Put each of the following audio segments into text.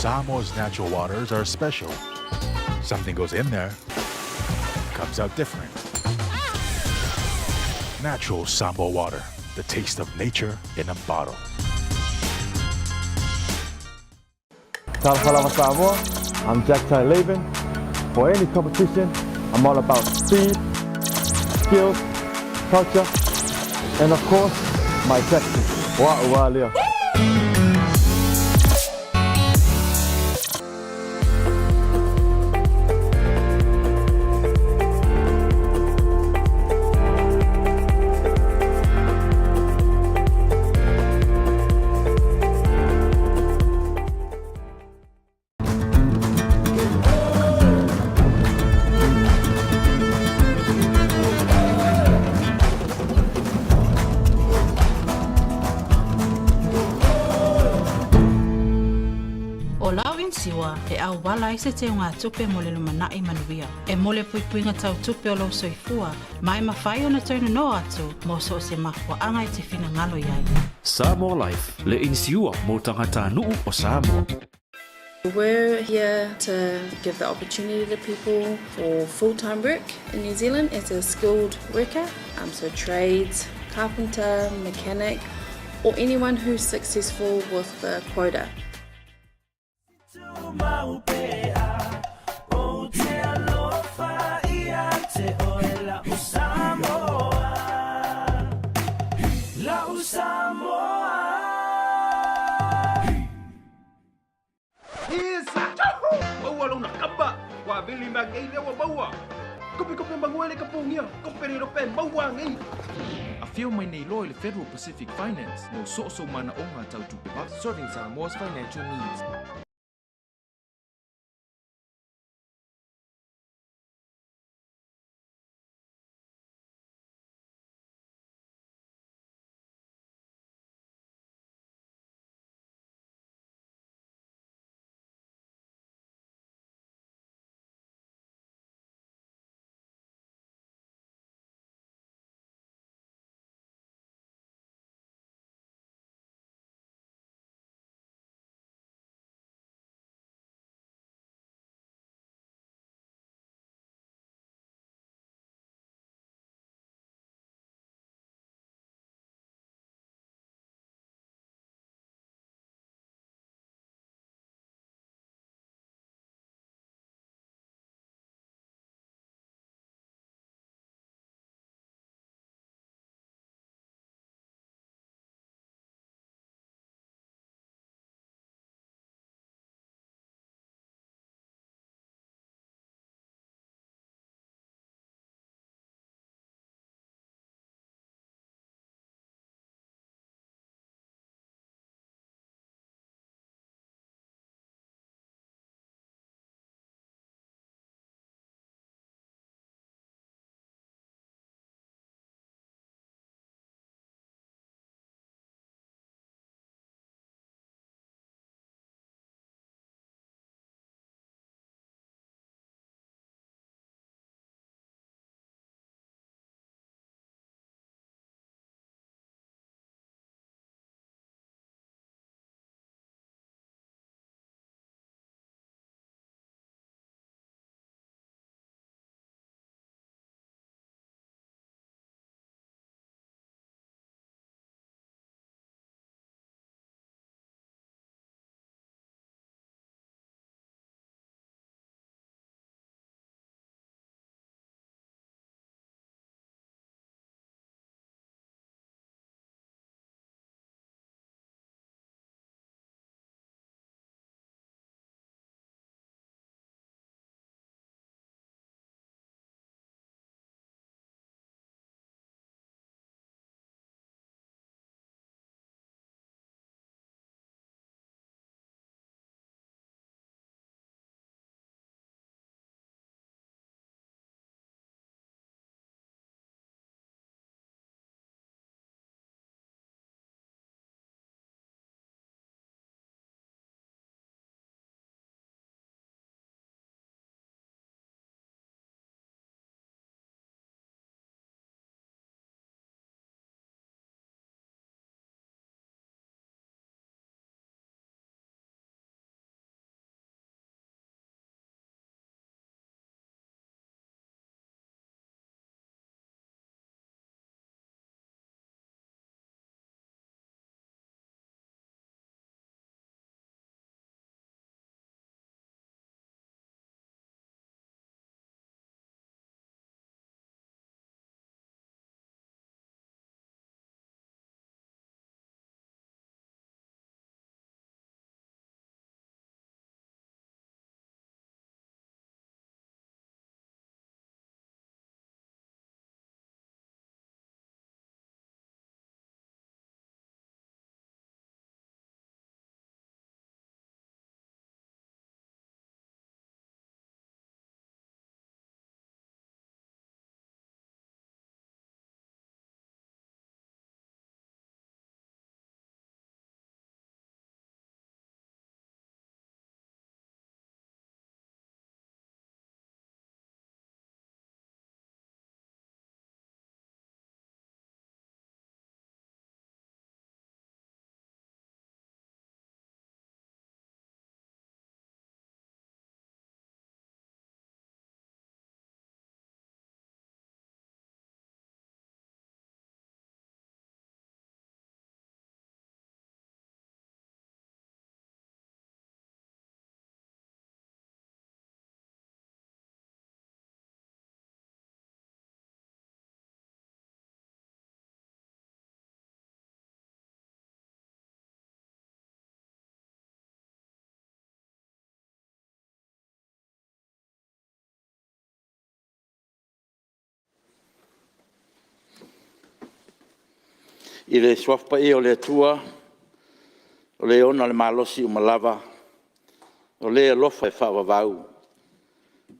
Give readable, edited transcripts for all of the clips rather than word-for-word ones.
Samoa's natural waters are special. Something goes in there, comes out different. Natural Samoa water, the taste of nature in a bottle. Talofa lava Samoa, I'm Jack Tai Laban. For any competition, I'm all about speed, skills, culture, and of course, my tactics. Wa ua lea. ʻO lau inisiua e ʻauwala ai se teugatupe mo le lumanai manuia. E mo le puipuiga tau tupe o lou soifua, ma e mafai ona toe nonoa atu mo so o se mafuaaga e te finagalo i ai. Samoa Life, le inisiua mo tagatanuu o Samoa. We're here to give the opportunity to people for full-time work in New Zealand as a skilled worker, so trades, carpenter, mechanic, or anyone who's successful with the quota. Maua lona kapa, ua vili mea nei lea ua maua. Kope kope manuele ka pogia, kope le rope maua nei. Afio mai nei loa i le Federal Pacific Finance mo so o sou manaoga tau tupe Serving Samoa's financial needs. I le Suafa Paia o le Atua, o le ona le malosi uma lava, o le alofa e faavavau,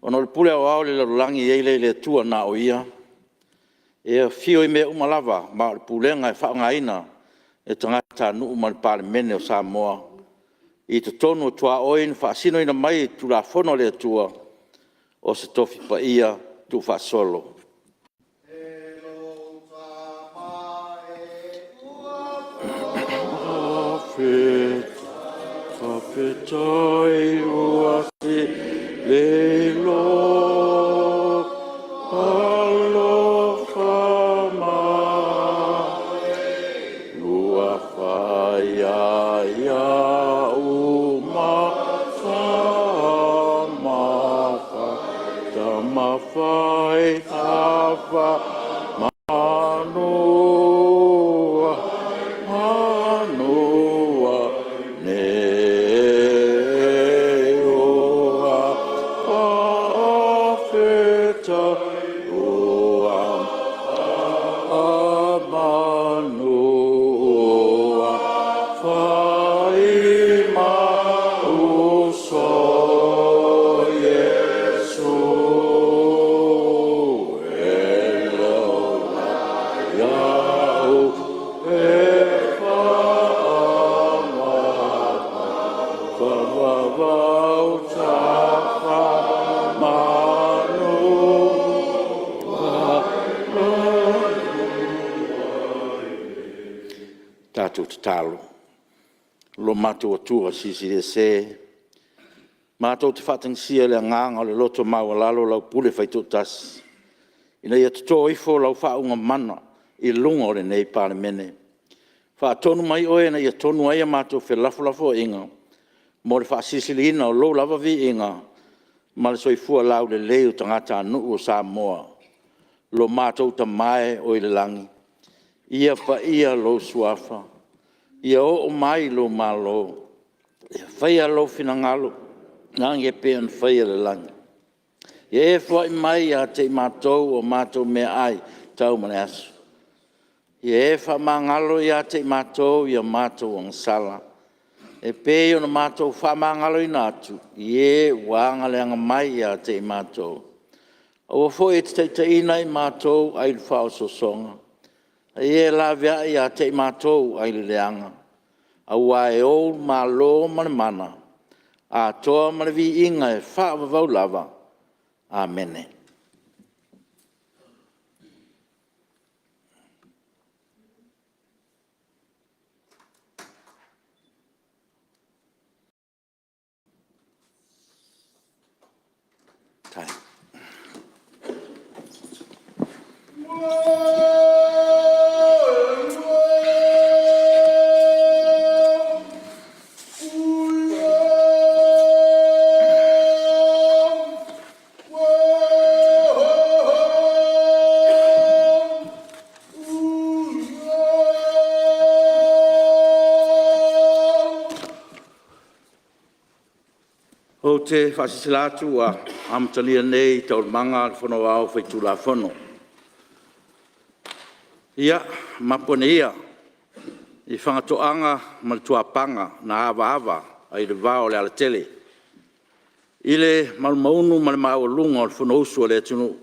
ona o le pule aoao i le lalolagi e i ai lea i le Atua na o Ia, e afio i mea uma lava ma o le pulega e faaaogaina e tagatanuu ma le Palemene o Samoa i totonu o tuaoi na faasinoina mai i Tulafono a le Atua, o se Tofi Paia Tuufaasolo. Tatou tatalo. Lo matou Atua Silisili Ese, matou te faatagisia i le agaga o le loto maualalo lau pule faitoatasi, ina ia toto ifo lau faauuga mana i luga o lenei Palemene. Faatonu mai oe ina ia tonu ai a matou felafolafoaiga mo le faasilisiliina o Lou lava viiga ma le soifua laulelei o tagatanuu o Samoa. Lo matou Tama e oi le lagi, ia paia lou Suafa, ia oo mai lou Malo, ia faia lou finagalo i le lagi e pei ona faia i le lagi. Ia e foai mai ia te i matou a matou meaai tau ma le aso. Ia e faamagalo ia te i matou i a matou agasala, e pei ona matou faamagaloina atu i e ua agaleaga mai ia te i matou. Aua foi e te taitaiina i matou ai le faaosoosoga, a ia e laveai ia te i matou ai le leaga, aua e Ou le Malo ma le mana, atoa ma le viiga e faavavau lava. Amene. Ou te faasilasila atu ua amatalia nei Taualumaga a le Fono Aoao Faitulafono. Ia, mapu ane ia i fagatoaga ma le tuapaga na avaava ai le vao o Lealatele i le malumaunu ma le maualuga o le Fonousu a le atunuu.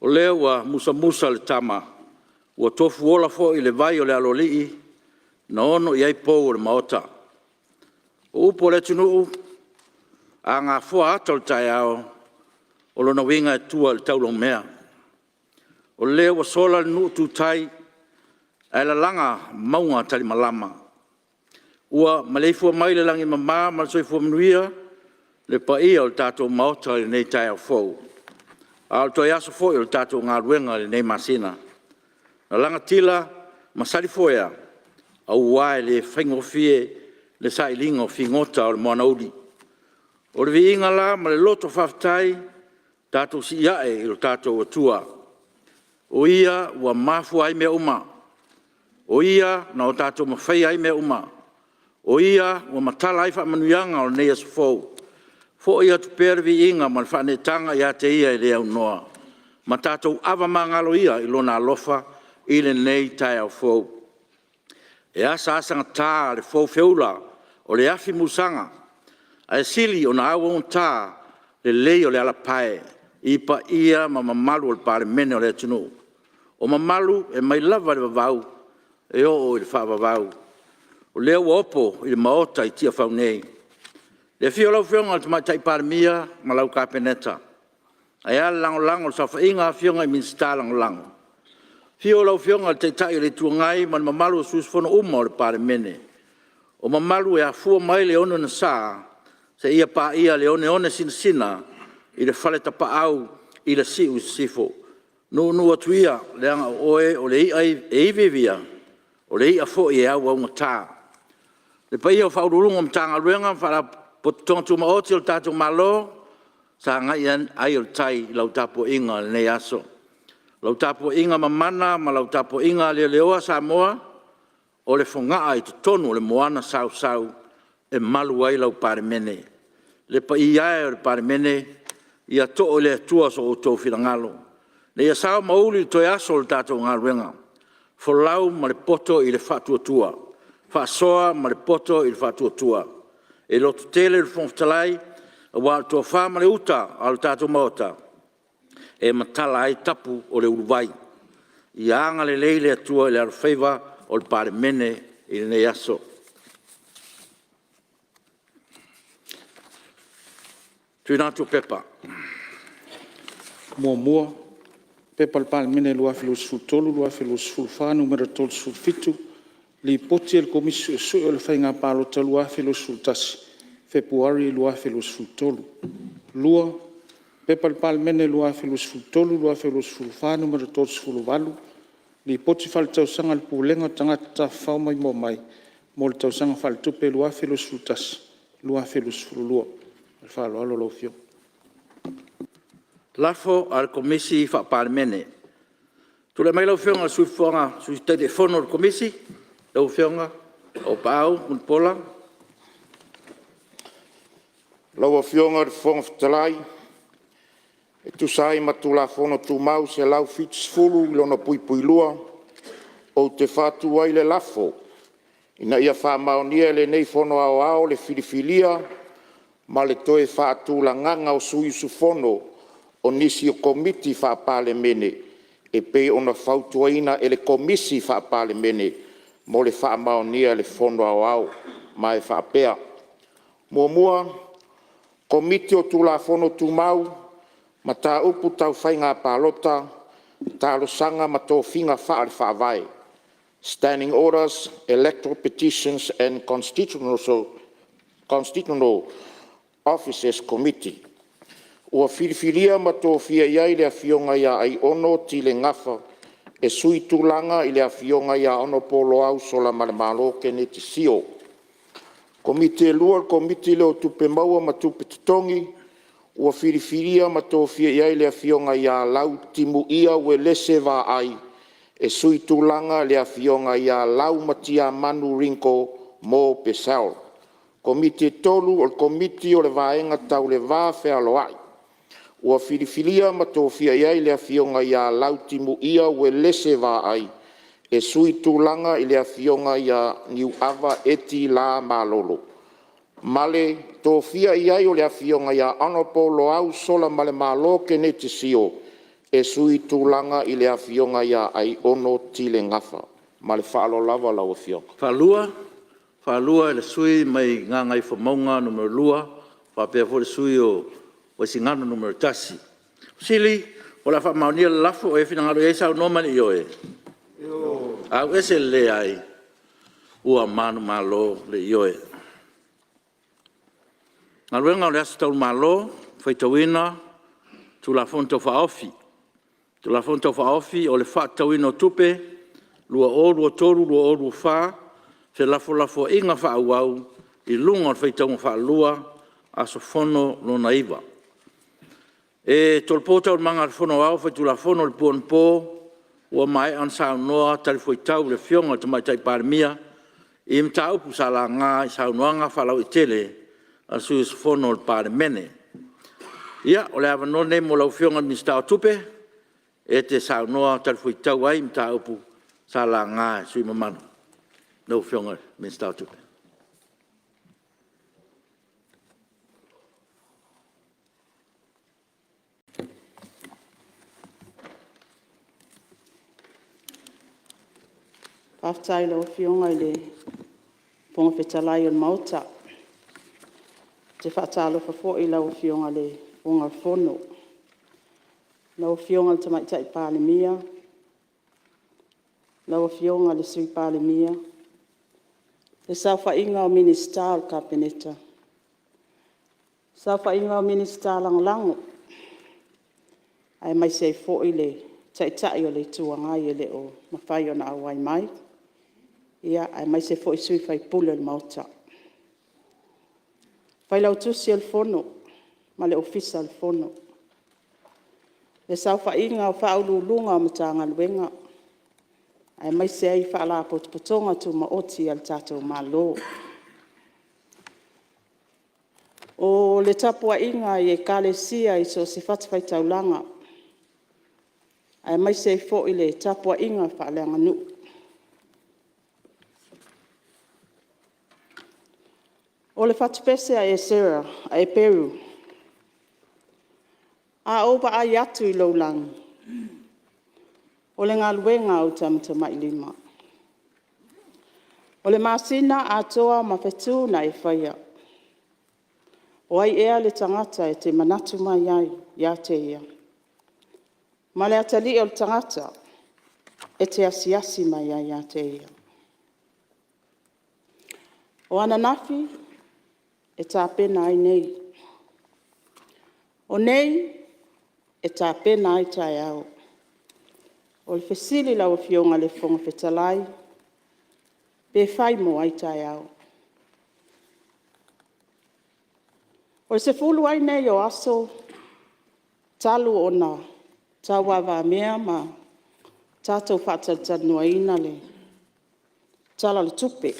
O lea ua musamusa le tama ua tofuola foi le vai o le Aloalii na ono i ai pou o le Maota. O upu a le atunuu, a gafoa ata o le taeao, o lona uiga e tua i le taulaumea. O lea ua sola le nuu tu tai ae lalaga mauga talimalama. Ua maleifua mai i le lagi e mama ma le soifua manuia le paia o le tatou Maota i lenei taeao fou, a o le toe aso foi o le tatou galuega i lenei masina. Na lagatila ma salifoea aua e le faigofie le sailiga o figota o le moana uli. O le viiga la ma le loto faafetai, tatou sii a'e i lo tatou Atua, o Ia ua mafua ai mea uma, o Ia na o tatou mafaia ai mea uma, o Ia ua matala ai faamanuiaga o lenei aso fou. Foi atu pea le viiga ma le faaneetaga ia te Ia e le aunoa, ma tatou avamagalo ia i Lona alofa i lenei taeao fou. E asaasa gata le fou feula o le afi mulusaga, ae sili ona auaugata le lei o le alapae i paia ma mamalu o le Palemene o le atunuu. O mamalu e mai lava i le vavau e oo i le faavavau, o lea ua opo i le Maota i Tiafau nei. I le afio o lau Afioga i le Tamaitai Palemia ma lau Kapeneta, ae a le lagolago a le saofaiga a Afioga i Minisita Lagolago. Afio lau Afioga i le Taitai o le Itu Agai ma le mamalu o sui usufono uma o le Palemene. O mamalu e afua mai le oneone sā seia paia le oneone sinasina i le faletapaau i le si'u i sisifo. Nuunuu atu ia leaga o oe o le i'a e iviivia, o le i'a foi e auaugata. Le paia o Ofisa Sili o Pulega o Matagaluega ma Faalapotopotoga Tumaoti a le tatou Malo, sagai ane ai o le tai i lau tapuaiga i lenei aso. Lau tapuaiga mamana ma lau tapuaiga leleoa Samoa, o le fogaa i totonu o le moana sausau e malu ai lau Palemene. Le paia e o le Palemene, ia too i le Atua so outou finagalo ina ia sao ma uli le toe aso o le tatou galuega, folau ma le poto i le faatuatua, faasoa ma le poto i le faatuatua. E lototele le Fofoga Fetalai aua o le tofa ma le uta a le tatou Maota e matala ai tapu o le uluvai. Ia agalelei le Atua i le alofaiva o le Palemene i lenei aso. 1. P.P.2023/2024 Nu.37, Lipoti a le Komisi Suesue o le Faiga Palota 2021, Fepuari 2023. 2. P.P.2023/2024 Nu.38, Lipoti Faaletausaga a le Pulega o Tagata Tafafao Maimoa Mai mo le Tausaga Faaletupe 2021/2022. Ma le faaaloalo lau Afioga. Lafo a le Komisi Faa-Palemene. Tulai mai lau Afioga i le Sui Taitaifono o le Komisi, lau Afioga Auuapaau Mulipola. Lau Afioga i le Fofoga Fetalai e tusa ai ma Tulafono Tumau 170(2), ou te faatu ai le lafo, Ina ia faamaonia e lenei Fono Aoao le filifilia ma le toe faatulagaga o sui usufono o nisi o Komiti Faa-Palemene e pei ona fautuaina e le Komisi Faa-Palemene mo le faamaonia e le Fono Aoao ma e faapea: 1. Komiti o Tulafono Tumau, Mataupu Tau Faiga Palota, Talosaga ma Tofiga Faale-Faavae, Standing Orders, Electoral Petitions and Constitutional Offices Committee. Ua filifilia ma tofia i ai le Afioga ia Aiono Tile Gafa e suitulaga i le Afioga ia Hon Loau Solamalemalo Keneti Sio. 2. Komiti o Tupe Maua ma Tupe Totogi, ua filifilia ma tofia i ai le Afioga ia Lautimuia Uelese Vaai e suitulaga i le Afioga ia Laumatiamanu Ringo M. Purcell. 3. Komiti o le Vaega Tau le Va Fealoai. Ua filifilia ma tofia i ai le Afioga ia Lautimuia Uelese Vaai e suitulaga i le Afioga ia Niuava Eti L Malolo ma le Tofia i ai o le Afioga ia Hon Loau Solamalemalo Keneti Sio e suitulaga i le Afioga ia Aiono Tile Gafa. Ma le faaaloalo lava lau Afioga. E faalua e le sui usufono mai Gagaifomauga 2 faapea foi le sui usufono mo Vaisigano 1. O le a faamaonia le lafo. O ai e finagalo i ai saunoa ma le ioe. Ioe. Ua manumalo le Ioe. Galuega o le Aso Taualumaga Faitauina Tulafono Tau Faaofi Tulafono Tau Faaofi o le Faatatauina o Tupe 2023/2024, felafolafoaiga faaauau i luga o le faitauga faalua, aso fono lona 9. E tolopo Taualumaga a le Fono Aoao Faitulafono i le po anapo ua maea ona saunoa talifuaitau le Afioga i le Tamaitai Palemia i mataupu sa laga i saunoaga faalauaitele a sui usufono o le Palemene. Ia, o le avanoa lenei mo lau Afioga i le Minisita o Tupe e te saunoa talifuaitau ai i mataupu sa laga e sui usufono mamalu. Lau Afioga i le Minisita o Tupe. Faafetai i lau Afioga i le Fofoga Fetalai o le Maota. Ou te faatalofa foi i lau Afioga i le Fofoga o le Fono, lau Afioga i le Tamaitai Palemia, lau Afioga i le Sui Palemia, le saofaiga o Minisita o le Kapeneta, saofaiga o Minisita Lagolago aemaise ai foi le Taitai o le Itu Agai e le o mafai ona auai mai, aemaise foi sui usufono o le Maota. Le Failautusi o le Fono ma le Ofisa o le Fono, le saofaiga o Ofisa Sili o Pulega o Matagaluega aemaise ai Faalapotopotoga Tumaoti a le tatou Malo. O le tapuaiga i Ekalesia i so o se fatafaitaulaga aemaise ai foi le tapuaiga faaleaganuu. O le fatupese a Eperu, a ou vaai atu i lou lagi, o le galuega a ou tamatamailima. O le masina atoa ma fetu na e faia, o ai ea le tagata e te manatu mai ai ia te ia, ma le atalii o le tagata e te asiasi mai ai ia te ia? O ananafi e tapena ai nei, o nei e tapena ai taeao. O le fesili lau Afioga i le Fofoga Fetalai, pe fai mo ai taeao? O le 10 ai lenei o aso talu ona tauavamea ma tatou faatalatalanoaina le Tala o le Tupe.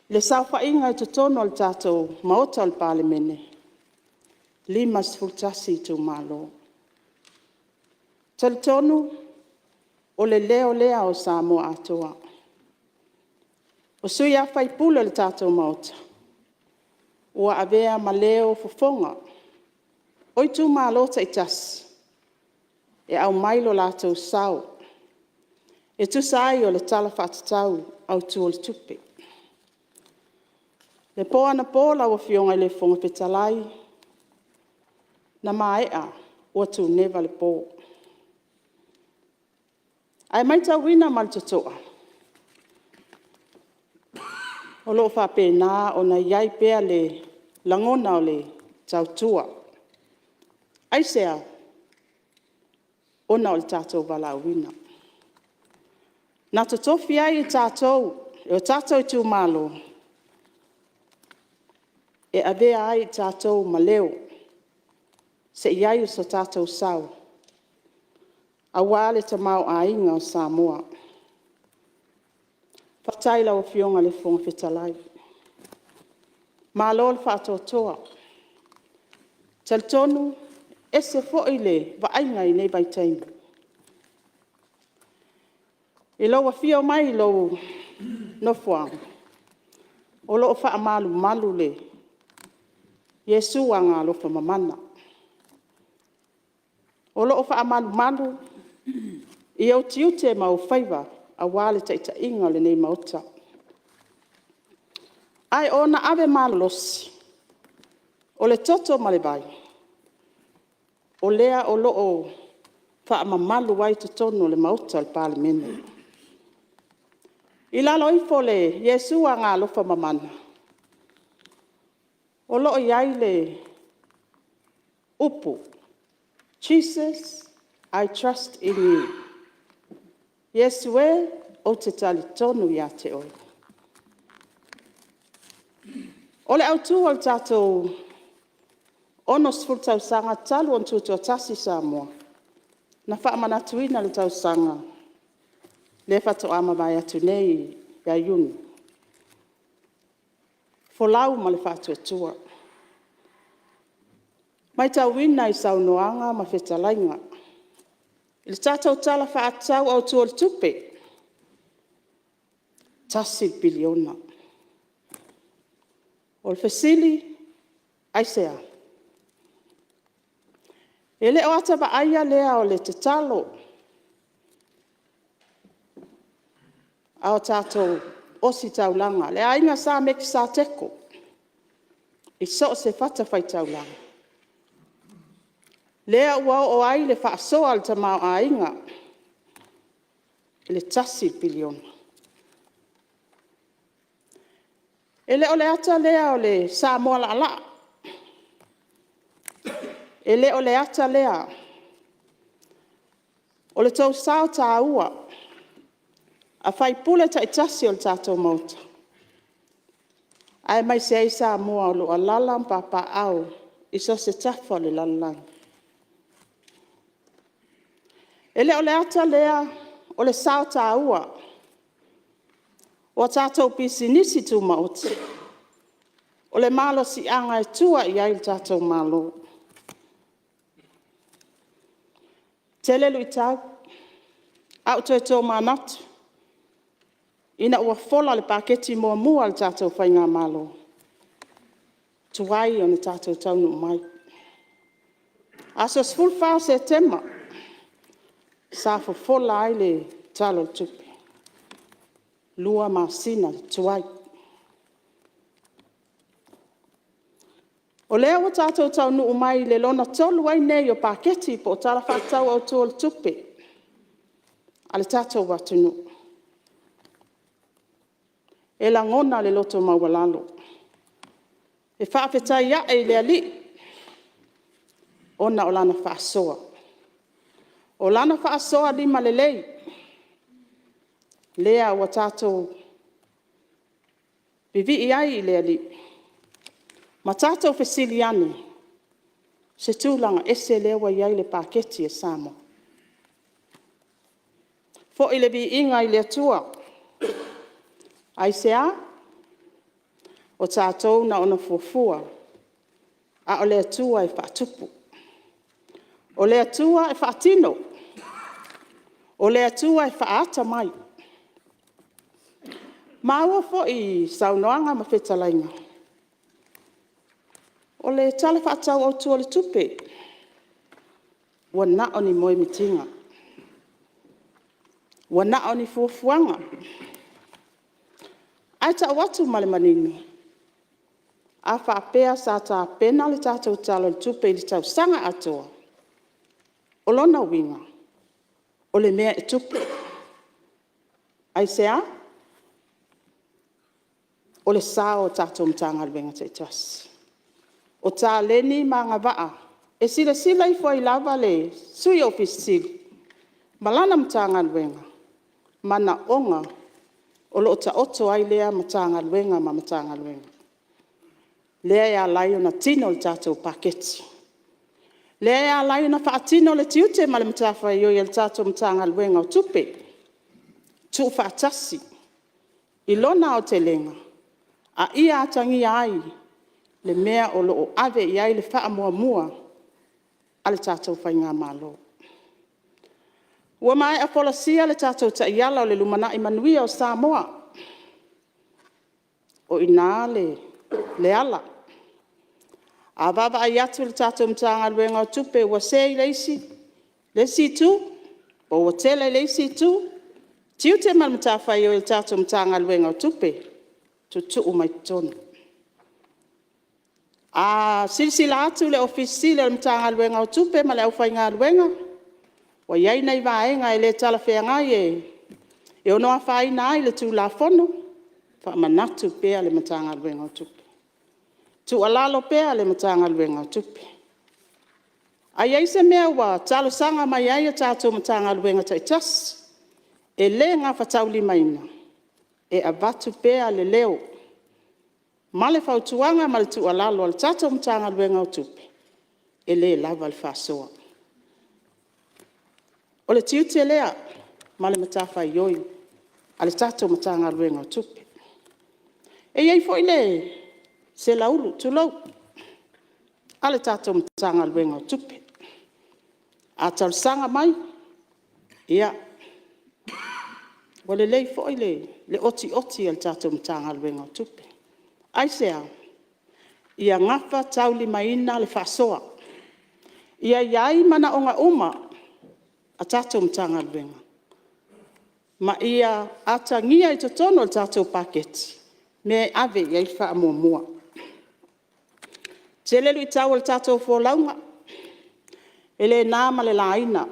Le saofaiga i totonu o le tatou Maota o le Palemene, e 51 itumalo. E talitonu o le leo lea o Samoa atoa. O sui usufono o le tatou Maota, ua avea ma leo fofoga o itumalo taitasi e aumai lo latou sao e tusa ai o le Tala Faatatau Autu o le Tupe. O le po anapo lau Afioga i le Fofoga Fetalai na maea ua tuneva le po. Ae matauina ma le totoa, o lo o faapena ona i ai pea le lagona o le tautua. Aisea? Ona o le tatou valaauina. Na totofi ai tatou e o tatou itumalo e avea ai tatou ma leo, se i i ai so tatou sao aua le tamaoaiga o Samoa. Faafetai i lau Afioga i le Fofoga Fetalai, malo le faatoatoa. E talitonu e ese foi le vaaiga i lenei vaitaimi i lou afio mai i lou nofoaga, o lo o faamalumalu le Iesu Agaalofa Mamana. O lo o faamalumalu i ou tiute ma ou faiva aua le taitaiga o lenei Maota. Ae o ona ave malolosi o le toto ma le vai, o lea o lo o faamamalu ai totonu o le Maota o le Palemene. I lalo ifo o le Iesu Agaalofa Mamana, o lo o i ai le upu, Jesus I trust in you. Iesu e, ou te talitonu ia te oe. O le autu o le tatou 60 tausaga talu ona tutoatasi Samoa, na faamanatuina i le tausaga lea faatoa mavae atu nei ia Iuni, Folau ma le Faatuatua. E matauina i saunoaga ma fetalaiga I le tatou Tala Faatatau Autu o le Tupe, $1 piliona. O le fesili, aisea? E le o ata vaaia lea o le tatalo a o tatou ositaulaga, le Aiga Sa Mekisateko i so o se fatafaitaulaga, lea ua oo ai le faasoa a le tamaoaiga i le $1 piliona. E le o le ata lea o le Samoa laalaa, e le o le ata lea o le tou sao taua a sui usufono taitasi o le tatou Maota, aemaise ai Samoa o lo o alaala ma papaaao i so o se tafa o le lalolagi. E le o le ata lea o le sao taua o a tatou pisinisi tumaoti, o le malosiaga e tua i ai le tatou Malo. E tele luitau, a ua toe tomanatu ina ua fola le Paketi muamua a le tatou faigamalo, tuai ona tatou taunuu mai. Aso 14 o Setema sa fofola ai le Tala o le Tupe, 2 masina le tuai. O lea ua tatou taunuu mai i le lona 3 ai lenei o Paketi po o Tala Faatatau Autu o le Tupe a le tatou atunuu. E lagona le loto maualalo e faafetai a'e i le Alii ona o Lana faasoa. O Lana faasoa limalelei lea ua tatou vivii ai i le Alii ma tatou fesili ane, o se tulaga ese lea ua i ai le Paketi a Samoa? Foi le viiga i le Atua. Aisea? O tatou na ona fuafua a o le Atua e faatupu. O le Atua e faatino. O le Atua e faaata mai. Ua maua foi i saunoaga ma fetalaiga, o le Tala Faatatau Autu o le Tupe, ua na o ni moemitiga, ua na o ni fuafuaga. Ae tau atu ma le manino, a faapea sa tapena le tatou Tala o le Tupe i le tausaga atoa, o lona uiga, o le mea e tupu. Aisea? O le sao o tatou Matagaluega taitasi. O taleni ma agavaa e silasila ifo ai lava le Ofisa Sili ma lana Matagaluega, manaoga o lo o taoto ai lea Matagaluega ma Matagaluega, lea e ala ai ona tino le tatou Paketi. Lea e ala ai ona faatino le tiute ma le matafaioi a le tatou Matagaluega o Tupe, tuufaatasi i lona aotelega a ia atagia ai le mea o lo o ave i ai le faamuamua a le tatou faigamalo. Ua maea folasia le tatou taiala o le lumanai manuia o Samoa. O i ina le ala. A vaavaai atu le tatou Matagaluega o Tupe ua se i le isi itu pe ua tele i le isi itu, tiute ma le matafaioi a le tatou Matagaluega o Tupe, tuutuu mai totonu. A silasila atu le Ofisa Sili o le Matagaluega o Tupe ma le aufaigaluega ua i ai nai vaega e le talafeagai e ono afaina ai i le Tulafono, faamanatu pea le Matagaluega o Tupe, tuualalo pea le Matagaluega o Tupe. A i ai se mea ua talosaga mai ai a tatou Matagaluega taitasi e le gafataulimaina, e avatu pea le leo ma le fautuaga ma le tuualalo a le tatou Matagaluega o Tupe, e le lava le faasoa. O le tiute lea ma le matafaioi a le tatou Matagaluega o Tupe. E i ai foi le seleulu tulou, a le tatou Matagaluega o Tupe. A talosaga mai, Ia, ua lelei foi le otioti a le tatou Matagaluega o Tupe. Aisea? Ia gafataulimaina le faasoa, ia i ai manaoga uma a tatou Matagaluega ma ia atagia i totonu o le tatou Paketi mea e ave i ai le faamuamua. E tele luitau o le tatou folauga, e le na ma le laina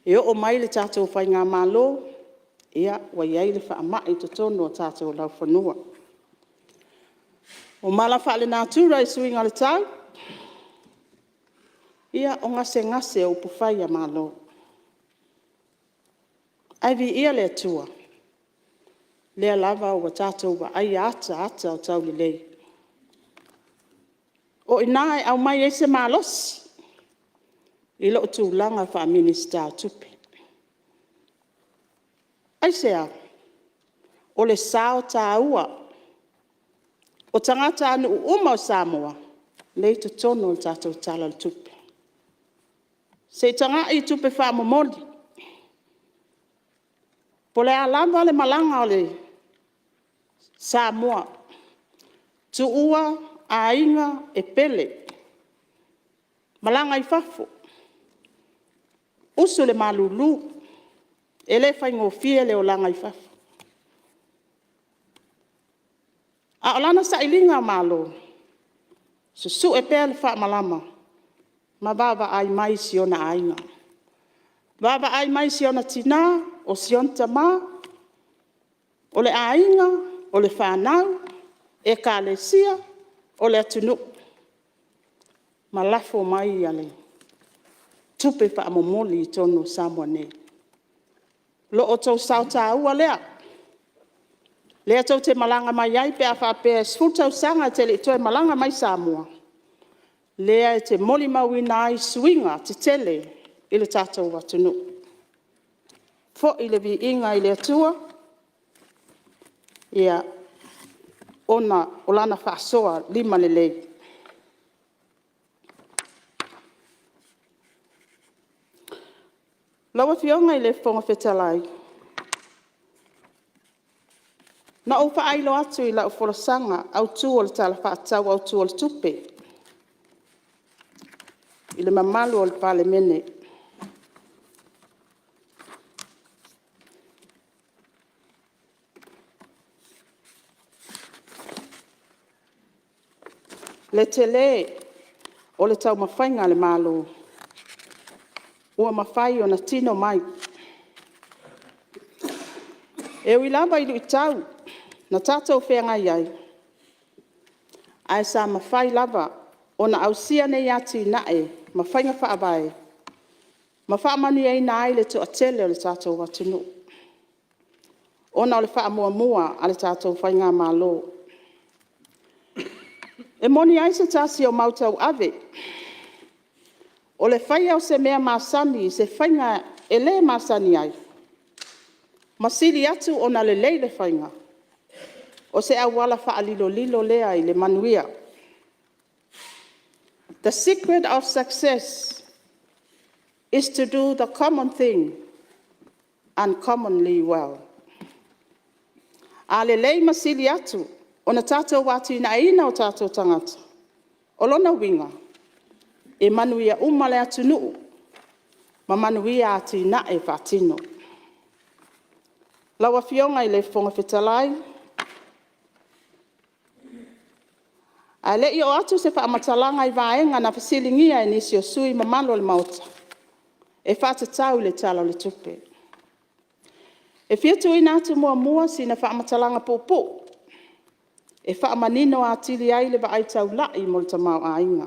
e oo mai le tatou faigamalo ua i ai le faamai i totonu o tatou laufanua. O mala faalenatura i suiga o le tau, o gasegase o upufai a Malo. Ae viia le Atua, o lea lava ua tatou vaaia ataata o taulelei. O i ina e aumai ai se malosi i lou tulaga faa-Minisita o Tupe. Aisea? O le sao taua o tagatanuu uma o Samoa lea e i totonu o le tatou Tala o le Tupe. Se i tagai i tupe faamomoli, po o le a lava le malaga a le Samoa, tuua aiga e pele, malaga i fafo, usu i le malulu, e le faigofie le olaga i fafo. A o lana sailigamalo, susue pea le faamalama ma vaavaai mai i si ona aiga, vaavaai mai i si ona tina, o si ona tama, o le aiga, o le fanau, Ekalesia, o le atunuu ma lafo mai tupe faamomoli i totonu o Samoa nei. O lo outou sao taua lea, lea tou te malaga mai ai pe a faapea e 10 tausaga e te le i toe malaga mai Samoa, lea e te molimauina ai suiga tetele i le tatou atunuu. Foi le viiga i le Atua ona o Lana faasoa limalelei. Lau Afioga i le Fofoga Fetalai, na ou faailoa atu i lau folasaga autu o le Tala Faatatau Autu o le Tupe i le mamalu o le Palemene, le tele o le taumafaiga a le Malo ua mafai ona tino mai. E ui lava i luitau na tatou feagai ai, ae sa mafai lava ona ausia nei atinae ma faiga faavae ma faamanuiaina ai le toatele o le tatou atunuu, ona o le faamuamua a le tatou faigamalo. E moni ai se tasi o mau tauave, o le faia o se mea masani i se faiga e le masani ai, ma sili atu ona lelei le faiga, o se auala faalilolilo lea i le manuia. The secret of success is to do the common thing uncommonly well. A lelei ma sili atu ona tatou atinaeina o tatou tagata, o lona uiga e manuia uma le atunuu ma manuia atinae faatino. Lau Afioga i le Fofoga Fetalai, ae le i oo atu se faamatalaga i vaega na fesiligia e nisi o sui usufono mamalu o le Maota e faatatau i le Tala o le Tupe, e fia tuuina atu muamua sina faamatalaga puupuu e faamanino atili ai le vaai taulai mo le tamaoaiga,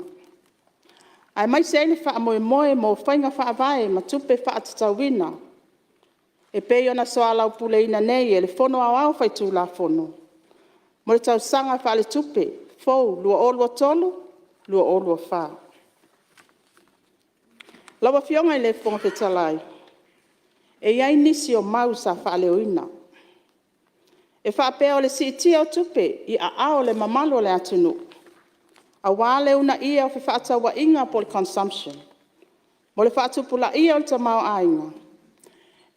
aemaise ai le faamoemoe mo faiga faavae ma tupe faatatauina e pei ona soalaupuleina nei e le Fono Aoao Faitulafono mo le tausaga faaletupe fou 2023/2024. Lau Afioga i le Fofoga Fetalai, e i ai nisi o mau sa faaleoina e faapea o le siitia o tupe i aao o le mamalu o le atunuu aua le uunaia o fefaatauaiga po o le consumption mo le faatupulaia o le tamaoaiga.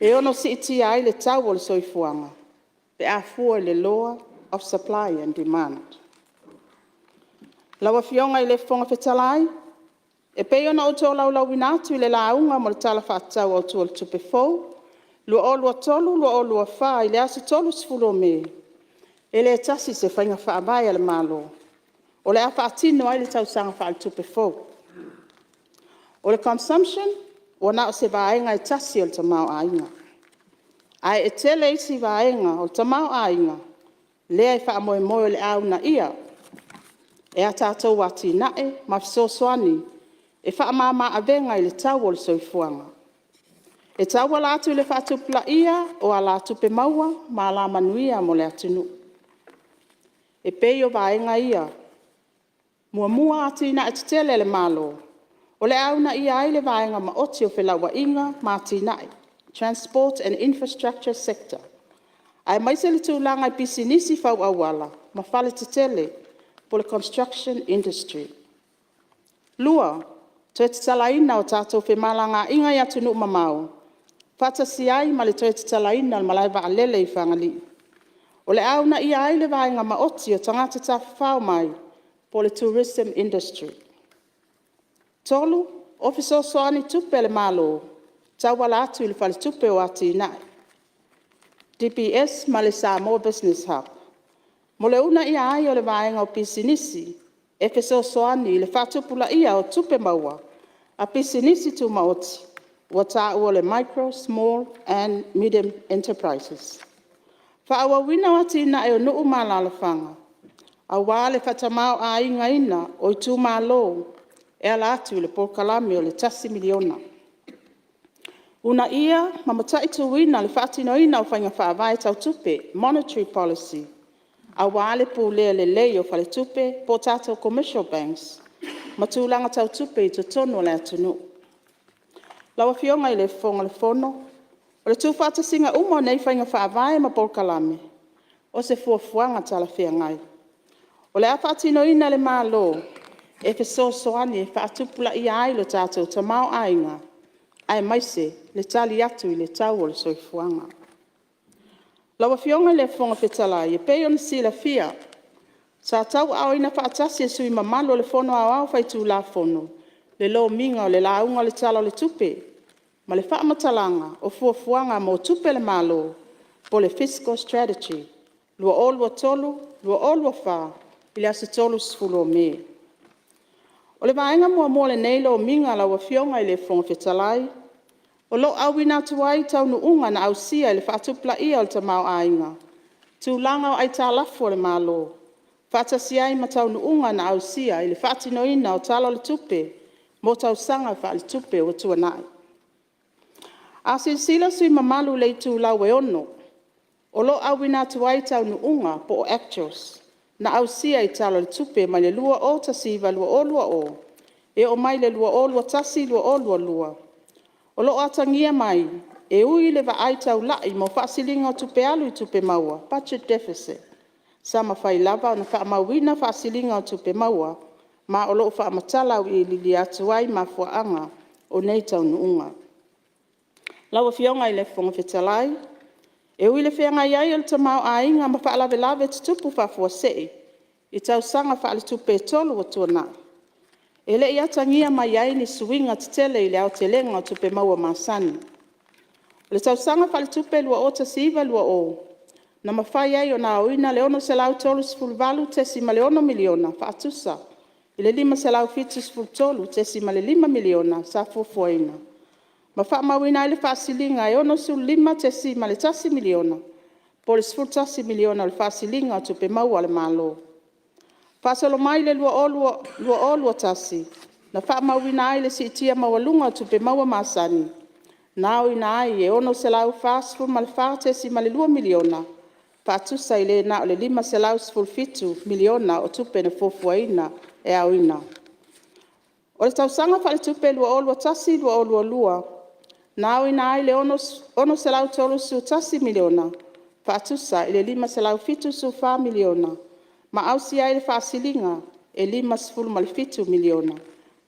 E ono siitia ai le tau o le soifuaga pe a fua i le Law of Supply and Demand. Lau Afioga i le Fofoga Fetalai, E pei ona ou tolaulauina atu i le lauga mo le Tala Faatatau Autu o le Tupe fou 2023/2024 i le aso 30 o Me, e le tasi se faiga faavae a le Malo o le a faatino ai le tausaga faaletupe fou. O le consumption ua na o se vaega e tasi o le tamaoaiga, ae tele isi vaega o le tamaoaiga lea e faamoemoe o le a uunaia e a tatou atinae ma fesoasoani e faamama avega i le tau o le soifuaga. E tauala atu i le faatupulaia o alatupe maua ma alamanuia mo le atunuu. E pei o vaega ia: Muamua, atinae tetele a le Malo o le a uunaia ai le Vaega Maoti o Felauaiga ma Atinae, Transport and Infrastructure Sector, aemaise le tulaga i pisinisi fau auala ma faletetele po o le Construction Industry. Lua, toe tatalaina o tatou femalagaaiga i atunuu mamao, faatasi ai ma le toe tatalaina o le malae vaalele i Fagalii. O le a uunaia ai le Vaega Maoti o Tagata Tafafao mai po o le Tourism Industry. Tolu, o fesoasoani tupe a le Malo e tauala atu i le Faletupe o Atinae, DBS ma le Samoa Business Hub, mo le uunaia ai o le vaega o pisinisi e fesoasoani i le faatupulaia o tupe maua a pisinisi tumaoti ua taua o le Micro, Small and Medium Enterprises. Faaauauina o atinae o nuu ma alalafaga aua le faatamaoaigaina o itumalo e ala atu i le polokalame o le $1 miliona. Uunaia ma mataituina le faatinoina o faiga faavae tau tupe, Monetary Policy aua le pulea lelei o Faletupe po o tatou Commercial Banks ma tulaga tau tupe i totonu o le atunuu. Lau Afioga i le Fofoga Fetalai, O le tuufaatasiga uma o nei faiga faavae ma polokalame, o se fuafuaga talafeagai. O le a faatinoina e le Malo e fesoasoani e faatupulaia ai lo tatou tamaoaiga aemaise le tali atu i le tau o le soifuaga. Lau Afioga i le Fofoga Fetalai, E pei ona silafia, sa tauaaoina faatasi e sui usufono mamalu o le Fono Aoao Faitulafono le lomiga o le lauga o le Tala o le Tupe ma le Faamatalaga o Fuafuaga mo Tupe a le Malo po o le Fiscal Strategy 2023/2024 i le aso 30 o Me. O le vaega muamua o lenei lomiga lau Afioga i le Fofoga Fetalai, o lo o auina atu ai taunuuga na ausia i le faatupulaia o le tamaoaiga, tulaga o aitalafu a le Malo, faatasi ai ma taunuuga na ausia i le faatinoina o Tala o le Tupe mo tausaga faaletupe ua tuanai. A silasila sui usufono mamalu i le itulau e 6, o lo o auina atu ai taunuuga po o actuals na ausia i Tala o le Tupe mai le 2019/2020 e oo mai le 2021/2022. O lo o atagia mai, e ui i le vaai taulai mo faasiliga o tupe alu i tupe maua (Budget Deficit), sa mafai lava ona faamauina faasiliga o tupe maua, ma o lo o faamatala auiliili atu ai mafuaaga o nei taunuuga. Lau Afioga i le Fofoga Fetalai, E ui i le feagai ai o le tamaoaiga ma faalavelave tutupu faafuasei i tausaga faaletupe e 3 ua tuanai, e le i atagia mai ai ni suiga tetele i le aotelega o tupe maua masani. O le tausaga faaletupe 2019/2020 na mafai ai ona aoina le $638.6 miliona faatusa i le $573.5 miliona sa fuafuaina, ma faamauina ai le faasiliga e $65.1 miliona po o le $11 miliona o le faasiliga o tupe maua a le Malo. Faasolo mai le 2020/2021 na faamauina ai le siitia maualuga o tupe maua masani, na aoina ai e $644.2 miliona faatusa i le na o le $517 miliona o tupe na fuafuaina e aoina. O le tausaga faaletupe 2021/2022 na aoina ai le $631 miliona faatusa i le $574 miliona ma ausia ai le faasiliga e $57 miliona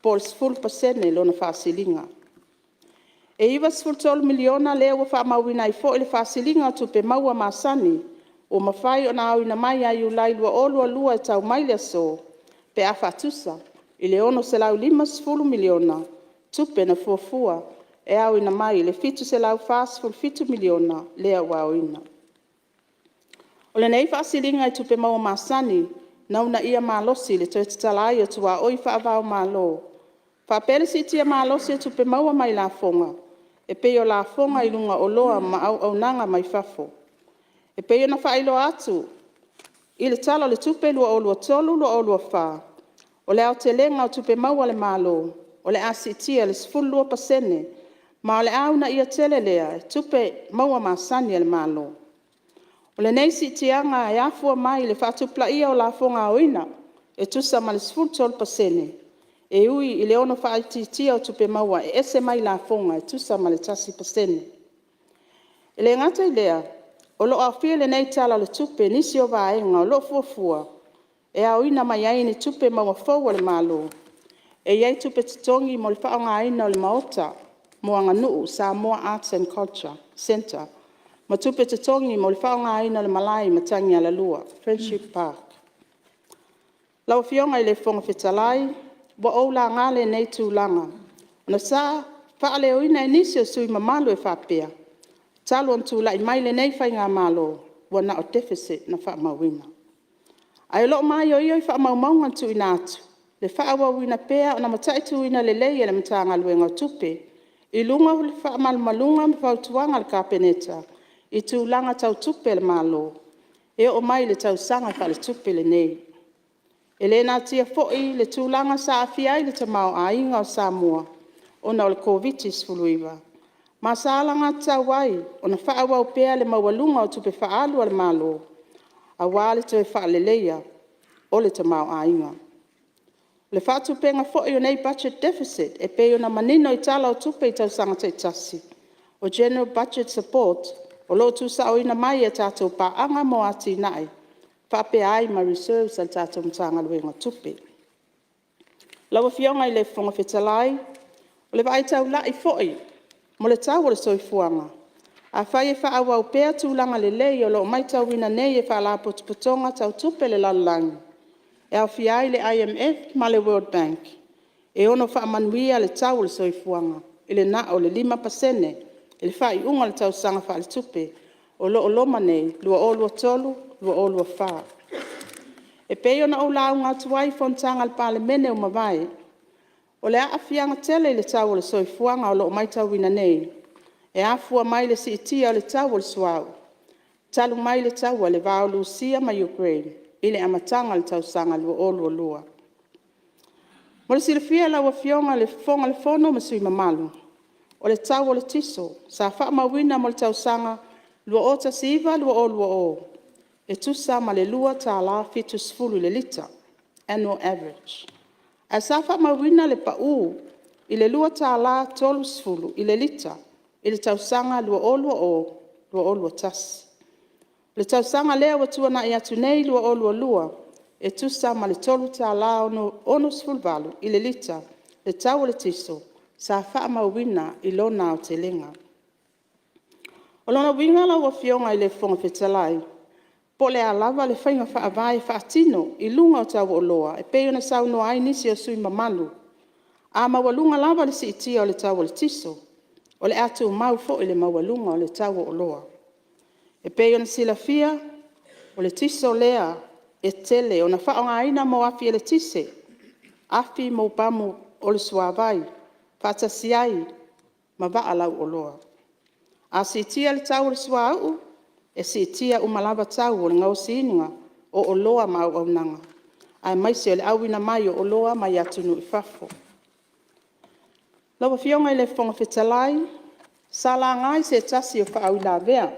po o le 10% lona faasiliga. E $93 miliona lea ua faamauina ai foi le faasiliga o tupe maua masani ua mafai ona aoina mai ia Iulai 2022 e tau mai le aso, pe a faatusa i le $650 miliona tupe na fuafua e aoina mai i le $747 miliona lea ua aoina. O lenei faasiliga i tupe maua masani na uunaia malosi le toe tatala ai o tuaoi faava-o-Malo, faapea le siitia malosi o tupe maua mai lafoga, e pei o lafoga i luga o oloa ma auaunaga mai fafo. E pei ona faailoa atu i le Tala o le Tupe 2023/2024, o le aotelega o tupe maua a le Malo o le a siitia i le 12% ma o le a uunaia tele lea e tupe maua masani a le Malo. O lenei siitiaga e afua mai i le faatupulaia o lafoga aoina e tusa ma le 13%, e ui i le ono faaitiitia o tupe maua e ese mai lafoga e tusa ma le 1%. E le gata i lea, o lo o aofia i lenei Tala o le Tupe nisi o vaega o lo o fuafua e aoina mai ai ni tupe maua fou a le Malo, e i ai tupe totogi mo le faaaogaina o le Maota mo Aganuu Samoa Arts and Culture Centre ma tupe totogi mo le faaaogaina o le malae i Matagialalua Friendship Park. Lau Afioga i le Fofoga Fetalai, ua ou laga lenei tulaga ona sa faaleoina e nisi o sui usufono mamalu e faapea, talu ona tulai mai lenei faigamalo ua na o deficit na faamauina. Ae o lo o maioio i faamaumauga na tuuina atu le faaauauina pea ona mataituina lelei e le Matagaluega o Tupe i luga o le faamalumaluga ma fautuaga a le Kapeneta i tulaga tau tupe a le Malo e oo mai i le tausaga faaletupe lenei. E le natia foi le tulaga sa aafia ai le tamaoaiga o Samoa ona o le Koviti-19, ma sa alagatatau ai ona faaauau pea le maualuga o tupe faaalu a le Malo aua le toe faaleleia o le tamaoaiga. O le faatupega foi o nei Budget Deficit e pei ona manino i Tala o Tupe i tausaga taitasi, o General Budget Support o lo o tuusaoina mai e tatou paaga mo atinae faapea ai ma reserves a le tatou Matagaluega o Tupe. Lau Afioga i le Fofoga Fetalai, o le vaai taulai foi mo le tau o le soifuaga, afai e faaauau pea tulaga lelei o lo o matauina nei e Faalapotopotoga Tau Tupe a le Lalolagi, e aofia ai le IMF ma le World Bank, e ono faamanuia le tau o le soifuaga i le na o le 5% i le faaiuga o le tausaga faaletupe o lo o loma nei 2023/2024. E pei ona ou lauga atu ai i fonotaga a le Palemene ua mavae, o le aafiaga tele i le tau o le soifuaga o lo o matauina nei, e afua mai i le siitia o le tau o le suauu talu mai le taua i le va o Rusia ma Ukraine i le amataga o le tausaga 2022. Mo le silafia e lau Afioga i le Fofoga Fetalai ma sui usufono mamalu, o le tau o le tiso sa faamauina mo le tausaga 2019/2020 e tusa ma le $2.70 i le lita, annual average. Ae sa faamauina le pau i le $2.30 i le lita i le tausaga 2020/2021. O le tausaga lea ua tuanai atu nei 2022, e tusa ma le $3.68 i le lita le tau o le tiso sa faamauina i lona aotelega. O lona uiga lau Afioga i le Fofoga Fetalai, po o le a lava le faiga faavae e faatino i luga o tau o oloa e pei ona saunoa ai nisi o sui usufono mamalu, a maualuga lava le siitia o le tau o le tiso, o le a tumau foi le maualuga o le tau o oloa. E pei ona silafia, o le tiso lea e tele ona faaaogaina mo afi eletise, afi mo pamu o le suavai, faatasi ai ma vaa lau oloa. A siitia le tau o le suauu, e siitia uma lava tau o le gaosiina o oloa ma auaunaga, aemaise o le auina mai o oloa mai atunuu i fafo. Lau Afioga i le Fofoga Fetalai, sa laga i se tasi o faauilavea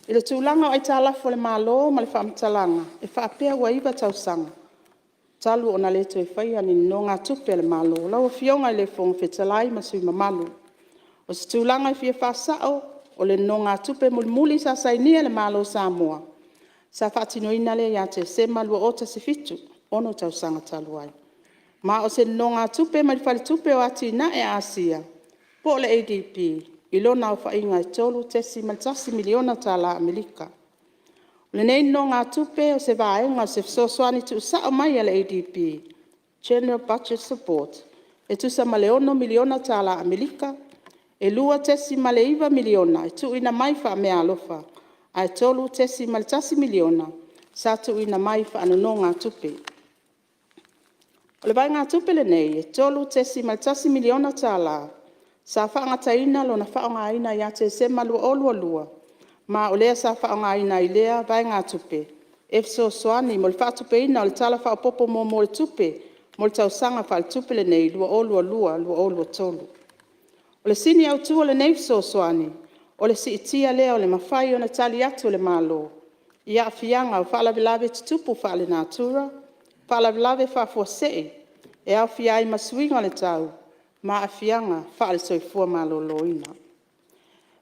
i le tulaga o aitalafu a le Malo ma le faamatalaga e faapea ua 9 tausaga talu ona le toe faia ni nonogatupe a le Malo. Lau Afioga i le Fofoga Fetalai ma sui usufono mamalu, o se tulaga e fia faasao, o le nonogatupe mulimuli sa sainia e le Malo o Samoa, sa faatinoina lea ia Tesema 2017, e 6 tausaga talu ai. Ma o se nonogatupe mai le Faletupe o Atinae a Asia. po o le ADB i lona aofaiga e $3.1miliona tala Amerika. O lenei nonogatupe o se vaega o se fesoasoani tuusao mai a le ADB (General Budget Support) e tusa ma le $6miliona tala Amerika. E $2.9miliona e tuuina mai faameaalofa, ae $3.1miliona sa tuuina mai faanonogatupe. O le vaegatupe lenei e $3.1miliona tala, sa faagataina lona faaaogaina ia Tesema 2022, ma o lea sa faaaogaina ai lea vaegatupe e fesoasoani mo le faatupeina o le Tala Faaopoopo Muamua o le Tupe mo le tausaga faaletupe lenei 2022/2023. O le sini autu o lenei fesoasoani, o le siitia lea o le mafai ona tali atu o le Malo i aafiaga o faalavelave tutupu faalenatura, faalavelave faafuasei e aofia ai ma suiga o le tau ma aafiaga faale-soifua maloloina.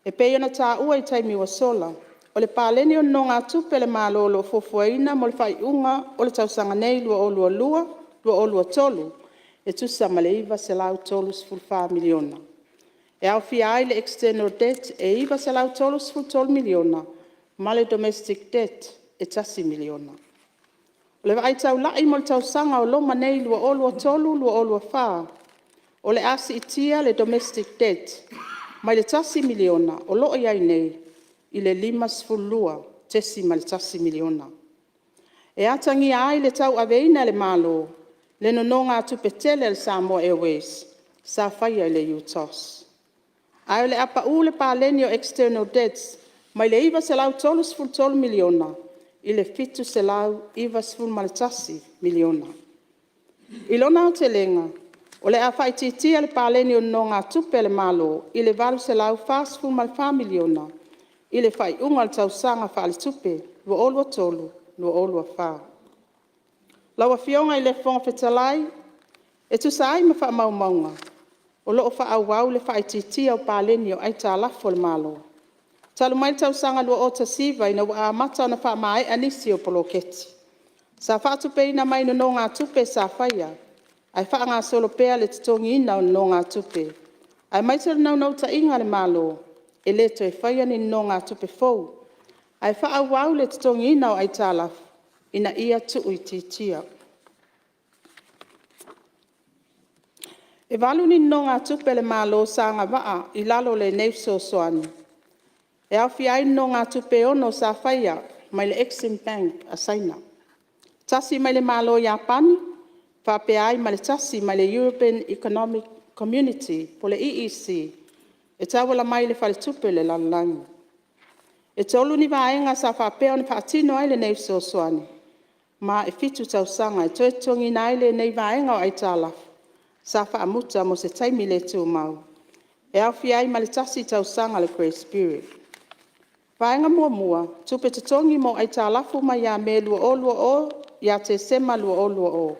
E pei ona taua i taimi ua sola, o le paleni o nonogatupe a le Malo o loo fuafuaina mo le faaiuga o le tausaga nei 2022/2023 e tusa ma le $934miliona. E aofia ai le external debt e $933miliona ma le domestic debt e $1miliona. O le vaai taulai mo le tausaga o loma nei 2023/2024, o le a siitia le domestic debt mai le $1miliona o loo iai nei i le $52.1miliona. E atagia ai le tauaveina e le Malo le nonogatupe tele a le Samoa Airways sa faia i le UTOS. Ae o le a pau le paleni o external debts mai le $933miliona i le $791miliona. I lona aotelega, o le a faaitiitia le paleni o nonogatupe a le Malo i le $844miliona i le faaiuga o le tausaga faaletupe 2023/2024. Lau Afioga i le Fofoga Fetalai, E tusa ai ma faamaumauga, o loo faaauau le faaitiitia o paleni o aitalafu a le Malo, talu mai le tausaga 2019 ina ua amata ona faamaea nisi o poloketi. Sa faatupeina mai nonogatupe sa faia, ae faagasolo pea le totogiina o nonogatupe, aemaise o le naunautaiga a le Malo e le toe faia ni nonogatupe fou, ae faaauau le totogiina o aitalafu ina ia tuuitiitia. E 8 ni nonogatupe a le Malo sa agavaa i lalo o lenei fesoasoani, e aofia ai nonogatupe e 6 sa faia mai le XIN Bank a Saina, tasi mai le Malo o Iapani, faapea ai ma le tasi mai le European Economic Community (EEC) e tauala mai i le Faletupe o le Lalolagi. E 3 ni vaega sa faapea ona faatino ai lenei fesoasoani, ma e 7 tausaga e toe totogiina ai lenei vaega o aitalafu sa faamuta mo se taimi le tumau, e aofia ai ma le tasi tausaga o le grace period. Vaega 1: Tupe totogi mo aitalafu mai ia Me 2020 ia Tesema 2020.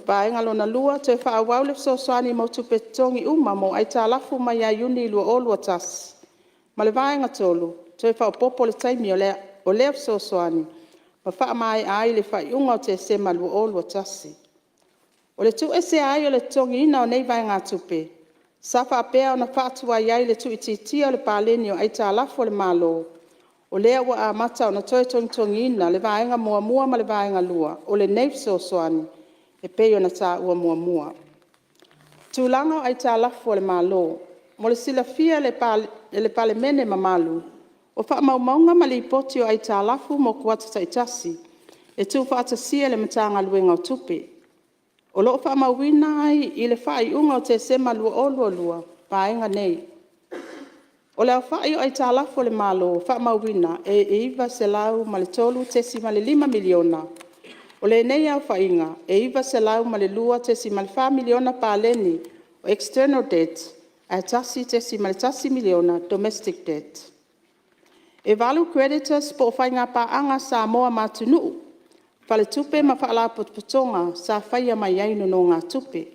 Vaega lona lua: Toe faaauau le fesoasoani mo tupe totogi uma mo aitalafu mai ia Iuni 2021; ma le Vaega 3: Toe faaopoopo le taimi o lea fesoasoani ma faamaea ai i le faaiuga o Tesema 2021. O le tuuesea ai o le totogiina o nei vaegatupe, sa faapea ona faatuai ai le tuuitiitia o le paleni o aitalafu a le Malo, o lea ua amata ona toe togitogiina le vaega muamua ma le vaega lua o lenei fesoasoani e pei ona taua muamua. Tulaga o aitalafu a le Malo. Mo le silafia e le Palemene mamalu, o faamaumauga ma lipoti o aitalafu mo kuata taitasi e tuufaatasia e le Matagaluega o Tupe. O loo faamauina ai i le faaiuga o Tesema 2022 vaega nei: O le aofai o aitalafu a le Malo faamauina e $903.5miliona. O lenei aofaiga e $902.4miliona paleni o external debt ae $1.1miliona domestic debt. E 8 creditors poo faiga paaga a Samoa ma atunuu, faletupe ma faalapotopotoga sa faia mai ai nonogatupe.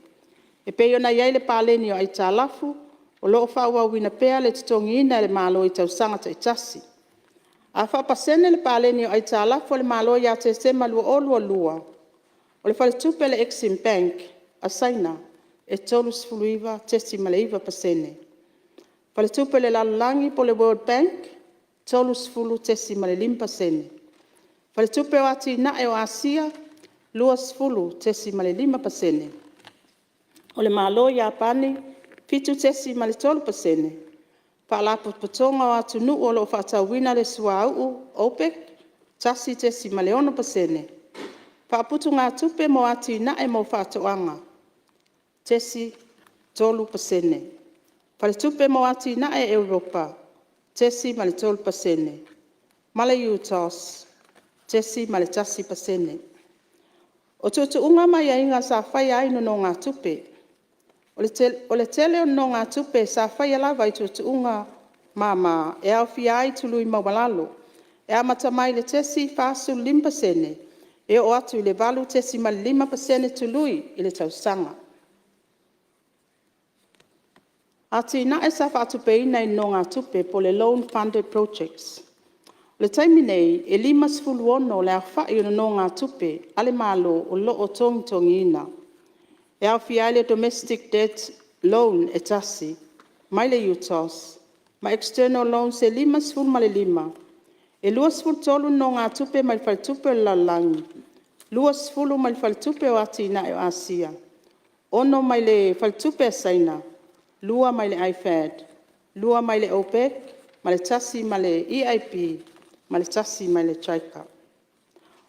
E pei ona iai le paleni o aitalafu o loo faaauauina pea le totogiina e le Malo i tausaga taitasi. A faapasene le paleni o aitalafu a le Malo ia Tesema 2022, o le Faletupe o le XIN Bank a Saina e 39.9%. Faletupe o le Lalolagi po o le World Bank, 30.5%. Faletupe o Atinae o Asia, 20.5%. O le Malo o Iapani, 7.3%. Faalapotopotoga o Atunuu o lo o Faatauina le Suauu OPEC, 1.6%. Faaputugatupe mo Atinae mo Faatoaga, 0.3%. Faletupe mo Atinae a Europa, 0.3% ma le UTOS 0.1%. O tuutuuga ma aiaiga sa faia ai nonogatupe: O le tele o nonogatupe sa faia lava i tuutuuga mama e aofia ai tului maualalo e amata mai le 0.45% e oo atu i le 8.5% tului i le tausaga. Atinae sa faatupeina i nonogatupe po o le Loan Funded Projects. O le taimi nei, e 56 le aofai o nonogatupe a le Malo o lo o togitogiina. E aofia ai le domestic debt loan e tasi mai le UTOS ma external loans e 55. E 23 nonogatupe mai le Faletupe o le Lalolagi, 20 mai le Faletupe o Atinae o Asia, 6 mai le Faletupe a Saina, 2 mai le IFAD, 2 mai le OPEC ma le 1 mai le EIB ma le 1 mai le JICA.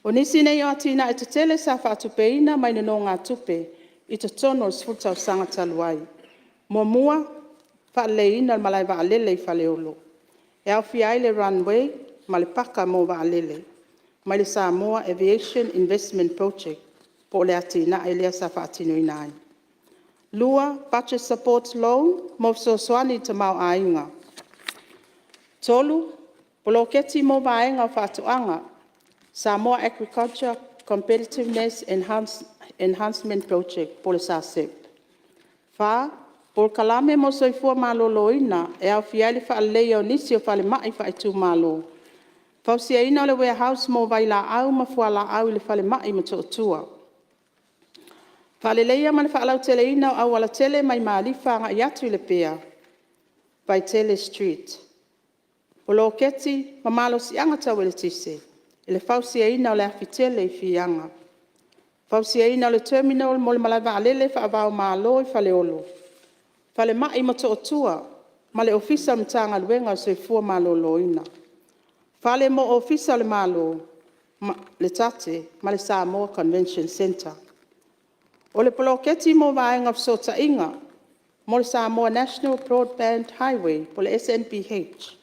O nisi nei o atinae tetele sa faatupeina mai nonogatupe i totonu o le 10 tausaga talu ai: Muamua, faaleleiina o le malaevaalele i Faleolo. E aofia ai le runway ma le paka mo vaalele mai le Samoa Aviation Investment Project po o le atinae lea sa faatinoina ai. Lona 2, Budget Support Loan mo fesoasoani i le tamaoaiga. Tolu, Poloketi mo vaega o faatoaga, Samoa Agriculture Competitiveness Enhancement Project po o le SACEP. Fa, Polokalame mo le Soifua Maloloina e aofia ai le faaleleia o nisi o falemai faaitumalo, fausiaina o le warehouse mo vailaau ma fualaau i le falemai i Motootua. Faaleleia ma le faalauteleina o aualatele mai Malifa agai atu i Lepea, Vaitele Street. Poloketi ma malosiaga tau eletise i le fausiaina o le afi tele i Fiaga. Fausiaina o le terminal mo le malaevaalele faavaomalo i Faleolo. Falemai i Motootua ma le Ofisa o le Matagaluega o le Soifua Maloloina. Fale mo Ofisa o le Malo, le TATTE ma le Samoa Convention Centre. O le poloketi mo vaega o fesootaiga mo le Samoa National Broadband Highway po o le SNBH.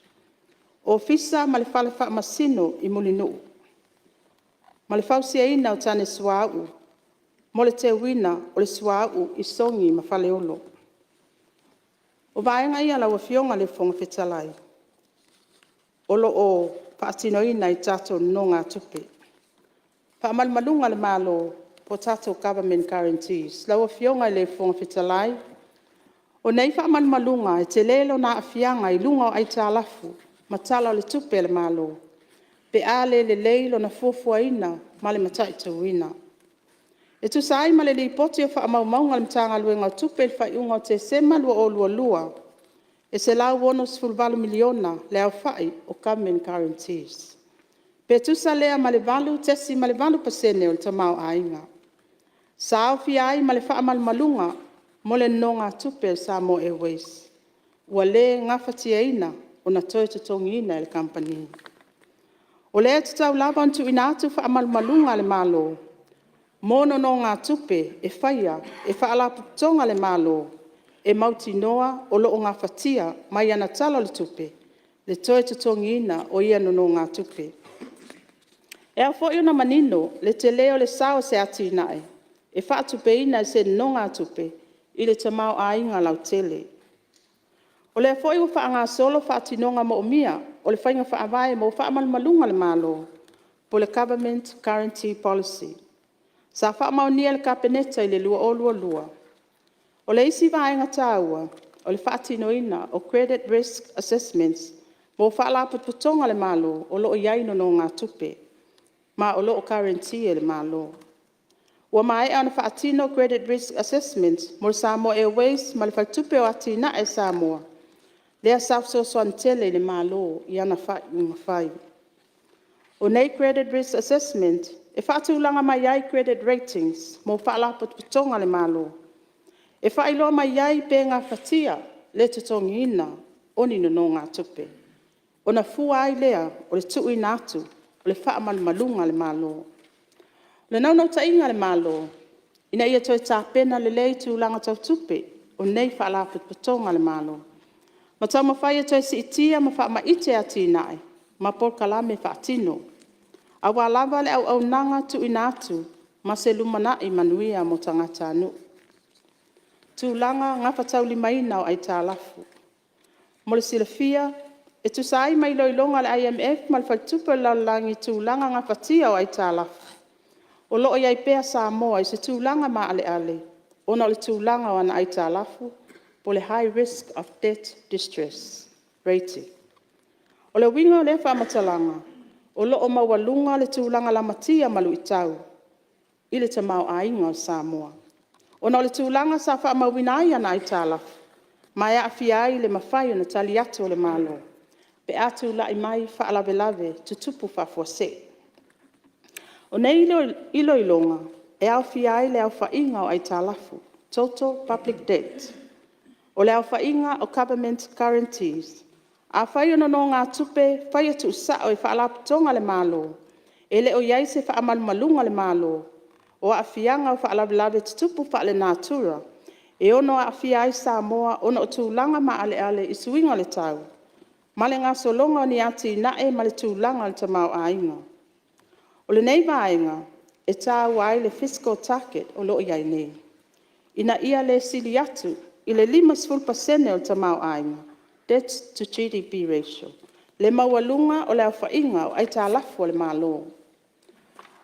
Ofisa ma le Fale Faamasino i Mulinuu ma le fausiaina o tane suauu mo le teuina o le suauu i Sogi ma Faleolo. O vaega ia lau afioga i le Fofoga Fetalai o lo o faatinoina i tatou nonogatupe. Faamalumaluga a le Malo po o tatou Government Guarantees. Lau afioga i le Fofoga Fetalai, o nei faamalumaluga e tele lona aafiaga i luga o aitalafu ma Tala o le Tupe a le Malo pe a le lelei lona fuafuaina ma le mataituina. E tusa ai ma le Lipoti o faamaumauga a le Matagaluega o Tupe i le faaiuga o Tesema 2022, e $168 miliona le aofai o Government Guarantees. Pe tusa lea ma le 8.8% o le tamaoaiga. Sa aofia ai ma le faamalumaluga mo le nonogatupe a le Samoa Airways ua le gafatiaina ona toe totogiina e le Kamupani. O lea e tatau lava ona tuuina atu faamalumaluga a le Malo mo nonogatupe e faia e Faalapotopotoga a le Malo e mautinoa o lo o gafatia mai ana Tala o le Tupe le toe totogiina o ia nonogatupe. E ao foi ona manino le tele o le sao o se atinae e faatupeina e se nonogatupe i le tamaoaiga lautele. O lea foi ua faagasolo faatinoga moomia o le faiga faavae mo faamalumaluga a le Malo po o le Government Guarantee Policy. Sa faamaonia e le Kapeneta i le 2022. O le isi vaega taua o le faatinoina o Credit Risk Assessments mo Faalapotopotoga a le Malo o lo o i ai nonogatupe ma o lo o guarantee e le Malo. Ua maea ona faatino credit risk assessment mo le Samoa Airways ma le Faletupe o Atinae a Samoa, lea sa fesoasoani tele i le Malo i ana faaiuga fai. O nei credit risk assessment e faatulaga mai ai credit ratings mo Faalapotopotoga a le Malo. E faailoa mai ai pe gafatia le totogiina o ni nonogatupe, ona fua ai lea o le tuuina atu o le faamalumaluga a le Malo. O le naunautaiga a le Malo, ina ia toe tapena lelei tulaga tau tupe o nei Faalapotopotoga a le Malo, ma taumafai e toe siitia ma faamaite atinae ma polokalame faatino, aua lava le auaunaga tuuina atu ma se lumanai manuia mo tagatanuu. Tulaga gafataulimaina o aitalafu. Mo le silafia e tusa ai ma iloiloga a le IMF ma le Faletupe o le Lalolagi i tulaga gafatia o aitalafu, o lo o i ai pea Samoa i se tulaga maaleale ona o le tulaga o ana aitalafu po o le High Risk of Debt Distress Rating. O le uiga o lea faamatalaga, o lo o maualuga le tulaga lamatia ma luitau i le tamaoaiga o Samoa, ona o le tulaga sa faamauina ai ana aitalafu, ma e aafia ai le mafai ona tali atu o le Malo pe a tulai mai faalavelave tutupu faafuasei. O nei iloiloga, e aofia ai le aofaiga o aitalafu, total public debt. O le aofaiga o Government Guarantees. Afai o nonogatupe faia tuusao e Faalapotopotoga a le Malo, e le o i ai se faamalumaluga a le Malo o aafiaga o faalavelave tutupu faalenatura e ono aafia ai Samoa ona o tulaga maaleale i suiga o le tau ma le gasologa o ni atinae ma le tulaga o le tamaoaiga. O lenei vaega e taua ai le fiscal target o lo o i ai nei, ina ia le sili atu i le 50% o le tamaoaiga, debt to GDP ratio le maualuga o le aofaiga o aitalafu a le Malo.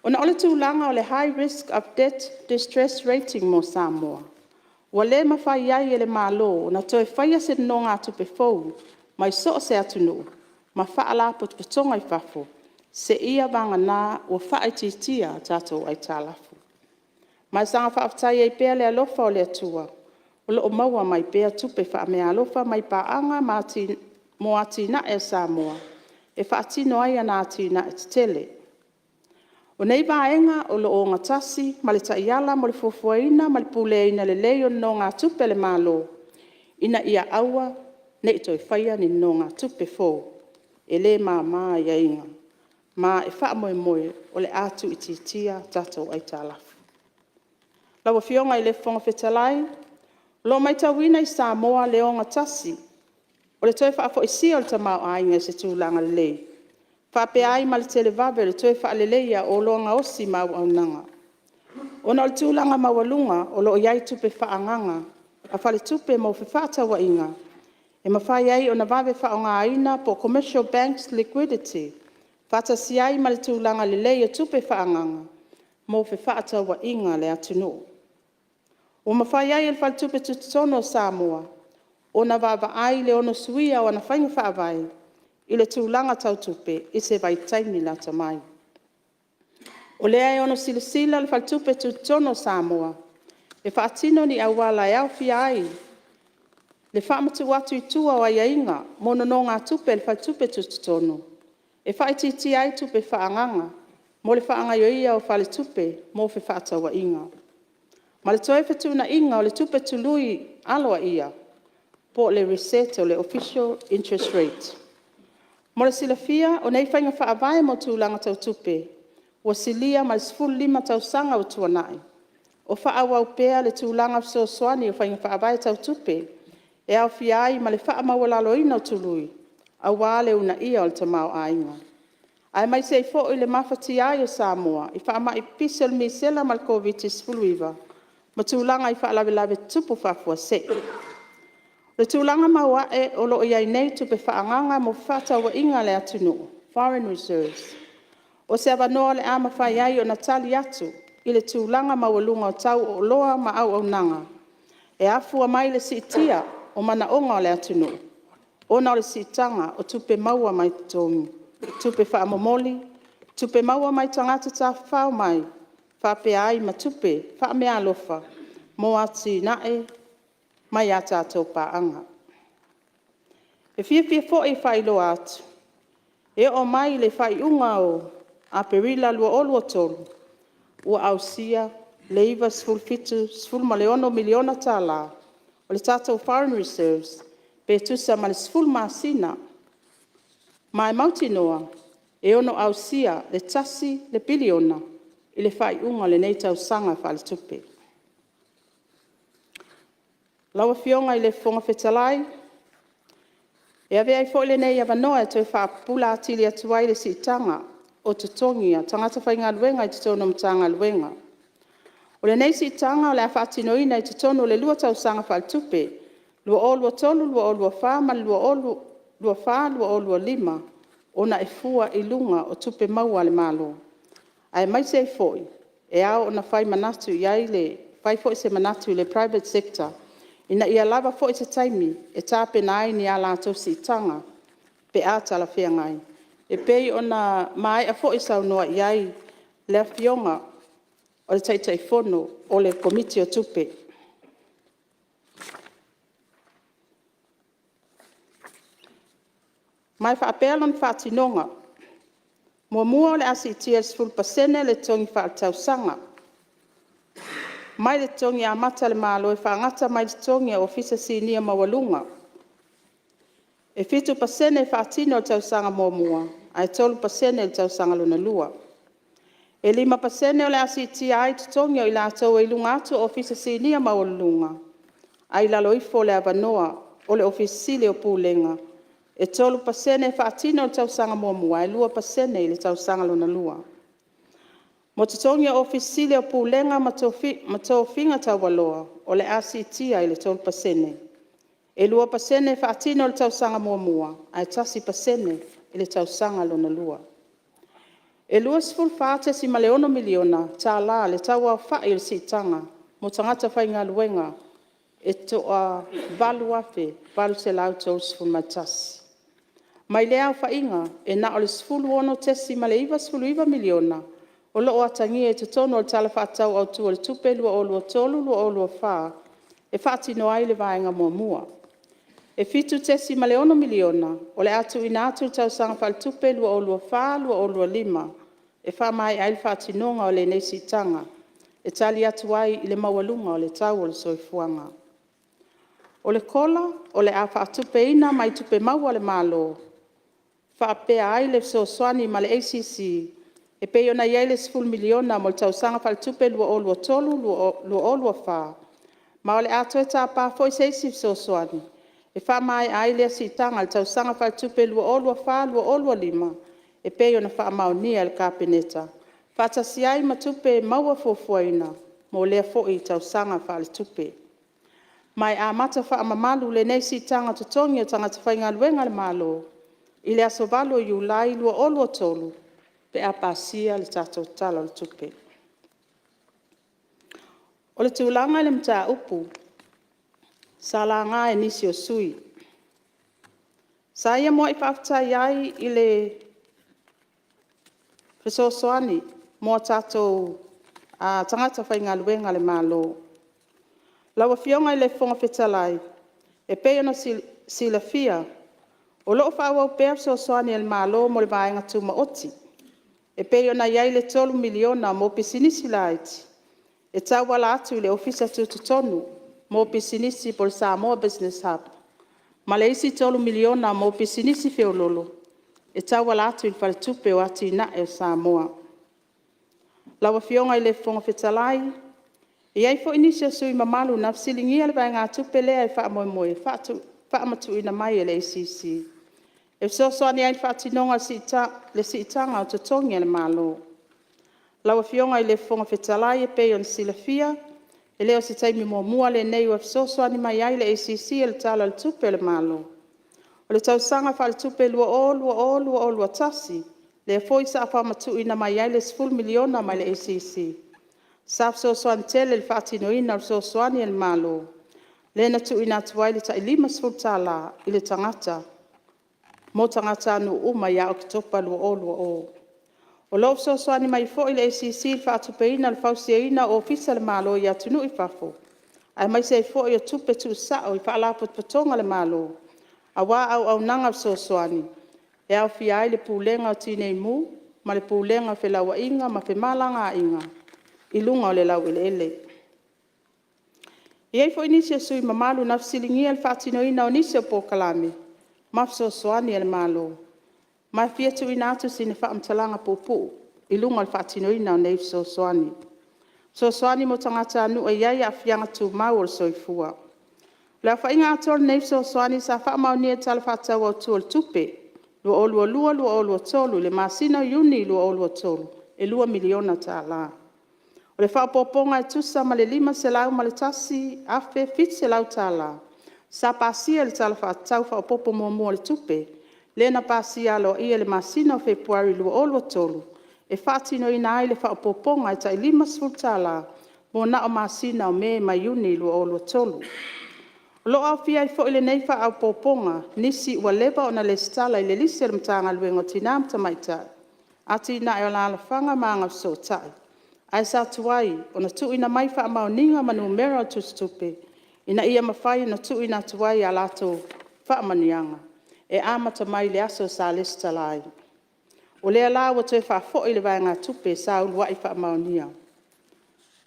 Ona o le tulaga o le high risk of debt distress rating mo Samoa, ua le mafai ai e le Malo ona toe faia se nonogatupe fou mai so o se atunuu ma Faalapotopotoga i fafo, seia vagana ua faaitiitia a tatou aitalafu. Ma e soona faafetai ai pea i le alofa o le Atua, o lo o maua mai pea tupe faameaalofa mai paaga mo atinae a Samoa e faatino ai ana atinae tetele. O nei vaega o lo o ogatasi ma le Taiala mo le Fuafuaina ma le Puleaina lelei o nonogatupe a le Malo, ina ia aua ne i toe faia ni nonogatupe fou e le mama aiaiga, ma e faamoemoe o le a tuuitiitia tatou aitalafu. Lau Afioga i le Fofoga Fetalai, o lo o matauina i Samoa le ogatasi o le toe faafoisia o le tamaoaiga i se tulaga lelei, faapea ai ma le televave o le toe faaleleia o oloa gaosi ma auaunaga. Ona o le tulaga maualuga o lo o i ai tupe faaagaga a Faletupe mo fefaatauaiga, e mafai ai ona vave faaaogaina po o commercial banks liquidity, faatasi ai ma le tulaga lelei o tupe faaagaga mo fefaatauaiga a le atunuu. Ua mafai ai e le Faletupe Tutotonu o Samoa ona vaavaai i le ono suia o ana faiga faavae i le tulaga tau tupe i se vaitaimi lata mai. O lea e ono silasila le Faletupe Tutotonu o Samoa e faatino ni auala e aofia ai le faamatuu atu i tua o aiaiga mo nonogatupe a le Faletupe Tutotonu, e faaitiitia ai tupe faaagaga mo le faagaioia o Faletupe mo fefaatauaiga. Ma le toe fetuunaiga o le tupe tului aloaia po o le reset o le official interest rate. Mo le silafia o nei faiga faavae mo tulaga tau tupe, ua silia ma le 15 tausaga ua tuanai, o faaauau pea le tulaga fesoasoani o faiga faavae tau tupe, e aofia ai ma le faamaualaloina o tului aua le uunaia o le tamaoaiga. Aemaise ai foi le mafatia ai o Samoa i faamai pipisi o le Misela ma le Koviti-19, ma tulaga i faalavelave tutupu faafuasei. O le tulaga maoae o lo o i ai nei tupe faaagaga mo fefaatauaiga a le atunuu, foreign reserves. O se avanoa o le a mafai ai ona tali atu i le tulaga maualuga o tau o oloa ma auaunaga, e afua mai i le siitia o manaoga o le atunuu, ona o le siitaga o tupe maua mai totogi, tupe faamomoli, tupe maua mai tagata tafafao mai faapea ai ma tupe faameaalofa mo atinae mai a tatou paaga. E fiafia foi e faailoa atu, e oo mai i le faaiuga o Aperila 2023, ua ausia le $97.16 miliona o le tatou foreign reserves, pe tusa ma le 10 masina. Ma e mautinoa e ono ausia le $1 piliona i le faaiuga o lenei tausaga faaletupe. Lau Afioga i le Fofoga Fetalai, E avea ai foi lenei avanoa e toe faapupula atili atu ai le siitaga o totogi o tagata faigaluega i totonu o Matagaluega. O lenei siitaga o le a faatinoina i totonu o le 2 tausaga faaletupe 2023/2024 ma le 2024/2025 ona e fua i luga o tupe maua a le Malo, aemaise ai foi e ao ona fai foi se manatu i le private sector ina ia lava foi se taimi e tapena ai ni a latou siitaga pe a talafeagai, e pei ona maea foi saunoa i ai le Afioga o le Taitaifono o le Komiti o Tupe. Ma e faapea lona faatinoga: Muamua, o le a siitia i le 10% le totogi faale-tausaga mai le totogi amata a le Malo e faagata mai i totogi o Ofisa Sinia maualuga. E 7% e faatino i le tausaga muamua ae 3% i le tausaga lona lua. E 5% o le a siitia ai totogi o i latou e i luga atu o Ofisa Sinia maualuluga ae i lalo ifo o le avanoa o le Ofisa Sili o Pulega. E 3% e faatino i le tausaga muamua ae 2% i le tausaga lona lua. Mo totogi o Ofisa Sili o Pulega ma tofiga taualoa, o le a siitia i le 3%. E 2% e faatino i le tausaga muamua ae 1% i le tausaga lona lua. E $24.6 miliona le tau aofai o le siitaga mo tagata faigaluega e toa-8,831. Mai lea aofaiga, e na o le $16.99 miliona o lo o atagia i totonu o le Tala Faatatau Autu o le Tupe 2023/2024 e faatino ai le vaega muamua. E $7.6 miliona o le a tuuina atu i le Tausaga Faaletupe 2024/2025 e faamaea ai le faatinoga o lenei siitaga, e tali atu ai i le maualuga o le tau o le soifuaga. O le COLA o le a faatupeina mai Tupe Maua a le Malo faapea ai le fesoasoani mai le ACC e pei ona i ai le $10 miliona mo le Tausaga Faaletupe 2023/2024 ma o le a toe tapa foi se isi fesoasoani e faamaea ai lea siitaga i le Tausaga Faaletupe 2024/2025 e pei ona faamaonia e le Kapeneta, faatasi ai ma tupe maua fuafuaina mo lea foi tausaga faaletupe. Ma e amata faamamalu lenei siitaga o totogi o tagata faigaluega a le Malo i le aso 8 Iulai 2023 pe a pasia le tatou Tala o le Tupe. O le tulaga i le mataupu sa laga e nisi o sui usufono, sa ia muai faafetai ai i le fesoasoani mo a tatou tagata faigaluega a le Malo. Lau Afioga i le Fofoga Fetalai, e pei ona silafia o lo o faaauau pea fesoasoani a le Malo mo le vaega tumaoti e pei ona i ai le $3 miliona mo pisinisi laiti e tauala atu i le Ofisa Tutotonu mo Pisinisi po o le Samoa Business Hub ma le isi $3 miliona mo pisinisi feoloolo e tauala atu i le Faletupe o Atinae o Samoa. Lau Afioga i le Fofoga Fetalai, e i ai foi nisi o sui usufono mamalu na fesiligia le vaegatupe lea e faamoemoe e faamatuuina mai e le ACC e fesoasoani ai i le faatinoga o le siitaga o totogi a le Malo. Lau Afioga i le Fofoga Fetalai, e pei ona silafia e le o se taimi muamua lenei ua fesoasoani mai ai le ACC i le Tala o le Tupe a le Malo. O le tausaga faaletupe 2020/2021 lea foi sa faamatuuina mai ai le $10 miliona mai le ACC, sa fesoasoani tele i le faatinoina o le fesoasoani a le Malo, lea na tuuina atu ai le tai $50 i le tagata mo tagatanuu uma ia Oketopa 2020. O lo o fesoasoani mai foi le ACC i le faatupeina o le fausiaina o Ofisa o le Malo i atunuu i fafo, aemaise ai foi o tupe tuusao i Faalapotopotoga a le Malo, aua auaunaga fesoasoani e aofia ai le Pulega o Tineimu ma le Pulega o Felauaiga ma Femalagaiga i luga o le laueleele. E i ai foi nisi o sui usufono mamalu na fesiligia le faatinoina o nisi o polokalame ma fesoasoani a le Malo, ma e fia tuuina atu sina faamatalaga puupuu i luga o le faatinoina o nei fesoasoani. Fesoasoani mo tagatanuu e i ai Aafiaga Tumau o le Soifua. O le aofaiga atoa o lenei fesoasoani sa faamaonia i le Tala Faatatau Autu o le Tupe 2022/2023 i le masina o Iuni 2023, e $2miliona. O le faaopoopoga e tusa ma le $501,700 sa pasia i le Tala Faatatau Faaopoopo Muamua o le Tupe, lea na pasia aloaia i le masina o Fepuari 2023, e faatinoina ai le faaopoopoga e tai $50 ua na o masina o Me ma Iuni 2023. O lo o aofia ai foi i lenei faaopoopoga nisi ua leva ona lesitala i le lisi a le Matagaluega o Tina ma Tamaitai, Atinae o Alalafaga ma Agafesootai, ae sa tuai ona tuuina mai faamaoniga ma numera o tusitupe, ina ia mafai ona tuuina atu ai a latou faamanuiaga, e amata mai i le aso sa lesitala ai. O lea la ua toe faafoi le vaegatupe sa uluai faamaonia. O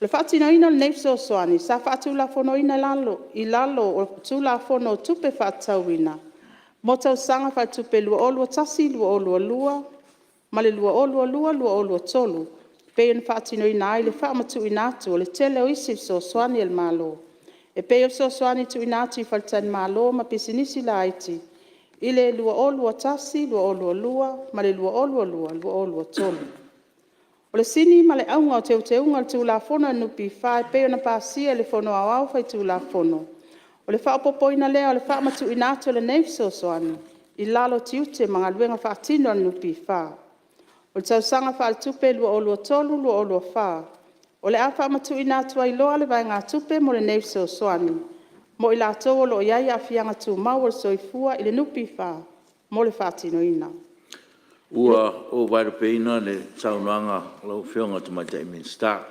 le faatinoina o lenei fesoasoani sa faatulafonoina i lalo o Tulafono o Tupe Faatatauina mo tausaga faaletupe 2021/2022 ma le 2022/2023, e pei ona faatinoina ai le faamatuuina atu o le tele o isi fesoasoani a le Malo, e pei o fesoasoani tuuina atu i faletalimalo ma pisinisi laiti i le 2021/2022 ma le 2022/2023. O le sini ma le auga o Teuteuga o le Tulafono a le NPF e pei ona pasia e le Fono Aoao Faitulafono, o le faaopoopoina lea o le faamatuuina atu o lenei fesoasoani i lalo o tiute ma galuega faatino a le NPF. O le tausaga faaletupe 2023/2024 o le a faamatuuina atu ai loa le vaegatupe mo lenei fesoasoani mo i latou o lo o i ai aafiaga tumau o le soifua i le NPF mo le faatinoina. Ua ou vaelupeina le saunoaga a lau Afioga i le Tamaitai Minisita,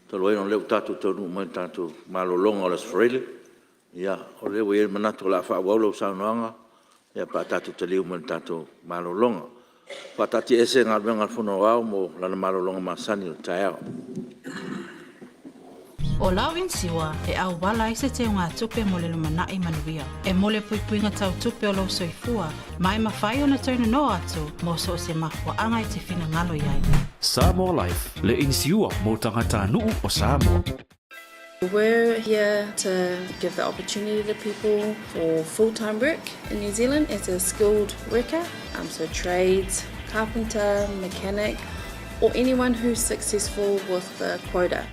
talu ai ona o lea ua tatou taunuu mai i le tatou malologa o le Aso Faraile, o lea ua i ai le manatu o le a faaauau lau saunoaga pe a tatou taliu mai i le tatou malologa. E faataatiaese Galuega a le Fono Aoao mo lana malologa masani o le taeao. O lau inisiua e auala ai se teugatupe mo le lumanai manuia. E mo le puipuiga tau tupe o lou soifua ma e mafai ona toe nono atu mo so o se mafuaaga e te finagalo i ai. Samoa Life, le inisiua mo tagatanuu o Samoa. We're here to give the opportunity to people for full-time work in New Zealand as a skilled worker, um, so trades, carpenter, mechanic, or anyone who's successful with the quota.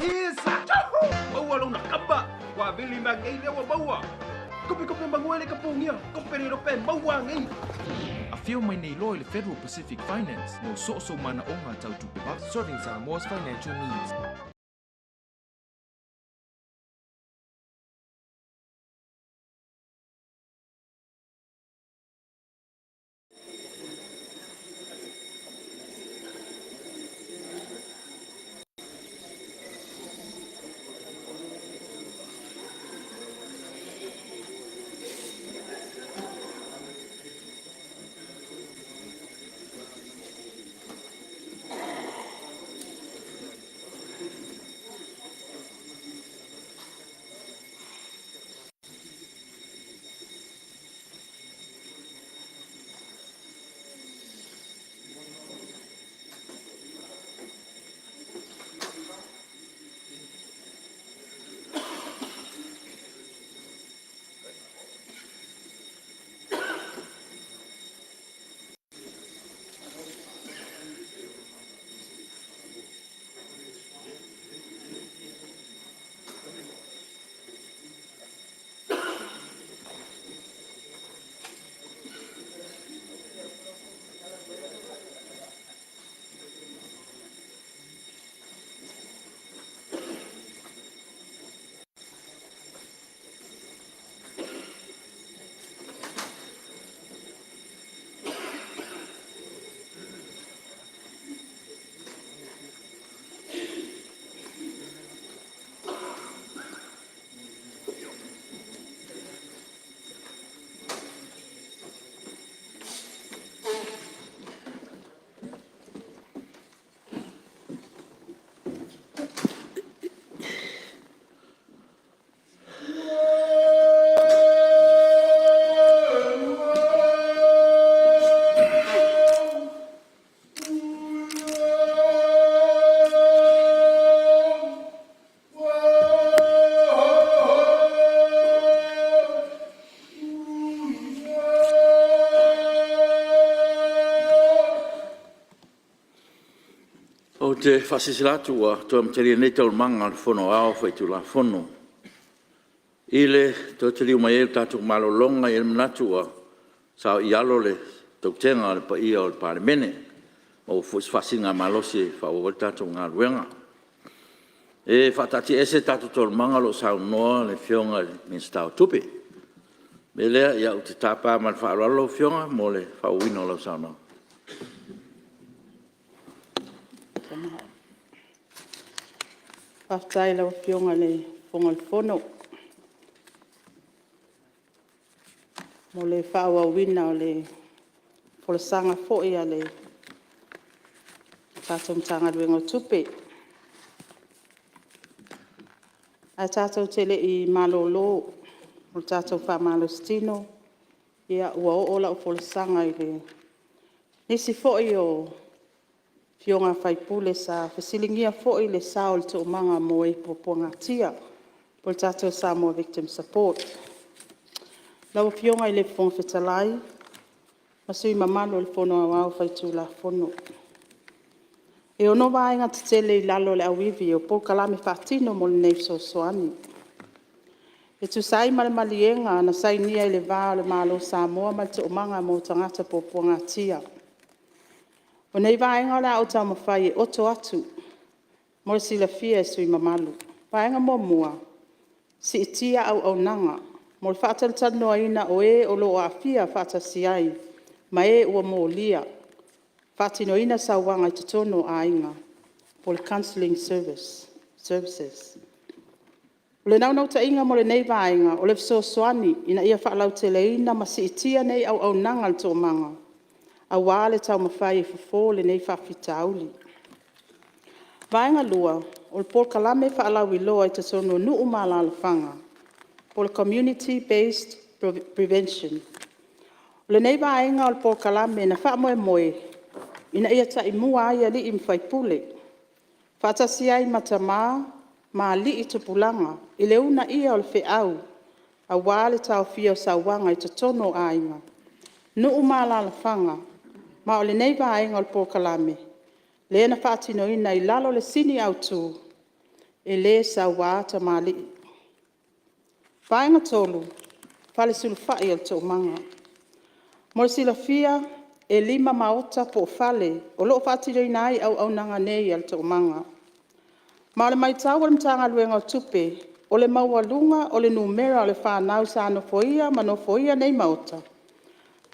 Isa! Maua lona kapa! Ua vili mai nei lea ua maua! Kope kope manuele ka pogia! Kope le rope maua nei! Afio mai nei loa i le Federal Pacific Finance mo so o sou manaoga tau tupe Serving Samoa's financial needs. Ou te faasilasila atu ua toe amatalia nei Taualumaga a le Fono Aoao Faitulafono. I le toe taliu mai ai o le tatou malologa, e i ai le manatu ua saoialo le tautega a le paia o le Palemene, ua maua foi se faasiligamalosi e faaauau ai le tatou galuega. E faataatiaese tatou Taualumaga o lo o saunoa le Afioga i le Minisita o Tupe. O le mea lea ou te tapa ma le faaaloalo lau Afioga mo le faaauauina o lau saunoaga. Faafetai i lau Afioga i le Fofoga o le Fono mo le faaauauina o le folasaga foi a le tatou Matagaluega o Tupe. Ae tatou te le i malolo mo le tatou faamalositino, ua oo lau folasaga i nisi foi o afioga i sui usufono sa fesiligia foi le sao o le Toomaga mo e Puapuagatia po o le tatou Samoa Victim Support. Lau Afioga i le Fofoga Fetalai ma sui usufono mamalu o le Fono Aoao Faitulafono, e 6 vaega tetele i lalo o le auivi o polokalame faatino mo lenei fesoasoani. E tusa ai ma le maliega na sainia i le va o le Malo o Samoa ma le Toomaga mo Tagata Puapuagatia. O nei vaega o le a ou taumafai e oto atu mo le silafia e sui usufono mamalu. Vaega 1: Siitia auaunaga mo le faatalatalanoaina o e o lo o aafia faatasi ai ma e ua molia faatinoina sauaga i totonu o aiga po o le counselling services. O le naunautaiga mo lenei vaega, o le fesoasoani ina ia faalauteleina ma siitia nei auaunaga a le Toomaga, aua le taumafai e fofo lenei faafitauli. Vaega 2, o le polokalame faalauiloa i totonu o nuu ma alalafaga po o le Community Based Prevention. O lenei vaega o le polokalame na faamoemoe ina ia taimua ai alii ma faipule, faatasi ai ma tama ma alii tupulaga i le uunaia o le feau aua le taofia o sauaga i totonu o aiga, nuu ma alalafaga. Ma o lenei vaega o le polokalame lea na faatinoina i lalo o le sini autu, E le saua tamalii. Vaega 3, Fale Sulufai o le Toomaga. Mo le silafia e 5 maota po o fale o lo o faatinoina ai auaunaga nei a le Toomaga. Ma o le matau a le Matagaluega o Tupe, o le maualuga o le numera o le fanau sa nofoia ma nofoia nei maota,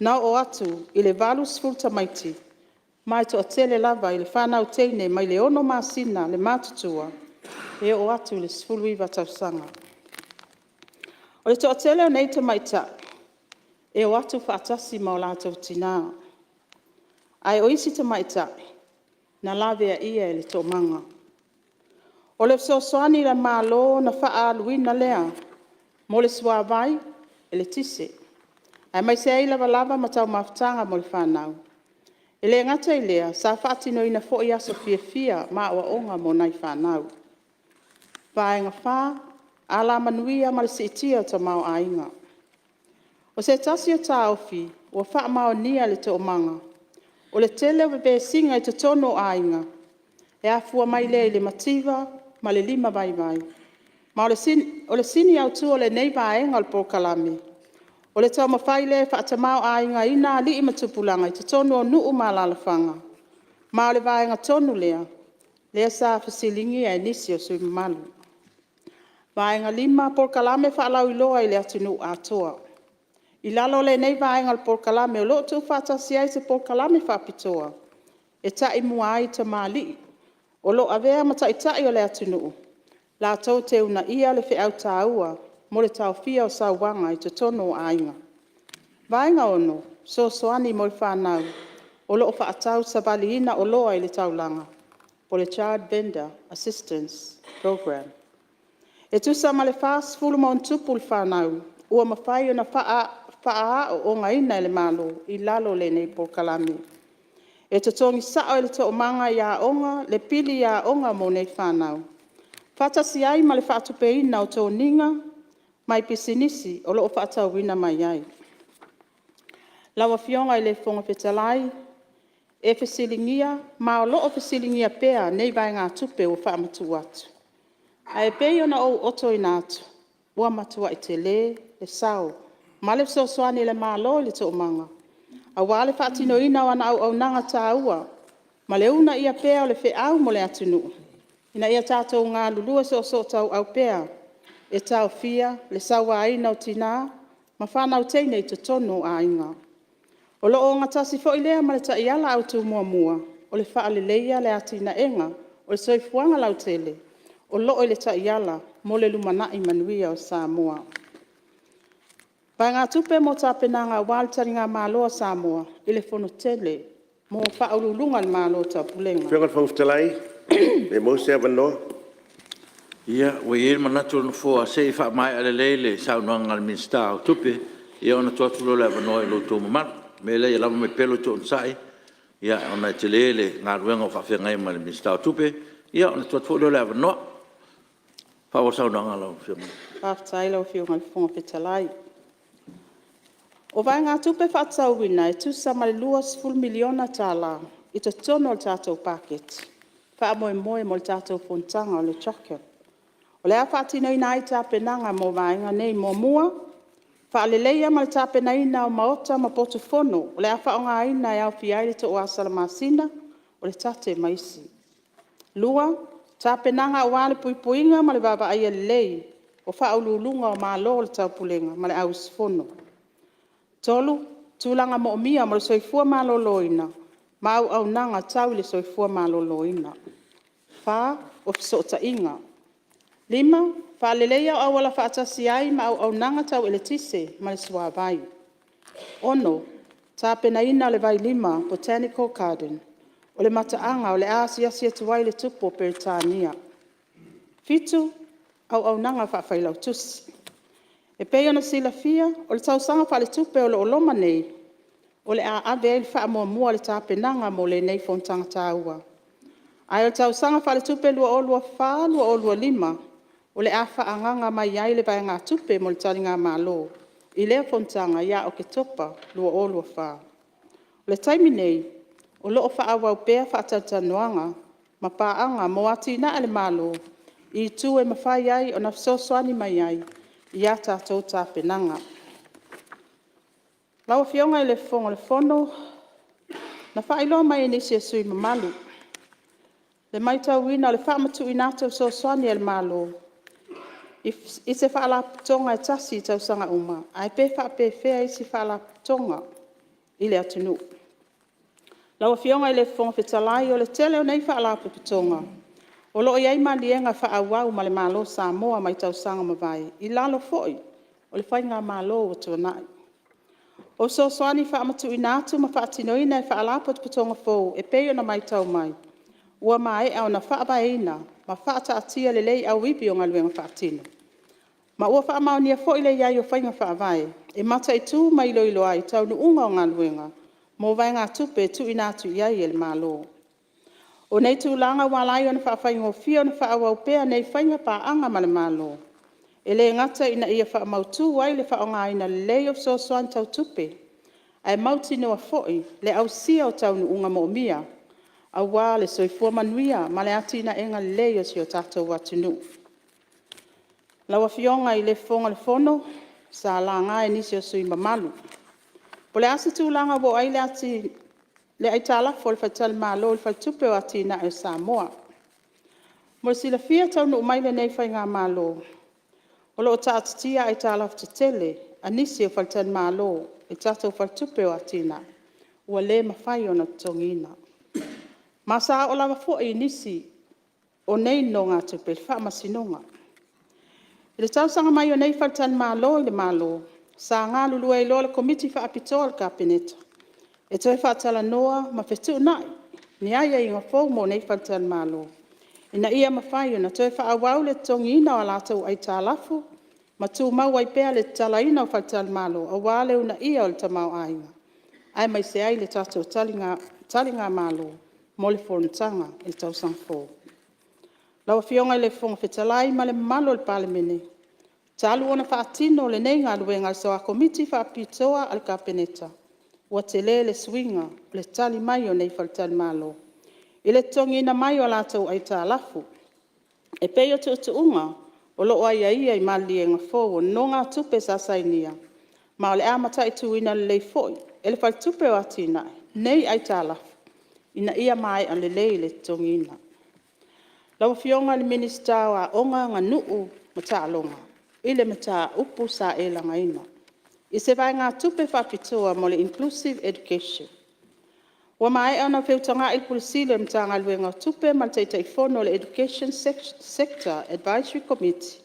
na oo atu i le 80 tamaiti, ma e toatele lava i le fanau teine mai le 6 masina le matutua e oo atu i le 19 tausaga. O le toatele o nei tamaitai, e o atu faatasi ma o latou tina, ae o isi tamaitai na laveaia e le toomaga. O le fesoasoani a le Malo na faaaluina lea mo le suavai, eletise, aemaise ai lavalava ma taumafataga mo le fanau. E le gata i lea, sa faatinoina foi aso fiafia ma aoaoga mo nai fanau. Vaega 4, Alamanuia ma le Siitia o le Tamaoaiga. O se tasi o taofi ua faamaonia e le Toomaga, o le tele o vevesiga i totonu o aiga, e afua mai lea i le mativa ma le limavaivai. Ma o le sini autu o lenei vaega o le polokalame, o le taumafai lea e faatamaoaigaina alii ma tupulaga i totonu o nuu ma alalafaga. Ma o le vaega tonu lea, lea sa fesiligia e nisi o sui usufono mamalu. Vaega 5, Polokalame faalauiloa i le atunuu atoa. I lalo o lenei vaega o le polokalame o lo o tuufaatasi ai se polokalame faapitoa e taimua ai tamalii o lo o avea ma taitai o le atunuu, latou te uunaia le feau taua mo le taofia o sauaga i totonu o aiga. Vaega 6, fesoasoani mo le fanau o lo o faatau savaliina oloa i le taulaga po o le Child Vendor Assistance Programme. E tusa ma le 40+ le fanau ua mafai ona faaaoogaina e le Malo i lalo o lenei polokalame. E totogi sao e le Toomaga i aoga le pili aoga mo nei fanau, faatasi ai ma le faatupeina o toniga mai pisinisi o lo o faatauina mai ai. Lau Afioga i le Fofoga Fetalai, E fesiligia ma o lo o fesiligia pea nei vaegatupe ua faamatuu atu. Ae pei ona ou otoina atu, ua matuai tele le sao ma le fesoasoani a le Malo i le Toomaga, aua le faatinoina o ana auaunaga taua ma le uunaia pea o le feau mo le atunuu, ina ia tatou galulue soosootauau pea e taofia le sauaina o tina ma fanau teine i totonu o aiga. O lo o ogatasi foi lea ma le Taiala Autu muamua, o le Faaleleia o le Atinaega o le Soifuaga Lautele, o lo o i le Taiala mo le Lumanai Manuia o Samoa. Vaegatupe mo tapenaga aua le taligamalo a Samoa i le Fono tele mo Faauluuluga a le Malo o le Taupulega. Lau Afioga i le Fofoga Fetalai, pe maua se avanoa. Ia, ua i ai le manatu o le Nofoa, se i faamaea lelei le saunoaga a le Minisita o Tupe ona tuu atu lea o le avanoa i lo outou mamalu. O le mea lea ia lava mai pea lo outou onosai ona e tele le galuega o faafeagai ma le Minisita o Tupe, ia ona tuu atu foi lea o le avanoa. Faaauau le saunoaga a lau Afioga. Faafetai lau Afioga i le Fofoga Fetalai. O vaegatupe faatatauina e tusa ma le $20 miliona i totonu o le tatou Paketi, faamoemoe mo le tatou fonotaga o le CHOGM. O le a faatinoina ai tapenaga mo vaega nei. Muamua, faaleleia ma le tapenaina o maota ma potu fono o le a faaaogaina e aofia ai le Tooa Salamasina o le TATTE ma isi. Lua, tapenaga aua le puipuiga ma le vaavaaia lelei o Faauluuluga o Malo o le Taupulega ma le au usufono. Tolu, tulaga moomia mo le soifua maloloina ma auaunaga tau i le soifua maloloina. Fa, o fesootaiga. Lima, faaleleia o auala faatasi ai ma auaunaga tau eletise ma le suavai. Ono, tapenaina o le Vailima Botanical Garden, o le mataaga o le a asiasi atu ai le Tupu o Peretania. Fitu, Auaunaga Faa-Failautusi. E pei ona silafia o le tausaga faaletupe o lo o loma nei, o le a ave ai le faamuamua i le tapenaga mo lenei fonotaga taua. Ae o le tausaga faaletupe 2024/2025 o le a faaagaga mai ai le vaegatupe mo le taligamalo i lea fonotaga ia Oketopa 2024. O le taimi nei, o lo o faaauau pea faatalatalanoaga ma paaga mo atinae a le Malo i itu e mafai ai ona fesoasoani mai ai i a tatou tapenaga. Lau Afioga i le Fofoga o le Fono, na faailoa mai e nisi o sui usufono mamalu le matauina o le faamatuuina atu o fesoasoani a le Malo i se Faalapotopotoga e tasi i tausaga uma, ae pe faapefea isi Faalapotopotoga i le atunuu. Lau Afioga i le Fofoga Fetalai, o le tele o nei Faalapotopotoga o lo o i ai maliega faaauau ma le Malo o Samoa mai tausaga ua mavae, i lalo foi o le faigamalo ua tuanai. O fesoasoani faamatuuina atu ma faatinoina e Faalapotopotoga fou e pei ona matau mai, ua maea ona faavaeina ma faataatia lelei auivi o galuega faatino. Ma ua faamaonia foi le i ai o faiga faavae e mataitu ma iloilo ai taunuuga o galuega mo vaegatupe e tuuina atu i ai e le Malo. O nei tulaga ua ala ai ona faafaigofie ona faaauau pea nei faiga paaga ma le Malo, e le gata ina ia faamautu ai le faaaogaina lelei o fesoasoani tau tupe, ae mautinoa foi le ausia o taunuuga moomia aua le soifua manuia ma le atinaeina lelei o si o tatou atunuu. Lau Afioga i le Fofoga o le Fono, sa laga e nisi o sui usufono mamalu, po o le a se tulaga ua oo i ai le aitalafu a le faletalimalo i le Faletupe o Atinae o Samoa. Mo le silafia e taunuu mai lenei faigamalo, o lo o taatitia aitalafu tetele a nisi o faletalimalo i le tatou Faletupe o Atinae ua le mafai ona totogiina. Ma sa oo lava foi nisi o nei nonogatupe i le faamasinoga. I le talosaga mai o nei faletalimalo i le Malo, sa galulue ai loa le Komiti Faapitoa a le Kapeneta e toe faatalanoa ma fetuunai ni aiaiga fou mo nei faletalimalo, ina ia mafai ona toe faaauau le totogiina o latou aitalafu ma tumau ai pea le tatalaina o faletalimalo aua le uunaia o le tamaoaiga, aemaise ai le tatou taligamalo mo le fonotaga i le tausaga fou. Lau Afioga i le Fofoga Fetalai ma le mamalu o le Palemene, talu ona faatino lenei galuega e le Soa Komiti Faapitoa a le Kapeneta, Ua tele le suiga o le tali mai o nei faletalimalo i le totogiina mai o a latou aitalafu, e pei o tuutuuga o lo o aiaia i maliliega fou o nonogatupe sa sainia, ma o le a mataituina lelei foi e le Faletupe o Atinae nei aitalafu ina ia maea lelei le totogiina. Lau Afioga i le Minisita o Aoga, Aganuu ma Taaloga i le mataupu sa e lagaina i se vaegatupe faapitoa mo le Inclusive Education. Ua maea ona feutagai le Ofisa Sili o le Matagaluega o Tupe ma le Taitaifono o le Education Sector Advisory Committee,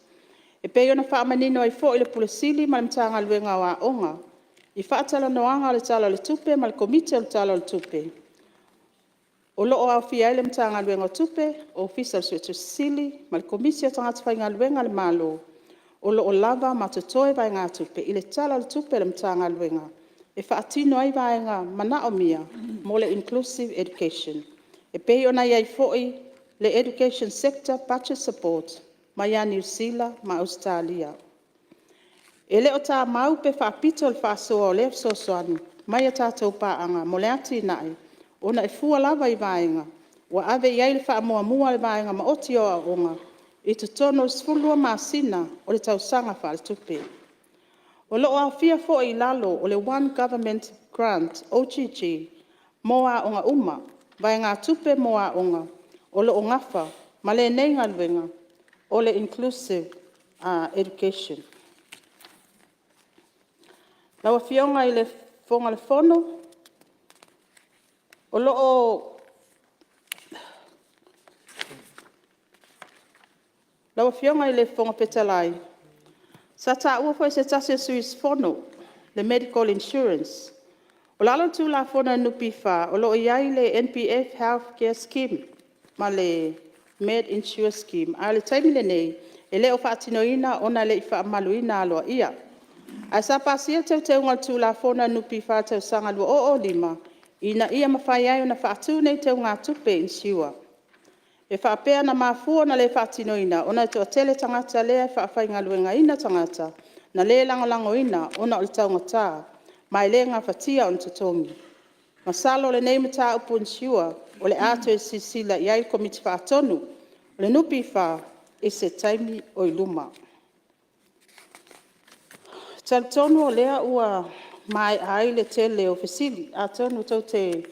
e pei ona faamanino ai foi e le Ofisa Sili ma le Matagaluega o Aoga i faatalanoaga o le Tala o le Tupe ma le Komiti o le Tala o le Tupe, o lo o aofia ai le Matagaluega o Tupe, Ofisa o le Suetusi Sili ma le Komisi o Tagata Faigaluega a le Malo, o lo o lava ma totoe vaegatupe i le Tala o le Tupe a le Matagaluega e faatino ai vaega manaomia mo le Inclusive Education, e pei ona i ai foi le Education Sector Budget Support mai ia Niu Sila ma Ausetalia. E le o tamau pe faapito le faasoa o lea fesoasoani mai a tatou paaga mo le atinae, ona e fua lava i vaega ua ave i ai le faamuamua a le vaega maoti o aoaoga i totonu o le 12 masina o le tausaga faaletupe. O lo o aofia foi i lalo o le One Government Grant OGG mo aoga uma, vaegatupe mo aoga o lo o nafa ma lenei galuega o le Inclusive Education. Lau Afioga i le Fofoga Fetalai, Lau Afioga i le Fofoga Fetalai, sa taua foi e se tasi o sui usufono le Medical Insurance. O lalo o le Tulafono a le NPF o lo o i ai le NPF Health Scheme ma le Med Insure Scheme, a o le taimi lenei e le o faatinoina ona e le i faamamaluina aloaia. Ae sa pasia le teuteuga o le Tulafono a le NPF i le tausaga 2005 ina ia mafai ai ona faatu nei teugatupe insure. E faapea na mafua ona le faatinoina ona e toatele tagata lea e faafaigaluegaina tagata na le lagolagoina ona o le taugata ma e le gafatia ona totogi. Masalo o lenei mataupu insure o le a toe silasila i ai le Komiti Faatonu o le NPF i se taimi o i luma. E talitonu o lea ua maea ai le tele o fesili, atonu tou te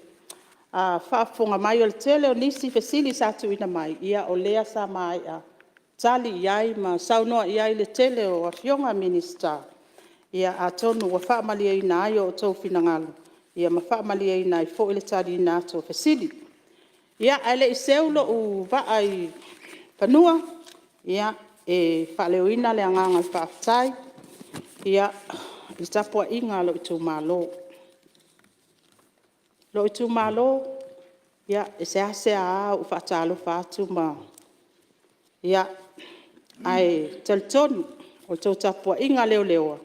faafofoga mai o le tele o nisi fesili sa tuuina mai, o lea sa maea tali i ai ma saunoa i ai le tele o afioga i Minisita, atonu ua faamalieina ai outou finagalo ma faamalieina ai foi le taliina atu o fesili. Ia, ae le i seu lou vaa i fanua, e faaleoina le agaga o le faafetai i le tapuaiga a lou itumalo. Lou itumalo, e seasea lava ou faatalofa atu ae talitonu o le tou tapuaiga leleoa,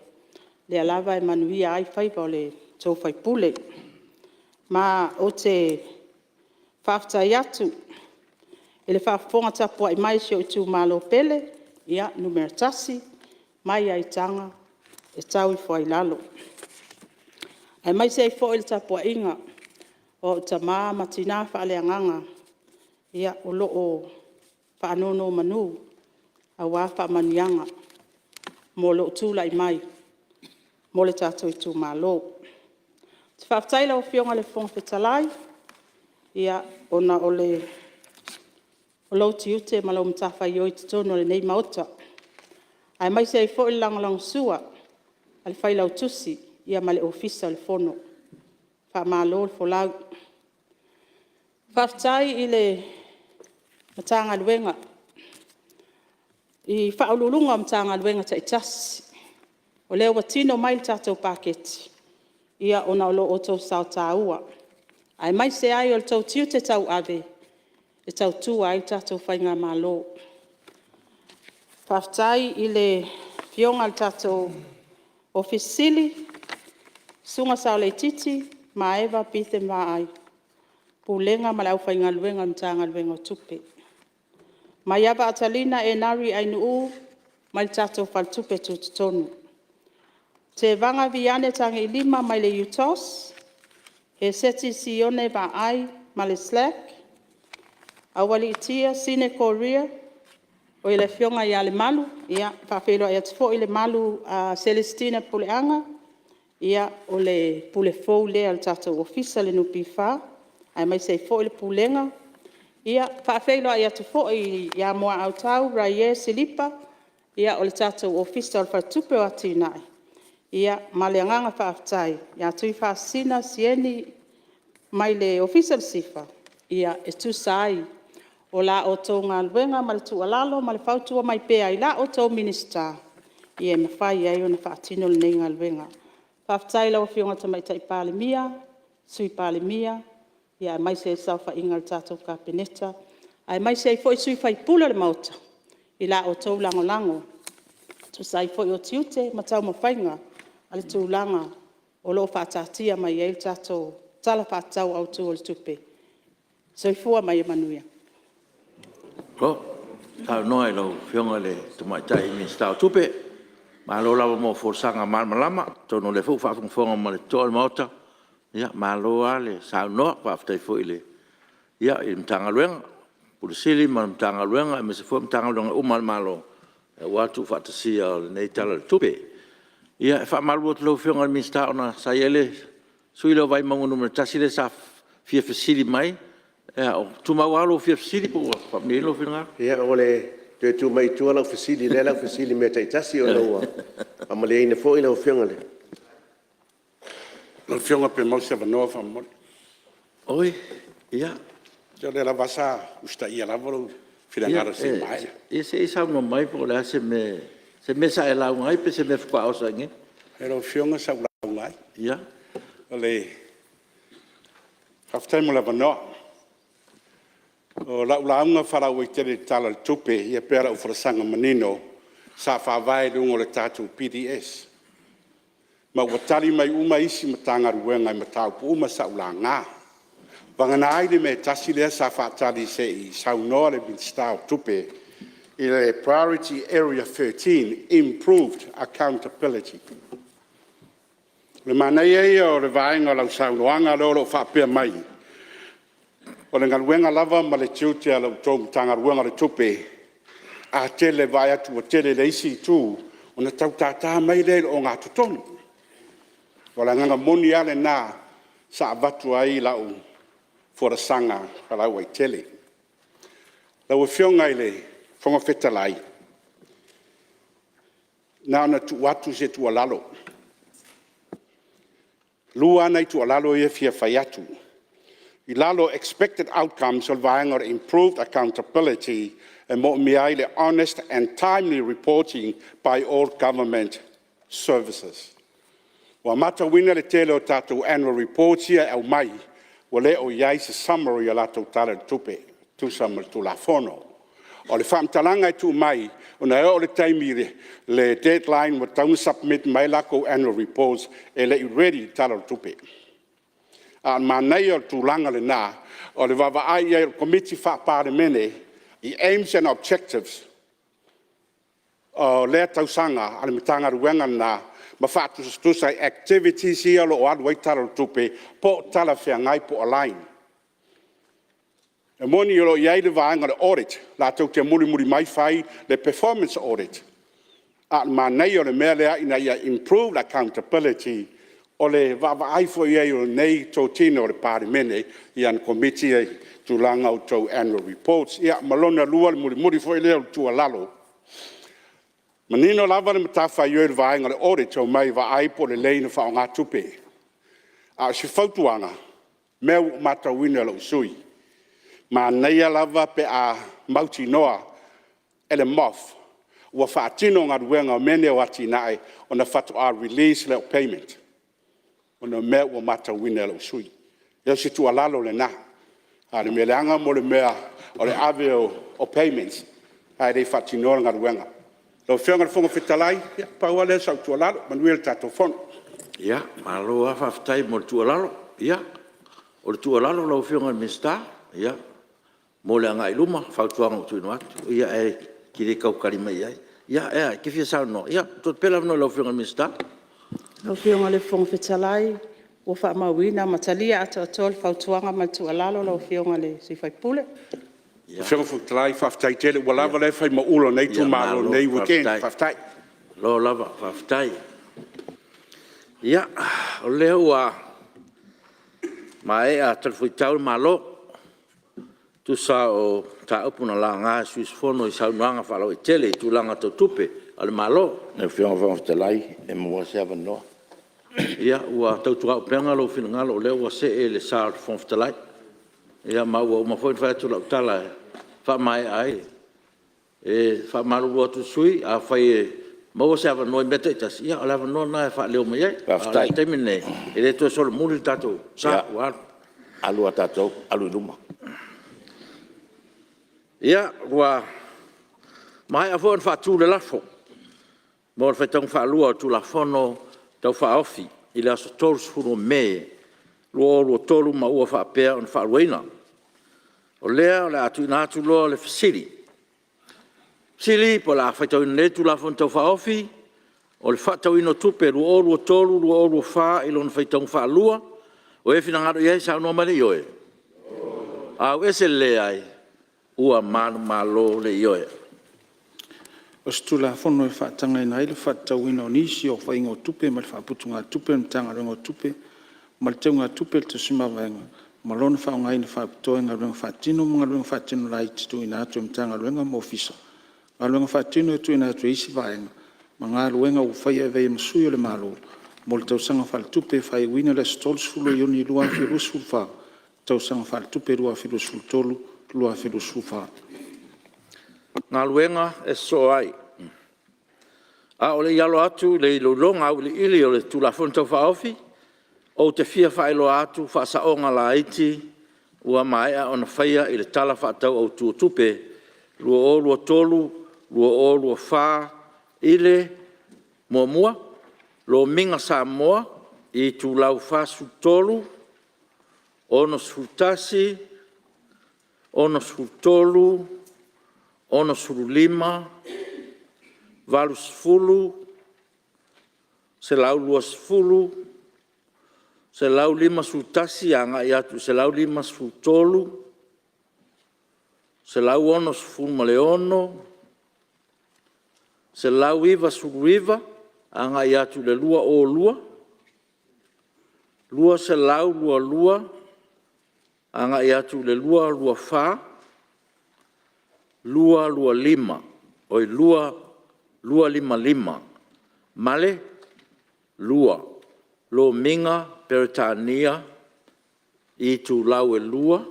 lea lava e manuia ai faiva o le tou sui usufono. Ma ou te faafetai atu i le faafofoga tapuai mai a si ou itumalo pele numera 1, mai lava i Taga e tau i Foailalo, aemaise ai foi le tapuaiga a ou tama ma tina faaleagaga o lo o faanonomanu aua faamanuiaga mo lou tulai mai mo le tatou itumalo. Ou te faafetai i lau Afioga i le Fofoga Fetalai ona o lou tiute ma lau matafaioi i totonu o lenei Maota, aemaise ai foi o le lagolagosua a le Failautusi ma le Ofisa o le Fono. Faamalo le folau. Faafetai i Ofisa Sili o Pulega o Matagaluega taitasi, o lea ua tino mai le tatou paketi ona o lo outou sao taua, aemaise ai o le tou tiute tauave e tautua ai le tatou faigamalo. Faafetai i le afioga i le tatou Ofisa Sili o Pulega, Susuga Saoleititi Maeva Betham Vaai, Pulega ma le aufaigaluega a le Matagaluega o Tupe. Maiava Atalina Enari Ainuu mai le tatou Faletupe Tutotonu. Tevaga Viane Tagiilima mai le UTOS. Heseti Sione Vaai ma le SLAC, Aualiitia Sine Koria, le Afioga ia Lemalu. E faafeiloai atu foi Lemalu Selesitina Puleaga, o le Pule fou lea a le tatou Ofisa o le NPF, aemaise ai foi le Pulega. E faafeiloai atu foi ia Muaautau Raie Silipa o le tatou Ofisa o le Faletupe o Atinae. Ma le agaga faafetai ia Tuifaasisina Sieni mai le Ofisa o le SIFA e tusa ai o la outou galuega ma le tuualalo ma le fautua mai pea i la outou Minisita e mafai ai ona faatino lenei galuega. Faafetai i lau Afioga i le Tamaitai Palemia, Sui Palemia aemaise le saofaiga a le tatou Kapeneta, aemaise ai foi sui usufono o le Maota i la outou lagolago e tusa ai foi o tiute ma taumafaiga i le tulaga o lo o faataatia mai ai le tatou Tala Faatatau Autu o le Tupe. Soifua ma ia manuia. Malo saunoa i lau Afioga i le Tamaitai Minisita o Tupe, malo lava mo folasaga malamalama. Atonu o lea foi ua faafogafoga ma le totoa le Maota, malo lava le saunoa. Faafetai foi i le Matagaluega, Ofisa Sili o Pulega ma le Matagaluega aemaise foi o Matagaluega uma a le Malo aua le tuufaatasia o lenei Tala o le Tupe. Ia e faamalulu atu i lau Afioga i le Minisita ona sa i ai le sui usufono lea o Vaimauga 1 lea sa fia fesili mai. O tumau lava lou fia fesili po ua faamalieina lou finagalo? Ia o le a toe tuu mai i tua lau fesili, o lea o le a ou fesili i mea taitasi ona ua faamalieina foi lau Afioga i le… Lau Afioga pe maua se avanoa faamolemole. Oi, ia. Se o lea lava sa usitaia lava lou finagalo se i maea. Ia se i saunoa mai po o le a se mea… Se mea sa e lauga ai po o se mea faatoa oso ae nei? Lau Afioga sa ou lauga ai. Ia. Faafetai mo le avanoa. O lau lauga faalauaitele i le Tala o le Tupe e pei o lau folasaga manino sa faavae i luga o le tatou PDS ma ua tali mai uma isi Matagaluega i mataupu uma sa ou laga, vagana ai le mea e tasi lea sa faatali se i saunoa le Minisita o Tupe i le Priority Area 13, Improved Accountability. O le manaia ia o le vaega o lau saunoaga lea o lo o faapea mai, o le galuega lava ma le tiute o la outou Matagaluega o le Tupe, a tele vaai atu ua tele i le isi itu ona tau tata mai lea i le ogatotonu. O le agaga moni lava lena sa avatu ai lau folasaga faalauaitele. Lau Afioga i le Fofoga Fetalai, na ona tuu atu o se tuualalo, e 2 lava nai tuualalo ia e fia fai atu. I lalo o expected outcomes o le vaega o le improved accountability e moomia ai le honest and timely reporting by all government services. Ua matauina le tele o tatou annual reports ia e aumai ua le o i ai se summary o latou Tala o le Tupe e tusa ma le Tulafono. O le faamatalaga e tuu mai, ona e oo i le taimi i le deadline ua tatau ona submit mai latou annual reports, e le i ready le Tala o le Tupe. A o le manaia o le tulaga lena, o le vaavaai i ai o le Komiti Faa-Palemene i aims and objectives o lea tausaga a le Matagaluega lena ma faatusatusa i activities ia o lo o alu ai Tala o le Tupe po o talafeagai po o align. E moni o lo o i ai le vaega o le Audit latou te mulimuli mai fai le performance audit, a o le manaia o le mea lea ina ia improve le accountability o le vaavaai foi i ai o lenei totino o le Palemene i ana Komiti ia i tulaga o outou annual reports. Ia ma lona lua o le mulimuli foi lea o le tuualalo, e manino lava le matafaioi a le vaega o le Audit e omai e vaai po o lelei ona faaaoga tupe. A o se fautuaga, o mea ua matauina e lou sui usufono, manaia lava pe a mautinoa e le MOF ua faatino galuega o mea nei o atinae ona faatoa release lea o payment, ona o mea ua matauina e lou sui usufono. Ia o se tuualalo lena, a o le mea leaga le mea o le ave o payments ae le i faatinoa le galuega. Lau Afioga i le Fofoga Fetalai, ia pau lava lea o sau tuualalo. Manuia le tatou Fono. Ia, malo lava faafetai mo le tuualalo. Ia, o le tuualalo lau Afioga i le Minisita mo le agai i luma i fautuaga ua tuuina atu, ae e te le tau tali mai i ai. Ia, ae a, e te fia saunoa? Ia, tuu atu pea le avanoa i lau Afioga i le Minisita. Lau Afioga i le Fofoga Fetalai, Ua faamauina ma talia atoatoa le fautuaga ma le tuualalo lau Afioga i le sui usufono. Lau Afioga i le Fofoga Fetalai, faafetai tele ua lava lea fai ma ula o lenei itumalo i lenei weekend. Faafetai. Malo lava faafetai. Ia, o lea ua maea talifuaitau le Malo e tusa o mataupu na laga e sui usufono i saunoaga faalauaitele i tulaga tau tupe a le Malo. Lau Afioga i le Fofoga Fetalai pe maua se avanoa. Ia ua tautuaupega lou finagalo o lea ua see le sa o le Fofoga Fetalai, ia ma ua uma foi ona fai atu lau tala e faamaea ai. E faamalulu atu i le sui usufono, afai e maua se avanoa i mea taitasi, ia o le avanoa lena e faaleo mai ai. Faafetai. A o le taimi lenei e le toe solomuli le tatou sa ua alu. Ia, alu a tatou, alu i luma. Ia, ua maea foi ona faatu le lafo mo le faitauga faalua o le Tulafono Tau Faaofi i le aso 30 Me 2023 ma ua faapea ona faaluaina. O lea o le a tuuina atu loa le fesili. O le fesili po o le a faitauina nei le Tulafono Tau Faaofi o le Faatatauina o Tupe 2023/2024 i lona faitauga faalua. O ai e finagalo i ai saunoa mai le ioe. Auese le leai. Ua manumalo le Ioe. O se Tulafono e faatagaina ai le faatatauina o nisi o aofaiga o tupe mai le faaputugatupe a le Matagaluega o Tupe ma le Teugatupe o le Tusi Mavaega ma lona faaaogaina faapitoa i galuega faatino ma galuega faatino laiti tuuina atu e Matagaluega ma Ofisa, galuega faatino e tuuina atu e isi vaega ma galuega ua faia e avea ai ma sui o le Malo mo le Tausaga Faaletupe faaiuina i le aso 30 Iuni 2024, Tausaga Faaletupe 2023/2024. Galuega e Sosoo ai. A o le i alo atu i le iloiloga auiliili o le Tulafono Tau Faaofi, ou te fia faailoa atu Faasaoga laiti ua maea ona faia i le Tala Faatatau Autu o Tupe 2023/2024 i le: 1. Lomiga Samoa i itulau 43, 61, 63, 65, 80, 120, 151 agai atu i le 153, 166, 199 agai atu i le 202, 222 agai atu i le 224, 255 ma le 2. Lomiga Peretania i itulau e 2,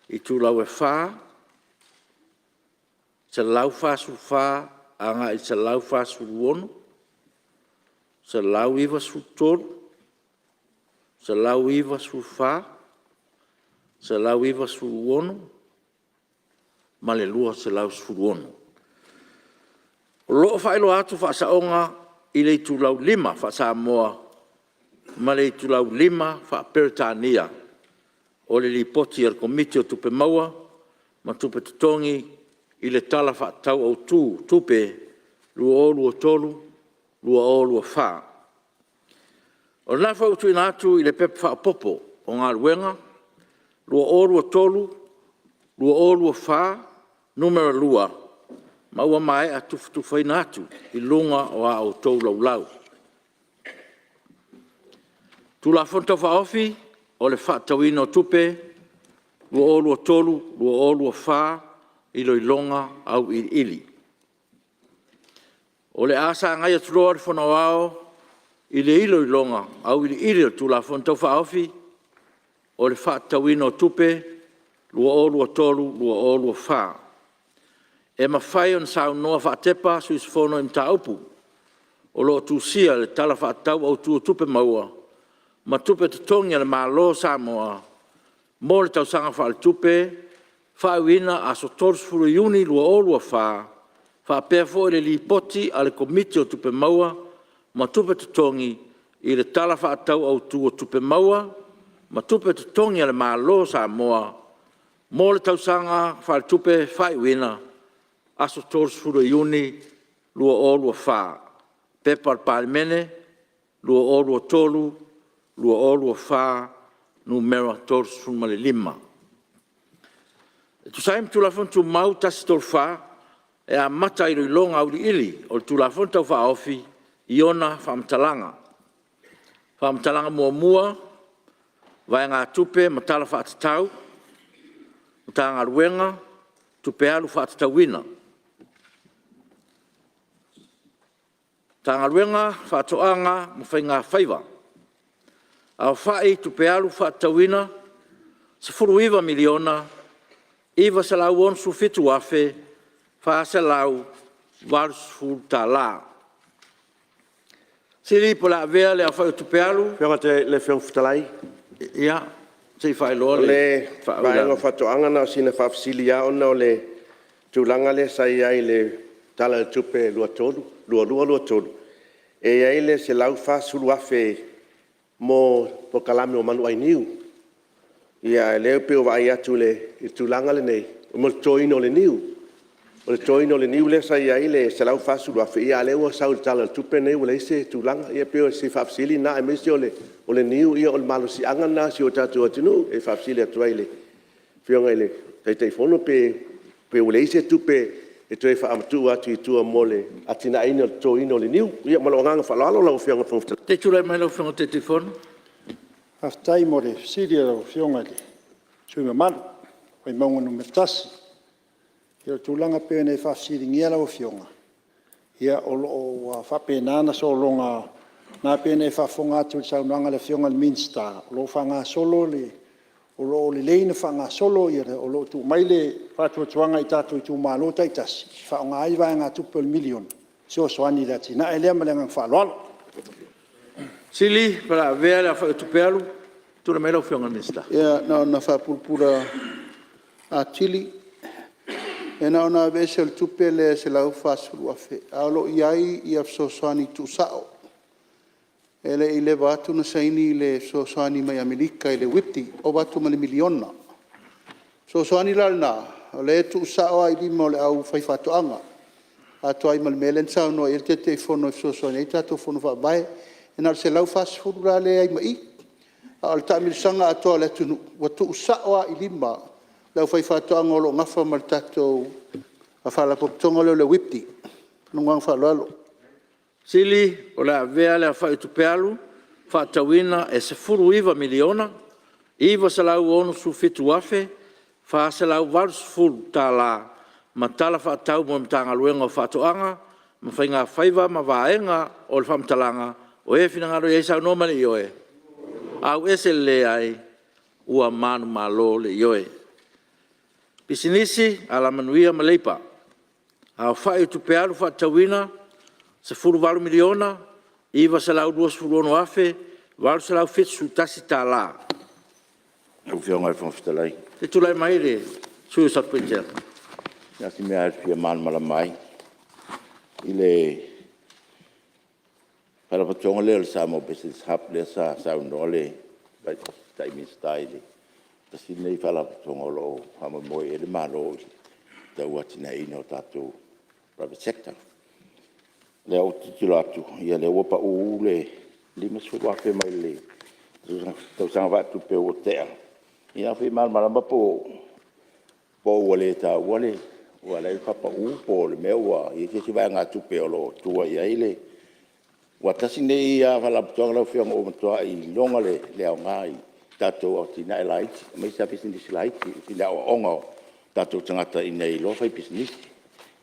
itulau e 4, 144 agai le 146, 193, 194, 196 ma le 216. O lo o faailoa atu faasaoga i le itulau 5 faa-Samoa ma le itulau 5 faa-Peretania o le Lipoti a le Komiti o Tupe Maua ma Tupe Totogi i le Tala Faatatau Autu o Tupe 2023/2024. O lena foi ua tuuina atu i le Pepa Faaopoopo o Galuega 2023/2024 Nu.2 ma ua maea tufatufaina atu i luga o a outou Laulau. Tulafono Tau Faaofi o le Faatatauina o Tupe 2023/2024 Iloiloga Auiliili. O le a sagai atu loa le Fono Aoao i le Iloiloga Auiliili o le Tulafono Tau Faaofi o le Faatatauina o Tupe 2023/2024. E mafai ona saunoa faatepa sui usufono i mataupu o lo o tusia i le Tala Faatatau Autu o Tupe Maua ma Tupe Totogi a le Malo o Samoa mo le Tausaga Faaletupe faaiuina aso 30 Iuni 2024, faapea foi le Lipoti a le Komiti o Tupe Maua ma Tupe Totogi i le Tala Faatatau Autu o Tupe Maua ma Tupe Totogi a le Malo o Samoa mo le Tausaga Faaletupe faaiuina aso 30 Iuni 2024. P.P. 2024 Nu.35. E tusa ai ma Tulafono Tumau 134, e amata le iloiloga auiliili o le Tulafono Tau Faaofi i ona faamatalaga. Faamatalaga Muamua, Vaegatupe ma Tala Faatatau, Matagaluega, Tupe Alu Faatatauina. Matagaluega, Faatoaga ma Faiga Faiva. Aofai Tupe Alu Faatatauina: $19,967,480. Sili po o le a avea le aofai o tupe alu. Lau Afioga i le Fofoga Fetalai. Ia, se i faailoa O le le faauilavea. vaega o Faatoaga na o sina faafesili lava ona o le tulaga lea sa i ai i le Tala o le Tupe 2022/2023, e i ai le $140,000 mo polokalame o manuainiu. A o lea pei ua vaai atu i le tulaga lenei mo le totoina o le niu. O le totoina o le niu lea sa i ai le $140,000 a o lea ua sau i le Tala o le Tupe lenei ua leai se tulaga. Ia pei o si faafesili lena aemaise o le niu o le malosiaga lena o si o tatou atunuu. E faafesili atu ai i le Afioga i le Taitaifono pe ua leai se tupe e toe faamatuu atu i tua mo le atinaeina o le totoina o le niu. Ia ma lou agaga faaaloalo lau Afioga i le Fofoga Fetalai. Se i tulai mai lau Afioga i le Taitaifono. Faafetai mo le fesili a lau Afioga i le sui usufono mamalu o Vaimauga 1. Ia o le tulaga pei ona e faafesiligia lau Afioga, ia o lo o ua faapena ona sologa, lena pei ona e faafofoga atu i le saunoaga a le Afioga i le Minisita, o lo o faagasolo le… o lo o lelei ona faagasolo, o lo o tuu mai le faatuatuaga i tatou itumalo taitasi e faaaoga ai vaegatupe o le miliona e fesoasoani i le atinae lea. Ma le agaga faaaloalo. O le a avea le aofai o tupe alu. Tulai mai lau Afioga i le Minisita. Ia na ona faapulapula atili. E na ona aveese o le tupe lea e $140,000 ae o lo o i ai fesoasoani tuusao. E le i leva atu ona saini le fesoasoani mai Amerika i le WIPPI, ova atu ma le miliona. O le fesoasoani la lena o lea e tuusao lava i lima o le aufaifaatoaga, atoa ai ma le mea lea na saunoa i ai le Taitaifono e fesoasoani ai le tatou Fono Faavae. E na o le $140,000 la lea e i ai ma i, a o le taamilosaga atoa a le atunuu ua tuusao lava i lima o le aufaifaatoaga o lo o nafa ma le tatou Faalapotopotoga lea o le WIPPI. Ma le agaga faaaloalo. O le a avea le aofai o tupe alu faatatauina e $19,967,480 ma tala faatatau mo le Matagaluega o Faatoaga ma Faiga Faiva ma vaega o le faamatalaga o e finagalo ai saunoa ma le Ioe. Ioe. Auese ma manumalo le Ioe. Pisinisi, Alamanuia ma Leipa. Aofai o Tupe Alu Faatatauina: $18,926,871. Lau Afioga i le Fofoga Fetalai. Se i tulai mai le sui usufono mo Satupaitea. Na o si mea lava e fia malamalama ai i le Faalapotopotoga lea o le Samoa Business Hub lea sa saunoa le Tamaitai Minisita i le tasi lenei Faalapotopotoga o lo o faamoemoe i ai le Malo i le tauatiaeina o tatou private sector. O lea ou te tilotilo atu o lea ua pau le $50,000 mai le tausaga faaletupe ua tea. Ia e fia malamalama po o ua le taua ua ala ai ona faapau po o le mea ua i ai se isi vaegatupe o lo o tua i ai le… Aua tasi lenei Faalapotopotoga lau Afioga ua matua iloga le aoga i tatou atinae laiti aemaise lava pisinisi laiti i le aoaoga o tatou tagata ina ia iloa fai pisinisi.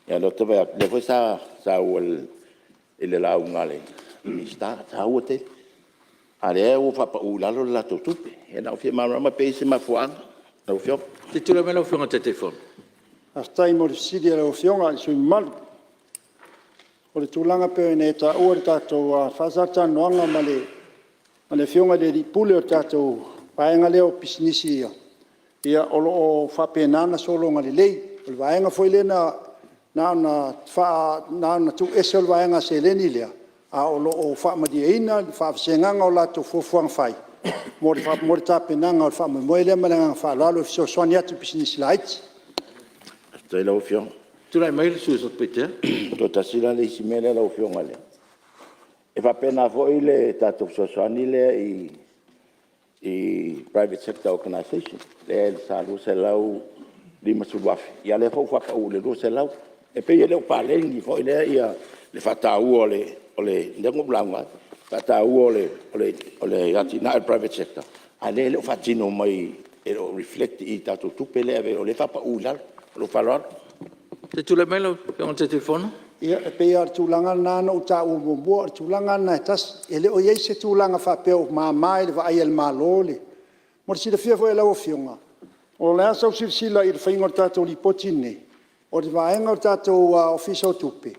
Ia o lea ou te vaai atu, o lea foi sa saua i le lauga a le Minisita, e taua tele, a o lea ua faapau i lalo le latou tupe. Ia na ona ou fia malamalama pe i ai se mafuaaga lau Afioga. Se i tulai mai lau Afioga i le Taitaifono. Faafetai mo le fesili a lau Afioga i le sui usufono mamalu. O le tulaga pei ona e taua i le tatou faatalatalanoaga ma le Afioga i le alii Pule o le tatou vaega lea o pisinisi ia, o lo o faapena ona sologa lelei. O le vaega foi lea na ona tuuese o le vaega seleni lea, a o lo o faamalieina le faavasegaga o latou fuafuaga fai mo le tapenaga o le faamoemoe lea. Ma le agaga faaaloalo e fesoasoani atu i pisinisi laiti. Faafetai i lau Afioga. Tulai mai le sui usufono mo Satupaitea. Toe tasi la le isi mea lea lau Afioga, e faapena foi le tatou fesoasoani lea i Private Sector Organisation lea sa $250,000 a o lea foi ua faapau i le $200,000. E pei e le o paleni foi lea le faataua o le… lea na ou lauga ai, faataua o le atinae o le private sector a o lea e le o faatino mai e le o reflect i i i tatou tupe lea e ave o lea e faapau i lalo. Ma lou faaaloalo. Se i tulai mai lau Afioga i le Taitaifono. Ia e pei lava o le tulaga lena na ou taua muamua, o le tulaga lava lena e tasi. E le o i ai se tulaga faapea ua mama i le vaai a le Malo le… Mo le silafia foi e lau Afioga, o le a sau silasila i le faiga o le tatou Lipoti lenei, o le vaega o le tatou Ofisa o Tupe,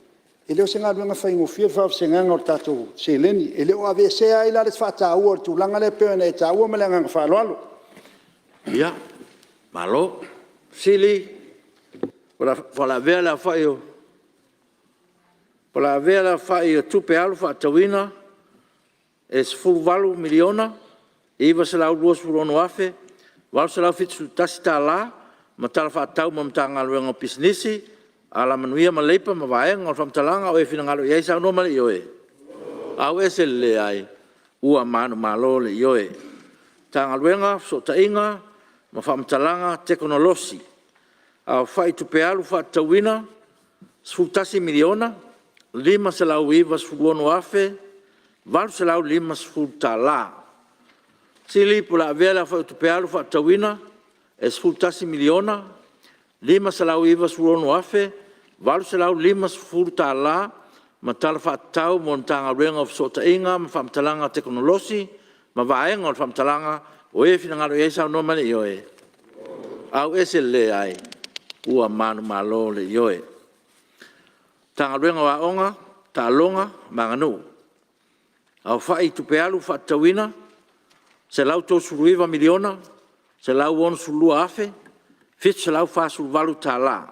e le o se galuega faigofie le faavasegaina o le tatou seleni. E le o aveesea ai la le faataua o le tulaga lea pei ona e taua. Ma le agaga faaaloalo. Ia, malo. O le a avea le aofai o Tupe Alu faatatauina e $18,926,871 ma Tala Faatatau mo Matagaluega o Pisinisi, Alamanuia ma Leipa ma Vaega o Faamatalaga o e finagalo i ai, saunoa mai le ioe. Auese le leai. Ua manumalo le ioe. Matagaluega o Fesootaiga ma Faamatalaga Tekonolosi. Aofai Tupe Alu faatatauina: $11,596,850. Sili po o le a avea le aofai o Tupe Alu faatatauina e $11,596,850 ma Tala Faatatau mo le Matagaluega o Fesootaiga ma Faamatalaga Tekonolosi ma Vaega o le Faamatalaga o e finagalo i ai, saunoa mai le ioe. Auese le leai. Ua manumalo le ioe. Matagaluega o Aoga, Taaloga ma Aganuu. Aofai Tupe Alu faatatauina: $139,162,748.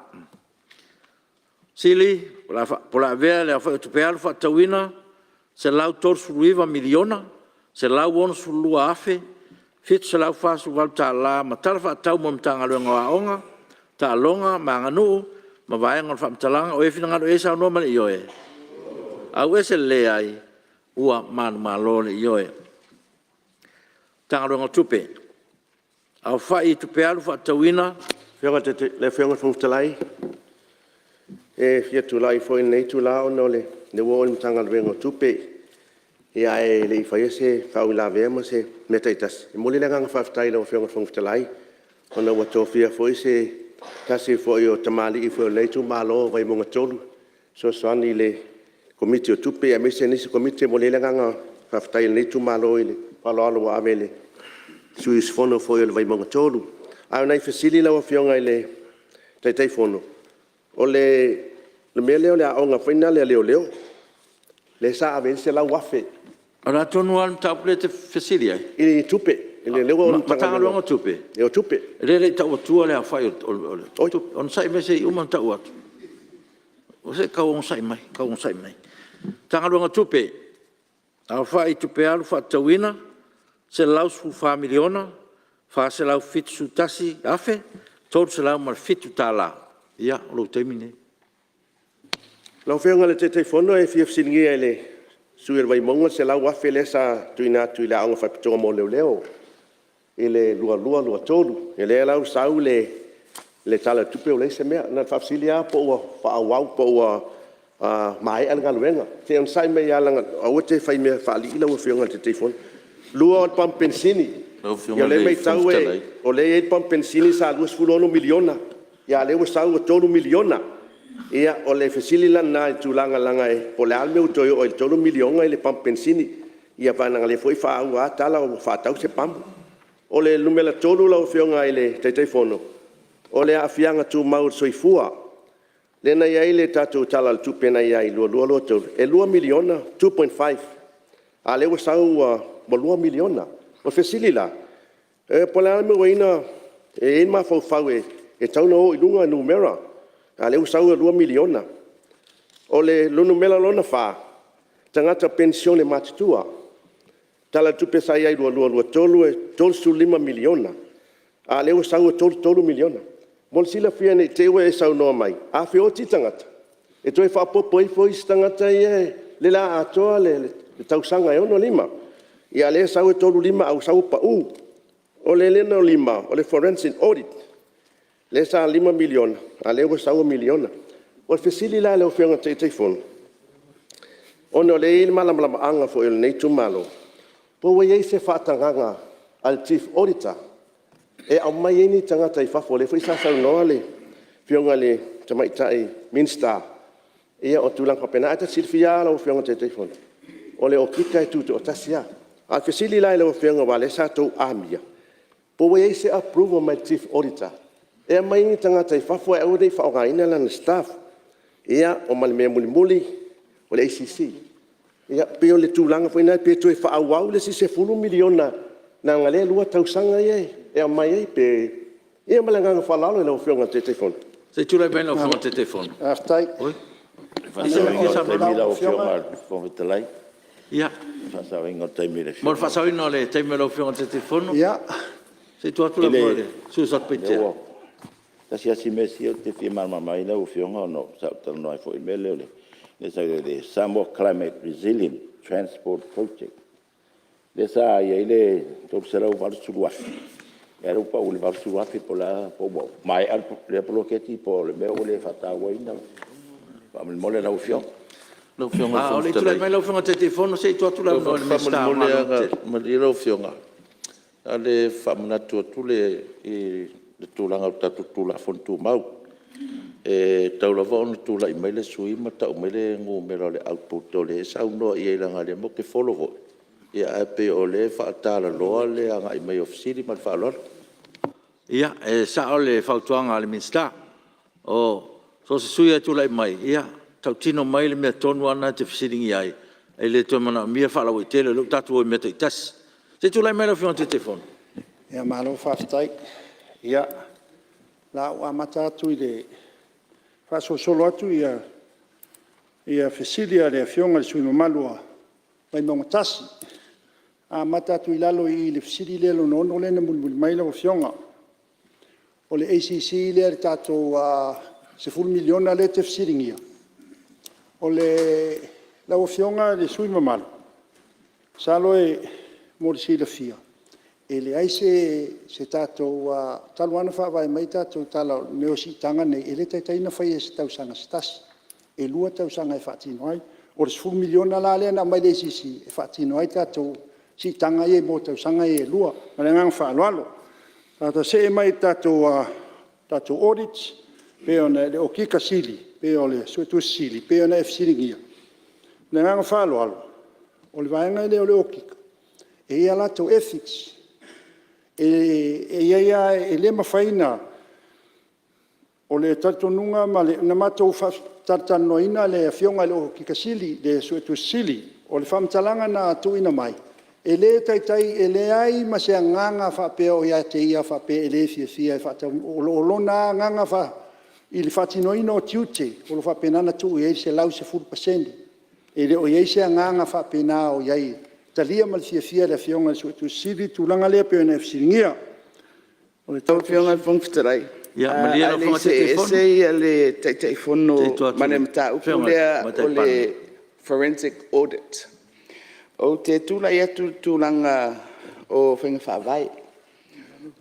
Sili po o le a avea le aofai o Tupe Alu faatatauina $139,162,748 ma Tala Faatatau mo le Matagaluega o Aoga, Taaloga ma Aganuu ma Vaega o le Faamatalaga o e finagalo i ai, saunoa mai le ioe. Auese le leai. Ua manumalo le ioe. Matagaluega o Tupe. Aofai o Tupe Alu faatatauina… Lau Afioga i le Fofoga Fetalai, e fia tulai foi i lenei itula ona o lea ua oo i le Matagaluega o Tupe. Ae le i faia se faauilavea ma se mea taitasi, e momoli le agaga faafetai i lau Afioga i le Fofoga Fetalai ona ua tofia foi se tasi foi o tamalii foi o lenei itumalo o Vaimauga 3 e fesoasoani i le Komiti o Tupe aemaise nisi Komiti. E momoli ai le agaga faafetai o lenei itumalo i le faaaloalo ua ave i le sui usufono foi o le Vaimauga 3. A o nai fesili lau Afioga i le Taitaifono, o le mea lea o le aoga foi lea a leoleo lea sa ave ai le $100,000. O le a tonu lava le mataupu lea e te fesili ai? I tupe. Matagaluega o Tupe? O Tupe. Lea e le i tau atua le aofai o le tupe. Onosai mai se i uma ona tau atu. Se i tau onosai mai, tau onosai mai. Matagaluega o Tupe, aofai tupe alu faatatauina $114,471,307. Ia o lou taimi lenei. Lau Afioga i le Taitaifono e fia fesiligia e le sui usufono o le Vaimauga le $100,000 lea sa tuuina atu i le Aoga Faapitoa mo Leoleo i le 2022/2023. O lea la ua sau le Tala o le Tupe ua leai se mea. Na ona faafesili lava po o ua faaauau po o ua maea le galuega. Se i onosai mai lava aua e te faimea faalii lau Afioga i le Taitaifono. Lua o le pamu penisini, o lea e matau o lea e i ai le pamu penisini sa $26 miliona a o lea ua sau ua $3 miliona. Ia o le fesili la lena i le tulaga leaga po o le a le mea ua toe oo ai i le $3 miliona le pamu penisini, aua leaga o lea foi e faaua lava tala ua faatau se pamu. O le numera 3 lau Afioga i le Taitaifono, o le aafiaga tumau o le soifua, lea na i ai le tatou Tala o le Tupe na i ai i le 2022/2023, e $2 miliona, 2.5, a o lea ua sau ua $2 miliona. O le fesili la, po o le a le mea ua i ai le mafaufau e tatau ona o i luga numera, a o lea ua sau e $2 miliona. O le numera lona 4, tagata penisione matutua. O le Tala o le Tupe sa i ai i le 2022/2023 e $35 miliona, a o lea ua sau ua $33 miliona. Mo le silafia ne i te i ua e saunoa mai, a feoti tagata, e toe faaopoopo ifo isi tagata ia lea o le a atoa le tausaga e 65. A o lea e sau e 35 ae ua sau ua pau. O le lona lima, o le Forensic Audit lea sa $5 miliona a o lea ua sau ua $1 miliona. O le fesili la i lau Afioga i le Taitaifono, ona o lea e i ai le malamalamaaga foi o lenei itumalo, po ua i ai se faatagaga a le Chief Auditor e aumai ai ni tagata i fafo, lea foi sa saunoa le Afioga i le Tamaitai Minisita, ia o tulaga faapena. Ae ta te silafia lava lau Afioga i le Taitaifono, o le Okika e tutoatasi lava. A o le fesili la i lau Afioga aua o lea sa outou amia, po ua i ai se approval mai le Chief Auditor e aumai ai ni tagata i fafo ae aua ne i faaaogaina lana staff. Ia ma le mea mulimuli, o le ACC. Ia pei o le tulaga foi lena pe toe faaauau le isi $10 miliona leaga o lea e lua tausaga ia e aumai ai pe… Ia ma le agaga faaaloalo i lau Afioga i le Taitaifono. Se i tulai mai lau Afioga i le Taitaifono. Mo le faasaoina o le taimi o lau Afioga i le Taitaifono, se i tuu atu le avanoa i le sui usufono mo Satupaitea. Tasi lava si mea sia ou te fia malamalama ai lau Afioga ona sa ou talanoa ai foi i le mea lea o le Samoa Climate Resilient Transport Project, lea sa i ai le $380,000, a o lea ua pau i le $80,000 po o le a, po ua maea lea poloketi po o le mea ua le faatauaina faamolemole lau Afioga. A o le i tulai mai lau Afioga i le Taitaifono, se i tuu atu le avanoa i le Minisita o Galuega Tetele. Malie lau Afioga, na o le faamanatu atu i le tulaga o tatou Tulafono Tumau, e tatau lava ona tulai mai le sui usufono ma tau mai le numera o le output o lea e saunoa i ai leaga o lea matou te follow foi, ae pei o lea e faatalaloa le agai mai o fesili ma le faaaloalo. Ia, e sao le fautuaga a le Minisita, so o se sui usufono lava e tulai mai, ia tautino mai le mea tonu lava lena e te fesiligia ai, e le toe manaomia le faalauaitele o lea ua tatou o i mea taitasi. Se i tulai mai lau Afioga i le Taitaifono. Malo faafetai. Ia, o le a ou amata atu i le faasolosolo atu fesili a le Afioga i le sui usufono mamalu mo Vaimauga 1. Amata atu i lalo i le fesili lona 6 lea na mulimuli mai lau Afioga. O le ACC lea le tatou $10 miliona lea e te fesiligia, lau Afioga i le sui usufono mamalu, masalo mo le silafia e leai se tatou… talu lava ona faavae mai tatou tala i mea o siitaga nei, e le taitai ona faia i se tausaga se tasi, e 2 tausaga e faatino ai. O le $10 miliona la lea na aumai i le ACC e faatino ai tatou siitaga ia mo tausaga ia e lua. Ma le agaga faaaloalo. Tatou see mai i le tatou Audit le Okika Sili po o le Suetusi Sili e pei ona e fesiligia. Ma le agaga faaaloalo, o le vaega lea o le Okika e i ai a latou ethics. E le mafai ona… O le talitonuga na matou faatalatalanoaina le Afioga i le Okika Sili, le Suetusi Sili. O le faamatalaga na tuuina mai, e le taitai, e leai ma se agaga faapea o ia te ia faapea e le fiafia e faataunuu. O lona lava agaga i le faatinoina o tiute o lo o faapena ona tuu i ai le 110%. E le o i ai se agaga faapena o i ai, e talia ma le fiafia e le Afioga i le Suetusi Sili le tulaga lea pei ona e fesiligia. Lau Afioga i le Fofoga Fetalai, Ia malie a lau o le i Afioga i le see Taitaifono. ese le Taitaifono Se i tuu atu ma i le le mataupu Afioga i le lea Tamaitai o le Palemia. Forensic Audit, ou te tulai atu i le tulaga o faiga faavae,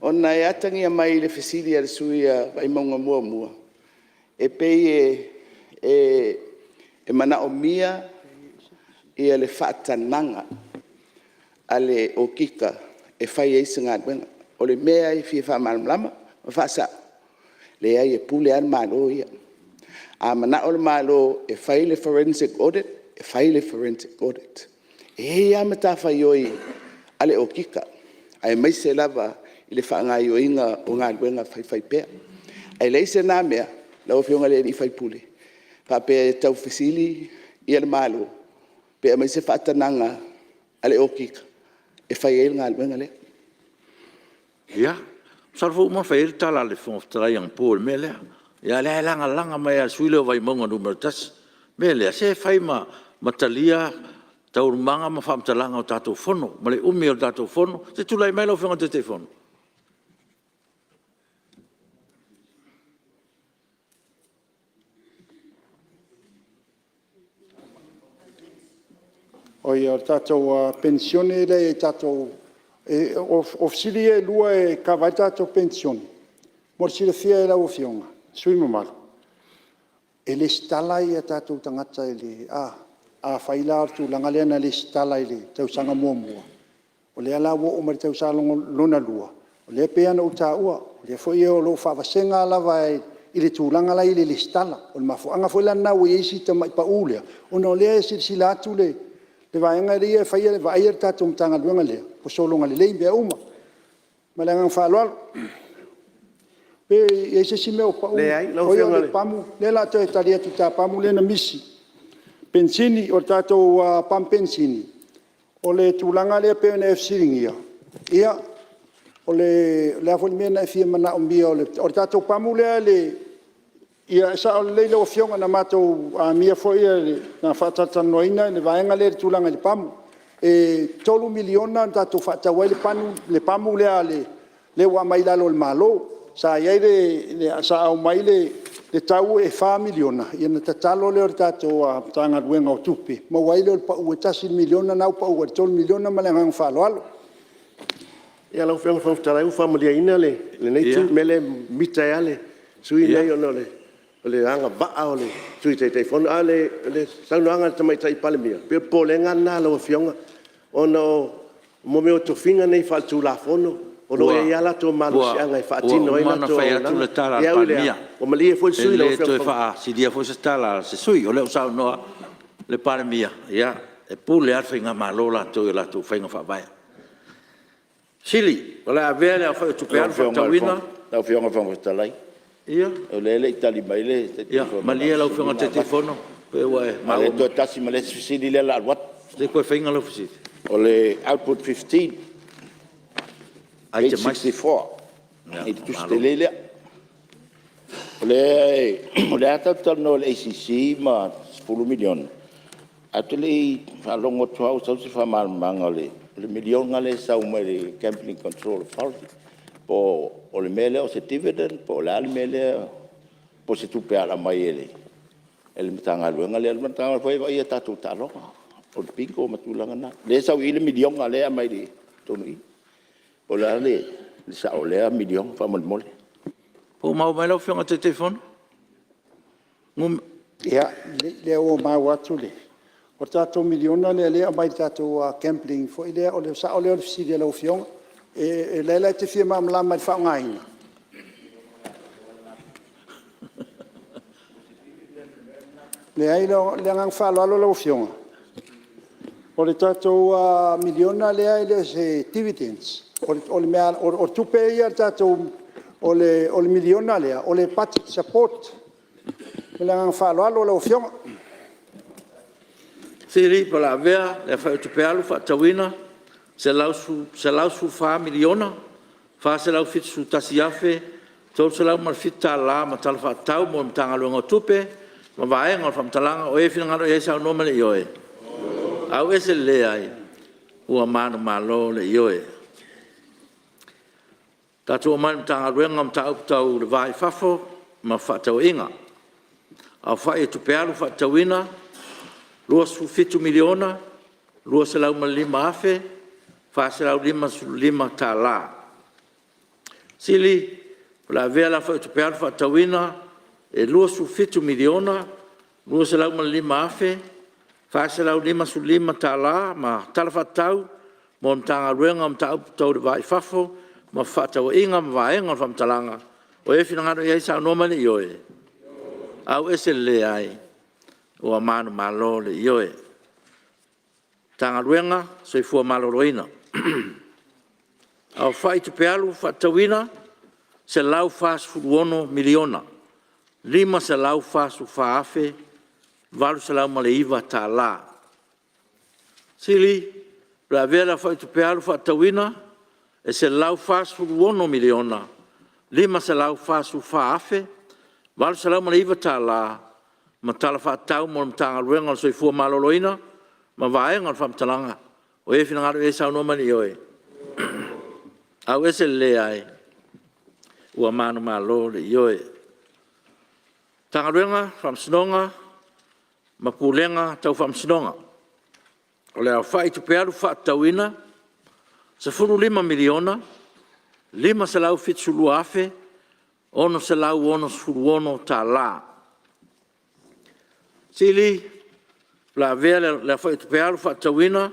ona e atagia mai i le fesili a le sui usufono mo Vaimauga 1, e pei e manaomia le faatagaga a le Okika e fai ai se galuega. O le mea e fia faamalamalama ma faasao, leai e pule lava le Malo ia. A manao le Malo e fai le forensic audit, e fai le forensic audit. E i ai lava matafaioi a le Okika aemaise lava i le faagaoioiga o galuega faifaipea. Ae leai se na mea lau Afioga i le sui usufono faapea e tau fesili le Malo pe aumai se faatagaga a le Okika e fai ai le galuega lea. Ia, masalo foi ua uma ona fai ai le tala a le Fofoga Fetalai anapo i le mea lea, a o lea e lagalaga mai lava e le sui usufono lea o Vaimauga 1. O le mea lea, se fai ma talia taualumaga ma faamatalaga o tatou Fono ma le umi o le tatou Fono. Se i tulai mai lau Afioga i le Taitaifono. Oi, o le tatou penisione lea i tatou… O fesili ia e 2 e kava ai le tatou Penisione mo le silafia e lau Afioga i le sui usufono mamalu, e lesitala ia tatou tagata. Afai la o le tulaga lea na lesitala i le tausaga muamua, o lea la ua oo mai i le tausaga lona lua, o lea e pei ona ou taua, o lea foi o lo o faavasega lava i le tulaga la e i ai i le lesitala. O le mafuaaga foi la lena ua i ai si tamai pau lea, ona o lea e silasila atu le vaega lea e vaaia le tatou Matagaluega lea, ua sologa lelei mea uma. Ma le agaga faaaloalo. Pe i ai se isi mea o pau? Leai lau Afioga. O le pamu, o lea o le a toe tali atu i le ta pamu lea na misi. O le tatou pamu penisini, o le tulaga lea e pei ona e fesiligia, o le a foi le mea na e fia manaomia? O le tatou pamu lea, e sao lelei lau afioga na matou amia foi, na faatalatalanoaina le vaega lea i le tulaga i le pamu. E $3 miliona na tatou faatau ai le pamu lea ua aumai i lalo o le Malo. Sa aumai le tau e $4 miliona ona tatalo lea o le tatou Matagaluega o Tupe, maua ai lea o le pau e $1 miliona, lena ua pau ai i le $3 miliona ma le agaga faaaloalo. Ia lau Afioga i le Fofoga Fetalai ua faamalieina lenei itu, le mea lea e mita ai lava le sui usufono lenei ona o le agavaa o le Sui Taitaifono. A o le saunoaga a le Tamaitai Palemia, pei o le popolega lena lau Afioga ona o mea o tofiga nei faale-Tulafono o lo o i ai lava o latou malosiaga e faatino ai Ua a uma latou ona fai atu le tala a le auaunaga. Ae ui i lea, Palemia, ua malie foi le e sui usufono lau le Afioga i toe le Fofoga faasilia foi se tala a se sui usufono. O lea ua saunoa le Palemia, ia e pule lava le Faigamalo latou i a latou faiga faavae. O le a avea le aofai o tupe alu faatatauina. Lau Afioga i le Fofoga Fetalai, o lea e le i tali mai le Taitaifono. Ia malie lau Afioga i le Taitaifono pe ua e maua mai. Toe tasi ma le isi fesili lea o le a alu atu. Se i toe fai lau fesili. O le Output 15, 864 i le tusi tele lea. O lea tatou te talanoa i le ACC ma le $10 miliona, ae ou te le i faalogo atu lava o sau se faamalamalamaga o le miliona lea e sau mai le Gambling Control Authority. Po o le mea lea o se dividend po o le a le mea lea, po o se tupe e aumai e le Matagaluega lea, le Matagaluega foi lea e vaaia tatou taaloga po o le bingo ma tulaga na. Lea e sau i i le miliona lea e aumai i totonu i i. Po o le a le sao o lea miliona faamolemole. Po ua maua mai lau Afioga i le Taitaifono? Ia, o lea ua maua atu le… O le tatou miliona lea e aumai i le tatou gambling foi lea, o le sao lea o le fesili a lau Afioga. O lea la e te fia malamalama i le faaaogaina? Leai, ma le agaga faaaloalo lau Afioga, o le tatou miliona lea e le o se dividend. O tupe ia a le tatou… O le miliona lea o le Budget Support. Ma le agaga faaaloalo lau Afioga. O le a avea le aofai o tupe alu faatatauina $114,471,307 ma Tala Faatatau mo le Matagaluega o Tupe ma vaega o le Faamatalaga O e finagalo i ai saunoa ma le Ioe. Ua manumalo le Ioe. Tatou oo mai i le Matagaluega o Mataupu Tau le Va i Fafo ma Fefaatauaiga. Aofai o Tupe Alu faatatauina $27,205,455. Sili O le a avea le aofai o Tupe Alu faatatauina e $27,205,455 ma Tala Faatatau mo le Matagaluega o Mataupu Tau le Va i Fafo ma Fefaatauaiga ma vaega o le Faamatalaga O e finagalo i ai saunoa mai i le Ioe. Auese le Leai. Ua manumalo le Ioe. Matagaluega o le Soifua Maloloina. Aofai Tupe Alu faatatauina $146,544,809. Sili O le a avea le aofai o Tupe Alu faatatauina e $146,544,809 ma Tala Faatatau mo le Matagaluega o le Soifua Maloloina ma vaega o le Faamatalaga O e finagalo i ai saunoa mai i le Ioe. Auese le Leai. Ua manumalo le Ioe. Matagaluega o Faamasinoga ma Pulega Tau Faamasinoga. O le aofai o Tupe Alu faatatauina. $15,572,666. Sili o le a avea le aofai o Tupe Alu faatatauina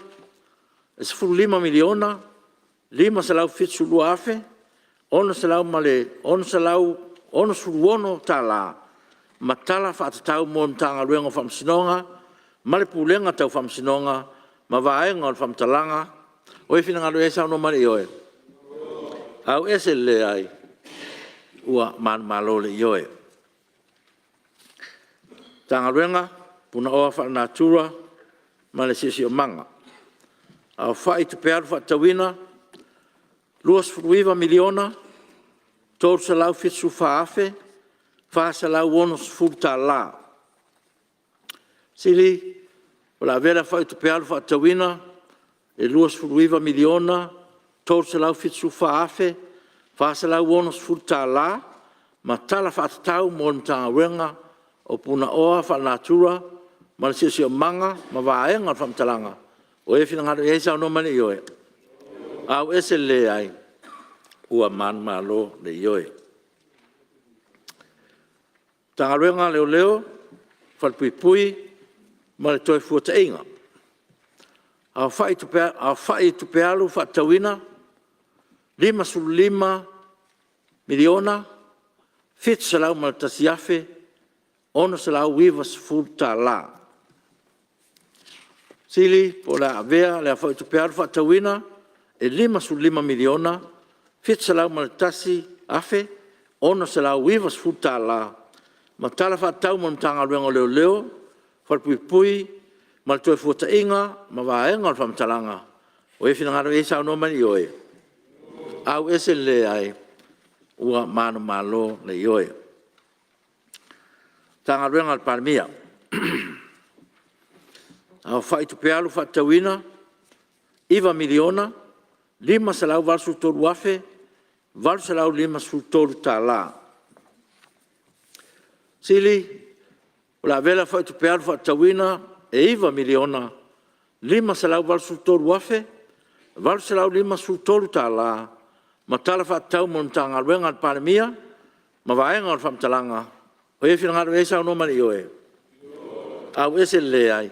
e $15,572,666 ma Tala Faatatau mo le Matagaluega o Faamasinoga ma le Pulega Tau Faamasinoga ma vaega o le Faamatalaga. O ai e finagalo i ai saunoa mai i le Ioe. Auese le Leai. Ua manumalo le Ioe. Matagaluega o Punaoa Faalenatura ma le Siosiomaga, aofai Tupe Alu faatatauina $29,374,460. Sili o le a avea le aofai o Tupe Alu faatatauina e $29,374,460 ma Tala Faatatau mo le Matagaluega o Punaoa Faalenatura ma le Siosiomaga ma vaega o le Faamatalaga. O ai e finagalo i ai, saunoa mai i le Ioe. Auese le Leai. Ua manumalo le Ioe. Matagaluega o Leoleo, Falepuipui ma le Toefuataiga, aofai Tupe Alu faatatauina $55,701,690. Sili o le a avea le aofai o Tupe Alu faatatauina e $55,701,690 ma Tala Faatatau mo le Matagaluega o Leoleo, Falepuipui ma le Toefuataiga ma vaega o le Faamatalaga. O ai e finagalo i ai, saunoa mai i le Ioe. Auese le Leai. Ua manumalo le Ioe. Matagaluega a le Palemia, aofai Tupe Alu faatatauina $9,583,853. Sili o le a avea le aofai o Tupe Alu faatatauina e $9,583,853 ma Tala Faatatau mo le Matagaluega a le Palemia ma vaega o le Faamatalaga. O ai e finagalo i ai, saunoa mai i le Ioe. Auese le Leai.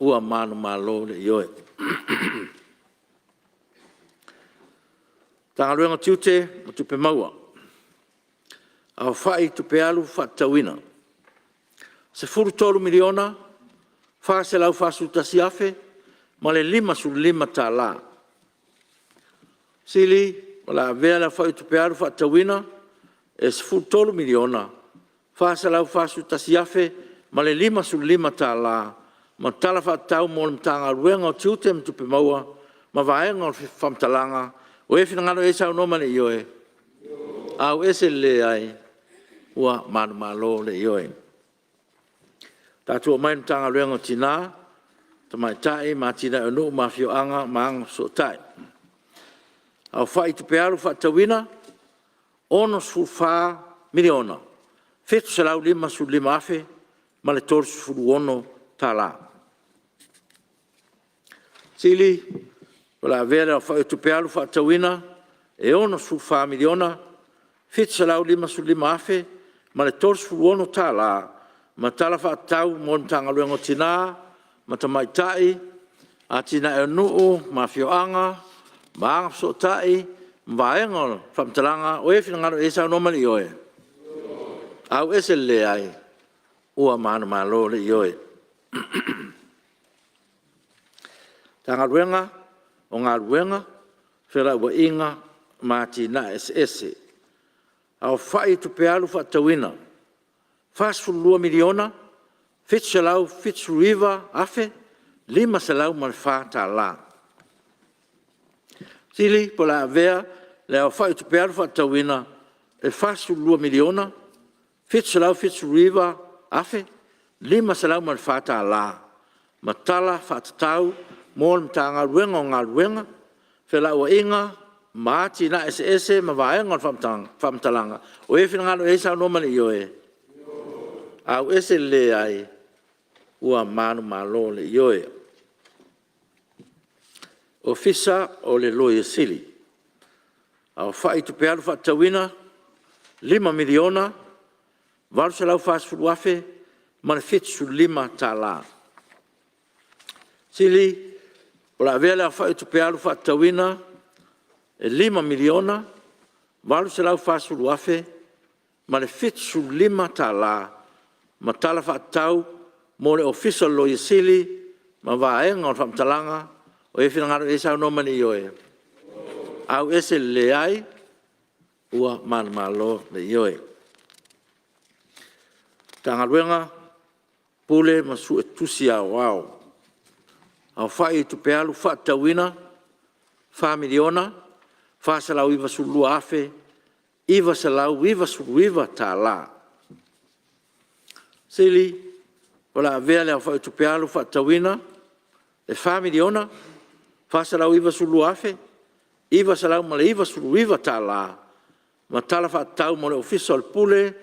Ua manumalo le Ioe. Matagaluega o Tiute ma Tupe Maua, aofai Tupe Alu faatatauina $13,441,055. Sili o le a avea le aofai o Tupe Alu faatatauina e $13,441,055 ma Tala Faatatau mo le Matagaluega o Tiute ma Tupe Maua ma vaega o le Faamatalaga. O ai e finagalo i ai, saunoa mai i le Ioe. Auese le Leai. Ua manumalo le Ioe. Tatou oo mai i le Matagaluega o Tina, Tamaitai ma Atinae o Nuu ma Afioga ma Agafesootai, aofai Tupe Alu faatatauina $64,755,036. Sili o le a avea le aofai o Tupe Alu faatatauina e $64,755,036 ma Tala Faatatau mo le Matagaluega o Tina ma Tamaitai, Atinae o Nuu ma Afioga ma Agafesootai ma vaega o le Faamatalaga. O ai e finagalo i ai, saunoa mai i le Ioe. Auese le Leai. Ua manumalo le Ioe. Matagaluega o Galuega, Felauaiga ma Atinae Eseese, aofai Tupe Alu faatatauina $42,779,504. Sili po o le a avea le aofai o Tupe Alu faatatauina e $42,779,504 ma Tala Faatatau mo le Matagaluega o Galuega, Felauaiga ma Atinae Eseese ma vaega o le Faamatalaga. O ai e finagalo i ai, saunoa mai i le Ioe. Auese le Leai. Ua manumalo le Ioe. Ofisa o le Loia Sili. Aofai o Tupe Alu faatatauina: $5,840,075. Sili O le a avea le aofai o Tupe Alu faatatauina e $5,840,075 ma Tala Faatatau mo le Ofisa o le Loia Sili ma Vaega o le Faamatalaga. O i ai se finagalo e saunoa mai i le ioe? Auese le leai. Ua manumalo le ioe. Matagaluega, Pule ma Suetusi Aoao. Aofai o Tupe Alu Faatatauina: $4,492,999. Sili O le a avea le aofai o Tupe Alu faatatauina e $4,492,999 ma Tala Faatatau mo le Ofisa o le Pule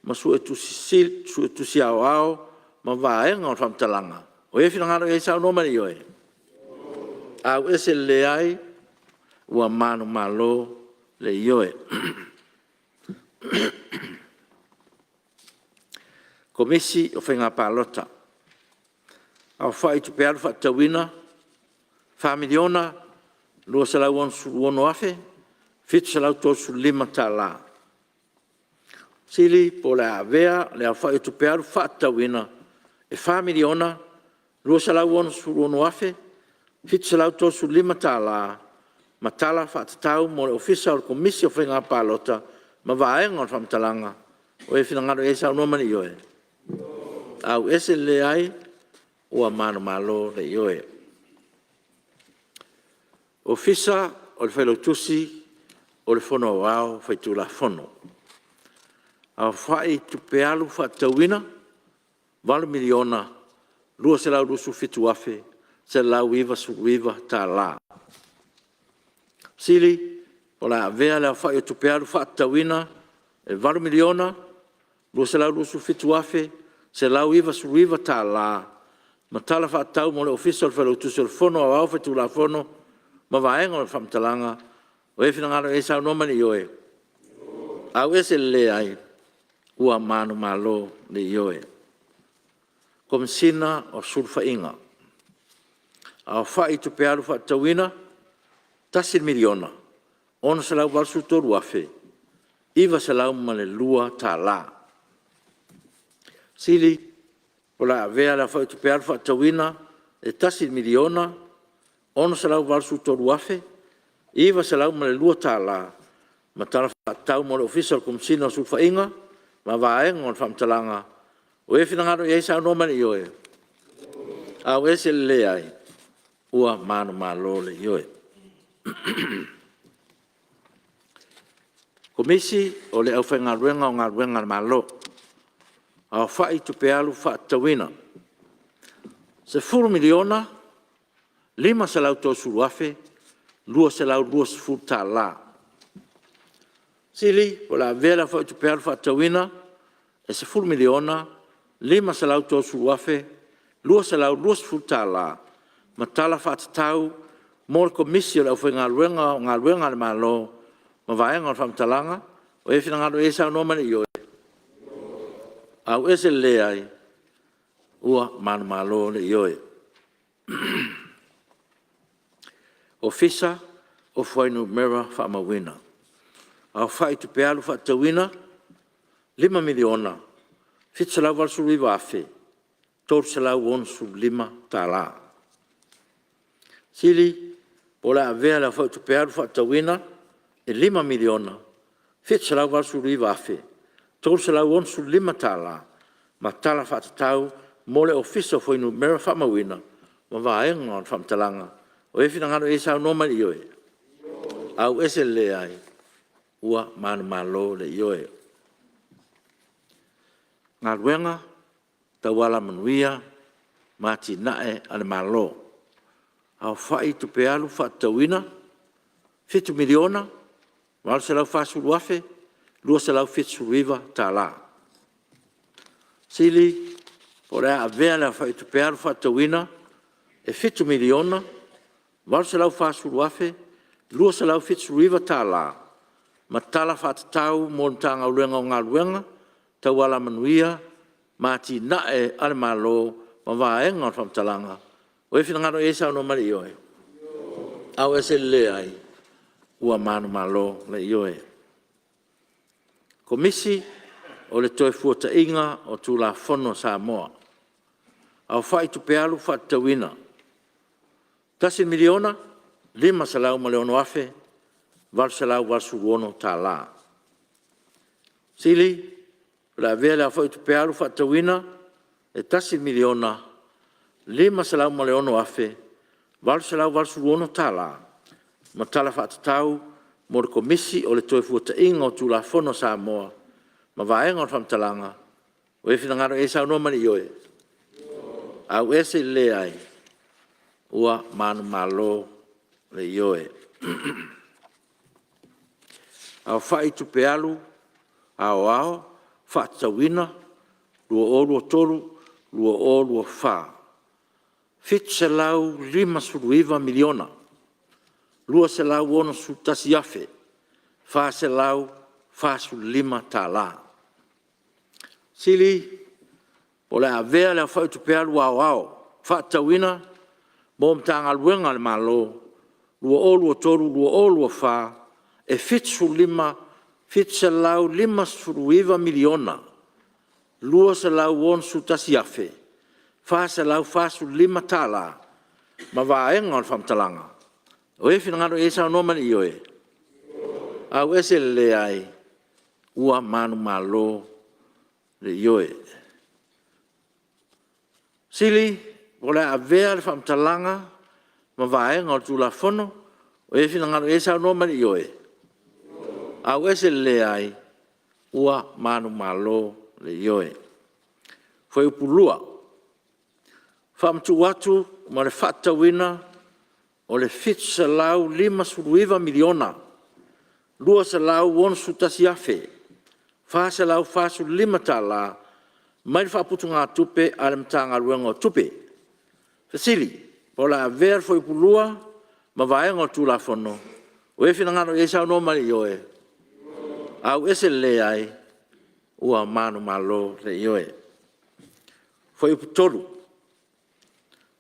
ma Suetusi Aoao ma Vaega o le Faamatalaga. O i ai se finagalo e saunoa mai i le ioe? Auese le leai. Ua manumalo le ioe. Komisi o Faiga Palota. Aofai o Tupe Alu faatatauina: $4,266,735. Sili po o le a avea le aofai o Tupe Alu faatatauina e $4,266,735 ma Tala Faatatau mo le Ofisa o le Komisi o Faiga Palota ma Vaega o le Faamatalaga. O i ai se finagalo e saunoa mai i le ioe? Auese le leai. Ua manumalo le ioe. Ofisa o le Failautusi o le Fono Aoao Faitulafono. Aofai Tupe Alu faatatauina: $8,227,199. Sili O le a avea le aofai o Tupe Alu faatatauina e $8,227,199 ma Tala Faatatau mo le Ofisa o le Failautusi o le Fono Aoao Faitulafono ma Vaega o le Faamatalaga. O i ai se finagalo e saunoa mai i le ioe? Auese le leai. Ua manumalo le ioe. Komesina o Sulufaiga. Aofai o Tupe Alu faatatauina: $1,683,902. Sili O le a avea le aofai o Tupe Alu faatatauina e $1,683,902 ma Tala Faatatau mo le Ofisa o le Komesina o Sulufaiga ma Vaega o le Faamatalaga. O i ai se finagalo e saunoa mai i le ioe? Auese le leai. Ua manumalo le ioe. Komisi o le Aufaigaluega o Galuega a le Malo. Aofai o Tupe Alu faatatauina: $10,530,220. Sili o le a avea le aofai o Tupe Alu faatatauina e $10,530,220 ma Tala Faatatau mo le Komisi o le Aufaigaluega o Galuega a le Malo ma Vaega o le Faamatalaga. O i ai se finagalo e saunoa mai i le ioe? Auese le leai. Ua manumalo le ioe. Ofisa o Fuainumera Faamauina. Aofai o Tupe Alu faatatauina: $5,789,365. Sili o le a avea le aofai o Tupe Alu faatatauina e $5,789,365 ma Tala Faatatau mo le Ofisa o Fuainumera Faamauina ma Vaega o le Faamatalaga. O i ai se finagalo e saunoa mai i le ioe? Auese le leai. Ua manumalo le ioe. Galuega Tau Alamanuia ma Atinae a le Malo. Aofai o Tupe Alu faatatauina: $7,840,279. Sili o le a avea le aofai o Tupe Alu faatatauina e $840,279 ma Tala Faatatau mo le Matagaluega o Galuega Tau Alamanuia ma Atinae a le Malo ma Vaega o le Faamatalaga. O ai e finagalo i ai saunoa mai i le Ioe. Auese le Leai. Ua manumalo le Ioe. Komisi o le Toefuataiga o Tulafono a Samoa. Aofai Tupe Alu Faatatauina: $1,506,886. Sili, o le a avea le aofai o Tupe Alu Faatatauina e $1,506,886 ma Tala Faatatau mo le Komisi o le Toefuataiga o Tulafono a Samoa ma Vaega o le Faamatalaga. O ai e finagalo i ai saunoa mai i le Ioe. Auese le Leai. Ua manumalo le Ioe. Aofai Tupe Alu Aoao Faatatauina 2023/2024: $759,261,445. Sili, o le a avea le aofai o Tupe Alu Aoao Faatatauina mo Matagaluega a le Malo 2023/2024 e $759,261,445 ma Vaega o le Faamatalaga. O ai e finagalo i ai saunoa mai i le Ioe. Auese le Leai. Ua manumalo le Ioe. Sili, o le a avea le Faamatalaga ma Vaega o le Tulafono. O ai e finagalo i ai saunoa mai i le Ioe. Auese le Leai. Ua manumalo le Ioe. Fuaiupu 2: Faamatuu atu ma le Faatatauina o le $759,261,445 mai le Faaputugatupe a le Matagaluega o Tupe. Fesili: Po o le a avea le Fuaiupu 2 ma Vaega o le Tulafono? O ai e finagalo i ai saunoa mai i le Ioe. Auese le Leai. Ua manumalo le Ioe. Fuaiupu 3: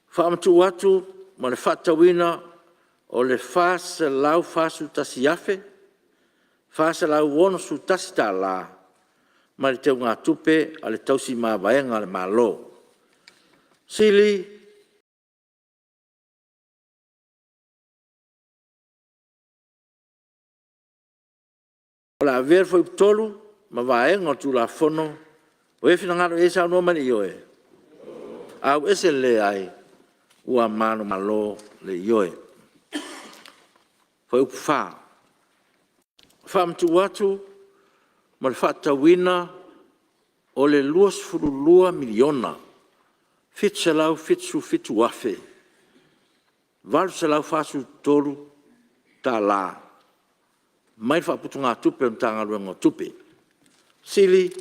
Faamatuu atu ma le Faatatauina o le $441,461 mai le Teugatupe a le Tausi Mavaega a le Malo. Sili O le a avea le Fuaiupu 3 ma Vaega o le Tulafono. O ai e finagalo i ai saunoa mai i le Ioe. Auese le Leai. Ua manumalo le Ioe. Fuaiupu 4: Faamatuu atu ma le Faatatauina o le $22,777,843 mai le Faaputugatupe a le Matagaluega o Tupe. Sili,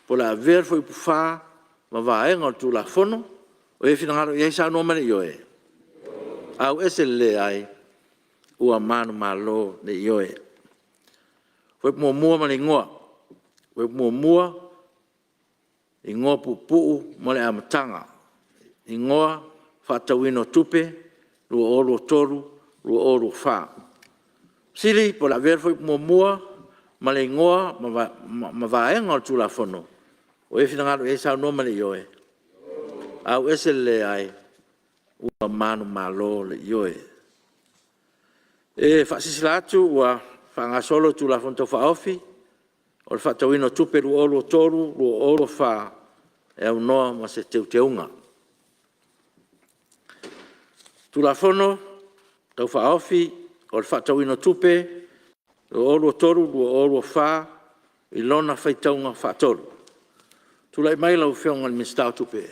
o le a avea le Fuaiupu 4 ma Vaega o le Tulafono. O ai e finagalo i ai saunoa mai i le Ioe. Auese le Leai. Ua manumalo le Ioe. Fuaiupu 1 ma le Igoa: Fuaiupu 1, Igoa Puupuu mo le Amataga, Igoa Faatatauina o Tupe 2023/2024. Fesili po o le a avea le Fuaiupu 1 ma le Igoa ma Vaega o le Tulafono. O ai e finagalo i ai saunoa mai i le Ioe. Auese le Leai. Ua manumalo le Ioe. E faasilasila atu ua faagasolo le Tulafono Tau Faaofi o le Faatatauina o Tupe 2023/2024 e aunoa ma se Teuteuga. Tulafono Tau Faaofi o le Faatatauina o Tupe 2023/2024 i lona faitauga faatolu. Tulai mai lau Afioga i le Minisita o Tupe.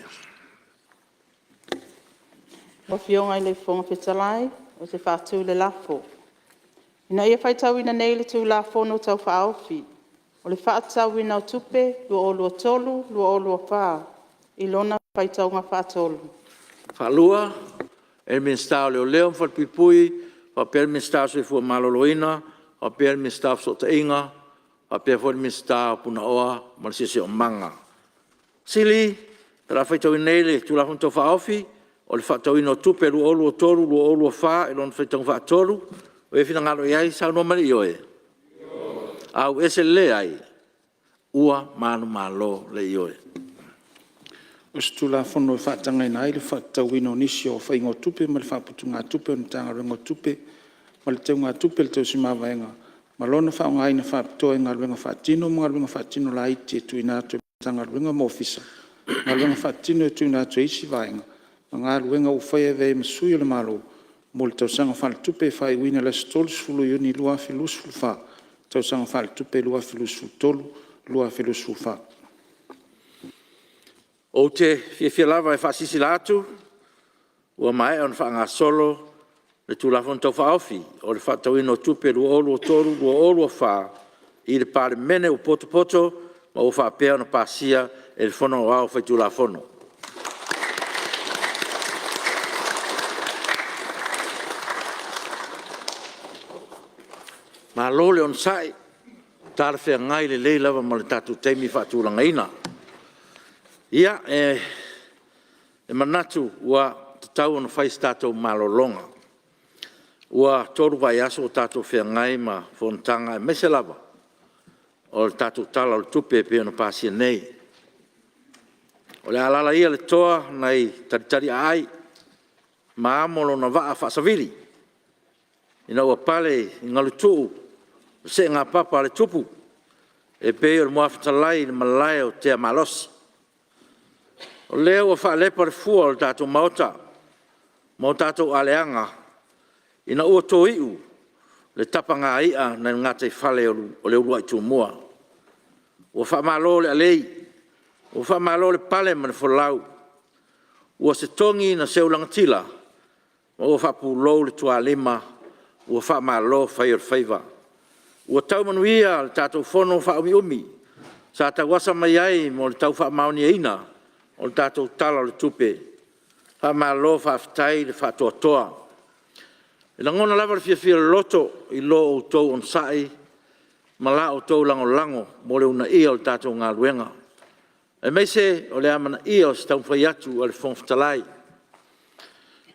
Lau Afioga i le Fofoga Fetalai ou te faatu le lafo, Ina ia faitauina nei le Tulafono Tau Faaofi o le Faatatauina o Tupe 2023/2024 i lona faitauga faatolu. e le Minisita o Leoleo ma Falepuipui, faapea le Minisita o le Soifua Maloloina, faapea le Minisita o Fesootaiga, faapea foi le Minisita o Punaoa ma le Siosiomaga. O le a faitauina nei le Tulafono Tau Faaofi o le Faatatauina o Tupe 2023/2024 i lona faitauga faatolu. O ai e finagalo i ai saunoa mai le ioe. Leai. Ua manumalo le Ioe. O se Tulafono e faatagaina ai le faatatauina o nisi o aofaiga o tupe ma le faaputugatupe a le Matagaluega o Tupe ma le Teugatupe o le Tausimavaega ma lona faaaogaina faapitoa i galuega faatino ma galuega faatino laiti e tuuina atu e Matagaluega ma Ofisa, galuega faatino e tuuina atu e isi vaega ma galuega ua faia e avea ai ma sui o le Malo mo le Tausaga Faaletupe e faaiuina i le aso 30 Iuni 2024, Tausaga Faaletupe 2023/2024. Ou te fiafia lava e faasilasila atu ua maea ona faagasolo le Tulafono Tau Faaofi o le Faatatauina o Tupe 2023/2024 i le Palemene ua potopoto ma ua faapea ona pasia e le Fono Aoao Faitulafono. Malo le onosai, ua talafeagai lelei lava ma le tatou taimi faatulagaina. Ia, e manatu ua tatau ona fai se tatou malologa. Ua 3 vaiaso o tatou feagai ma fonotaga aemaise lava o le tatou Tala o le Tupe e pei ona pasia nei. O le a alaala ia le toa nai Talitaliaai ma amo lona vaa faasavili ina ua pale i galutuu le seegapapa a le Tupu e pei o le muafetalai i le malae o tea malosi. O lea ua faalepa le fua o le tatou Maota ma o tatou aleaga ina ua toi'u le tapagai'a nai le gataifale o le uluai Tumua. Ua faamalo le alei, ua faamalo le pale ma le folau. Ua se togi na seu lagatila ma ua faapulou le tualima, ua faamalo fai o le faiva. Ua tau manuia le tatou Fono faaumiumi sa tauasa mai ai mo le tau faamaoniaina o le tatou Tala o le Tupe. Faamalo faafetai le faatoatoa. E lagona lava le fiafia o le loto i lo outou onosai ma la outou lagolago mo le uunaia o le tatou galuega, aemaise o le amanaia o se taumafai atu a le Fofoga Fetalai.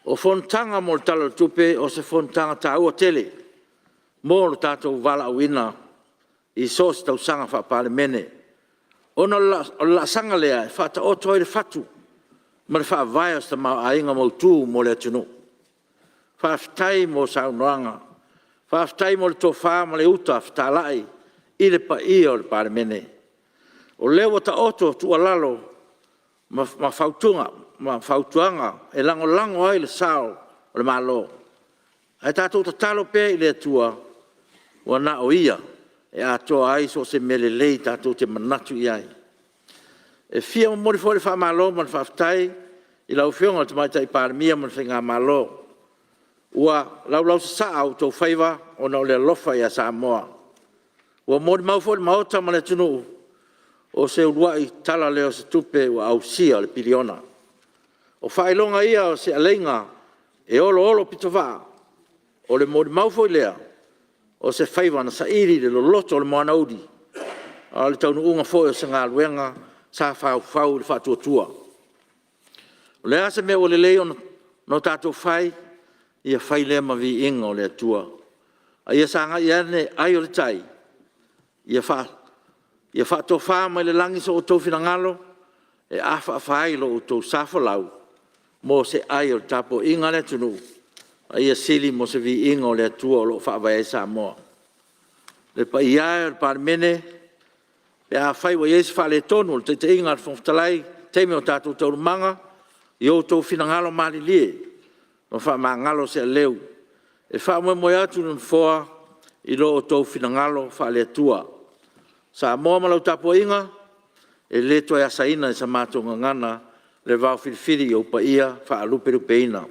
O fonotaga mo le Tala o le Tupe, o se fonotaga taua tele mo lo tatou valaauina i so o se tausaga Faa-Palemene, ona o le laasaga lea e faataoto ai le fatu ma le faavae o se tamaoaiga mautu mo le atunuu. Faafetai mo saunoaga, faafetai mo le tofa ma le uta fetalai i le paia o le Palemene. O lea ua taoto tuualalo ma fautuaga e lagolago ai le sa o le Malo. Ae tatou tatalo pea i le Atua ua na o Ia e atoa ai so o se mea lelei tatou te manatu i ai. E fia momoli foi le faamalo ma le faafetai i lau Afioga i le Tamaitai Palemia ma le Faigamalo, ua laulausasaa o outou faiva ona o le alofa ia Samoa. Ua molimau foi le Maota ma le atunuu, o se uluai Tala lea o se Tupe ua ausia le piliona. O faailoga ia o se aleiga e oloolopitovaa, o le molimau foi lea o se faiva na saili i le loloto o le moana uli, a o le taunuuga foi o se galuega sa faufau i le faatuatua. O le a se mea ua lelei ona tatou fai, ia fai lea ma viiga o le Atua. A ia sagai ane ai o le tai, ia faatofa mai le lagi so outou finagalo e afaafa ai lo outou sa folau mo se ai o le tapuaiga a le atunuu, a ia sili mo se viiga o le Atua o lo o faavae ai Samoa. Le paia e o le Palemene, pe afai ua i ai se faaletonu o le taitaiga a le Fofoga Fetalai i taimi o tatou taualumaga, ia outou finagalo malilie ma faamagalo se aleu. E faamoemoe atu le Nofoa i lo outou finagalo faale-Atua. Samoa ma lau tapuaiga, e le toe asaina i sa matou gagana le vaofilifili i ou paia faalupelupeina.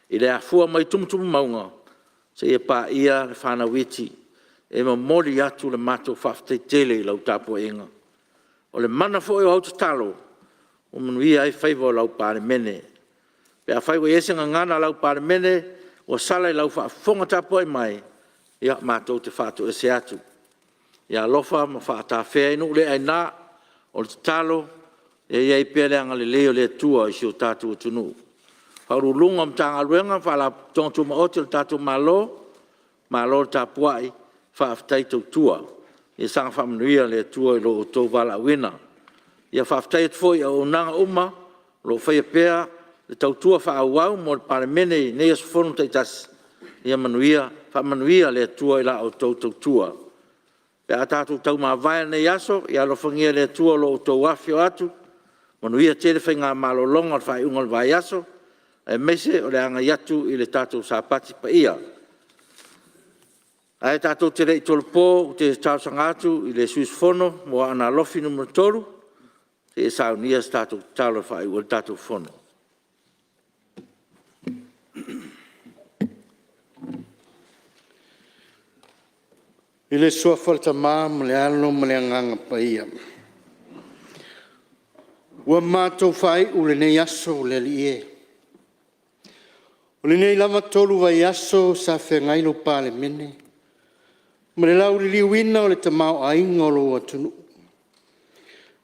I le afua mai i tumutumu mauga seia paia le fanau iti, e momoli atu le matou faafetai tele i lau tapuaiga. O le mana foi o au tatalo ua manuia ai faiva o lau Palemene. Pe afai ua i ai se gagana a lau Palemene ua sala i lau faafofoga tapuai mai, ia matou te faatoese atu. Ia alofa ma faatafea i nuu le aina. O le tatalo ia i ai pea le agalelei o le Atua i si o tatou atunuu. Ofisa Sili o Pulega o Matagaluega ma Faalapotopotoga Tumaoti a le tatou Malo, malo le tapuai, faafetai tautua. Ia saga faamanuia le Atua i lo outou valaauina. Ia faafetai atu foi i auaunaga uma o lo o faia pea le tautua faaauau mo le Palemene i nei aso fono taitasi, ia faamanuia le Atua i la outou tautua. Pe a tatou tau mavae i lenei aso, ia alofagia e le Atua lo outou afifio atu, manuia tele faigamalologa o le faaiuga o le vaiaso aemaise o le agai atu i le tatou Sapati Paia. Ae tatou te le i tolopo, ou te talosaga atu i le sui usufono mo Aana Alofi 3 se i e saunia se tatou tatalo e faaiu ai le tatou Fono. I le Suafa o le Tama ma le Alo ma le Agaga Paia. Ua matou faaiu lenei aso le Alii e, o lenei lava 3 vaiaso sa feagai lau Palemene ma le lauliliuina o le tamaoaiga o lou atunuu.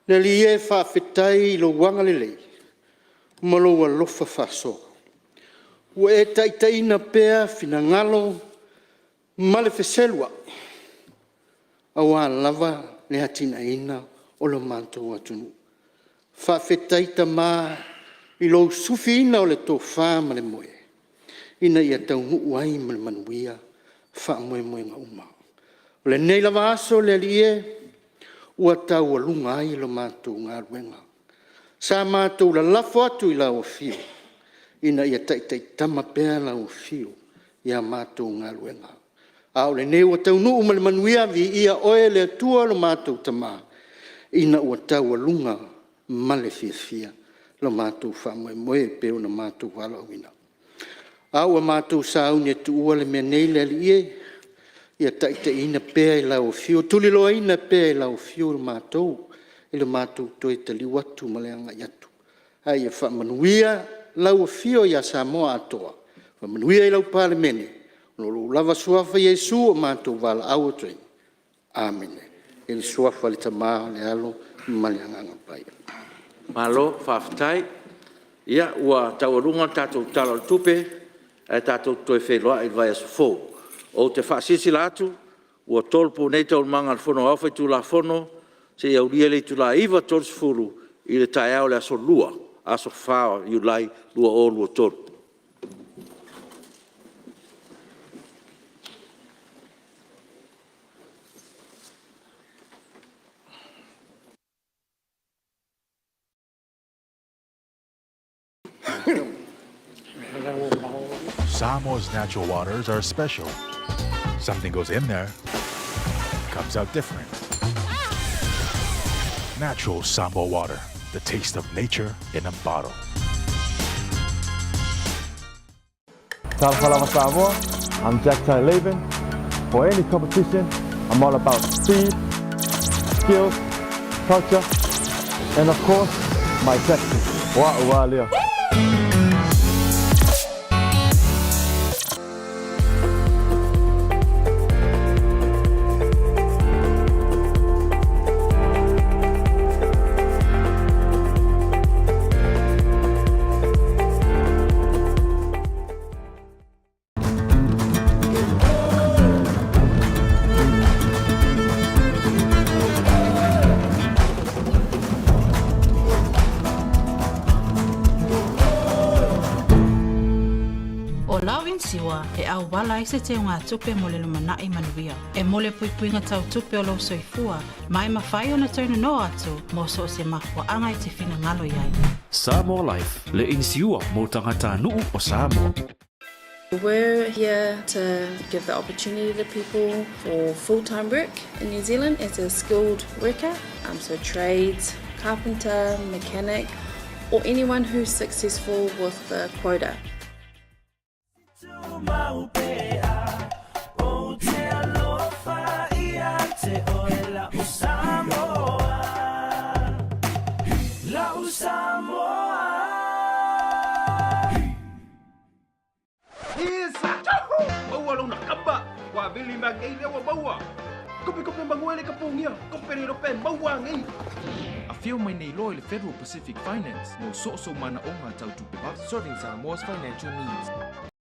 Le Alii e, faafetai i lou agalelei ma lou alofa faasoa ua e taitaiina pea finagalo ma le feseluai aua lava le atinaeina o lo matou atunuu. Faafetai Tama i lou sufiina o le tofa ma le moe ina ia taunuu ai ma le manuia faamoemoega uma. O lenei lava aso le Alii e, ua taualuga ai la matou galuega sa matou lalafo atu i lau Afio ina ia taitaitama pea lau Afio i a matou galuega. A o lenei ua taunuu ma le manuia, viia Oe le Atua lo matou Tama ina ua taualuga ma le fiafia lo matou faamoemoe e pei ona matou valaauina. A ua matou sauni e tuua le mea nei le Alii e, ia taitaiina pea i lau Afio, tuliloaina pea e lau Afio matou i le matou toe taliu atu ma le agai atu. Ae ia faamanuia lau Afio ia Samoa atoa, faamanuia i lau Palemene. I lou lava Suafa Iesu ua matou valaau atu ai, Amene. I le Suafa o le Tama le Alo ma le Agaga Paia. Malo faafetai. Ia ua taualuga le tatou Tala o le Tupe ae tatou te toe feiloai i le vaiaso fou. Ou te faasilasila atu ua tolopo nei Taualumaga a le Fono Aoao Faitulafono seia aulia le itula e 9:30 i le taeao o le Aso Lua, aso 4 o Iulai 2023. Samoa's natural waters are special. Something goes in there, comes out different. Natural Samoa water, the taste of nature in a bottle. Talofa lava Samoa, I'm Jack Tai Laban. For any competition, I'm all about speed, skills, culture, and of course, my tactics. Wa ua lea. O lau inisiua e auala ai se teugatupe mo le lumanai manuia. E mo le puipuiga tau tupe o lou soifua ma e mafai ona toe nono atu mo so o se mafuaaga e te finagalo i ai. Samoa Life, le inisiua mo tagatanuu o Samoa. We're here to give the opportunity to people for full-time work in New Zealand as a skilled worker, so trades, carpenter, mechanic, or anyone who's successful with the quota. pogia, tope le pe maua nei. Afio mai nei loa i le Federal Pacific Finance mo so o sou manaoga tau tupe vave. Serving Samoa's financial needs.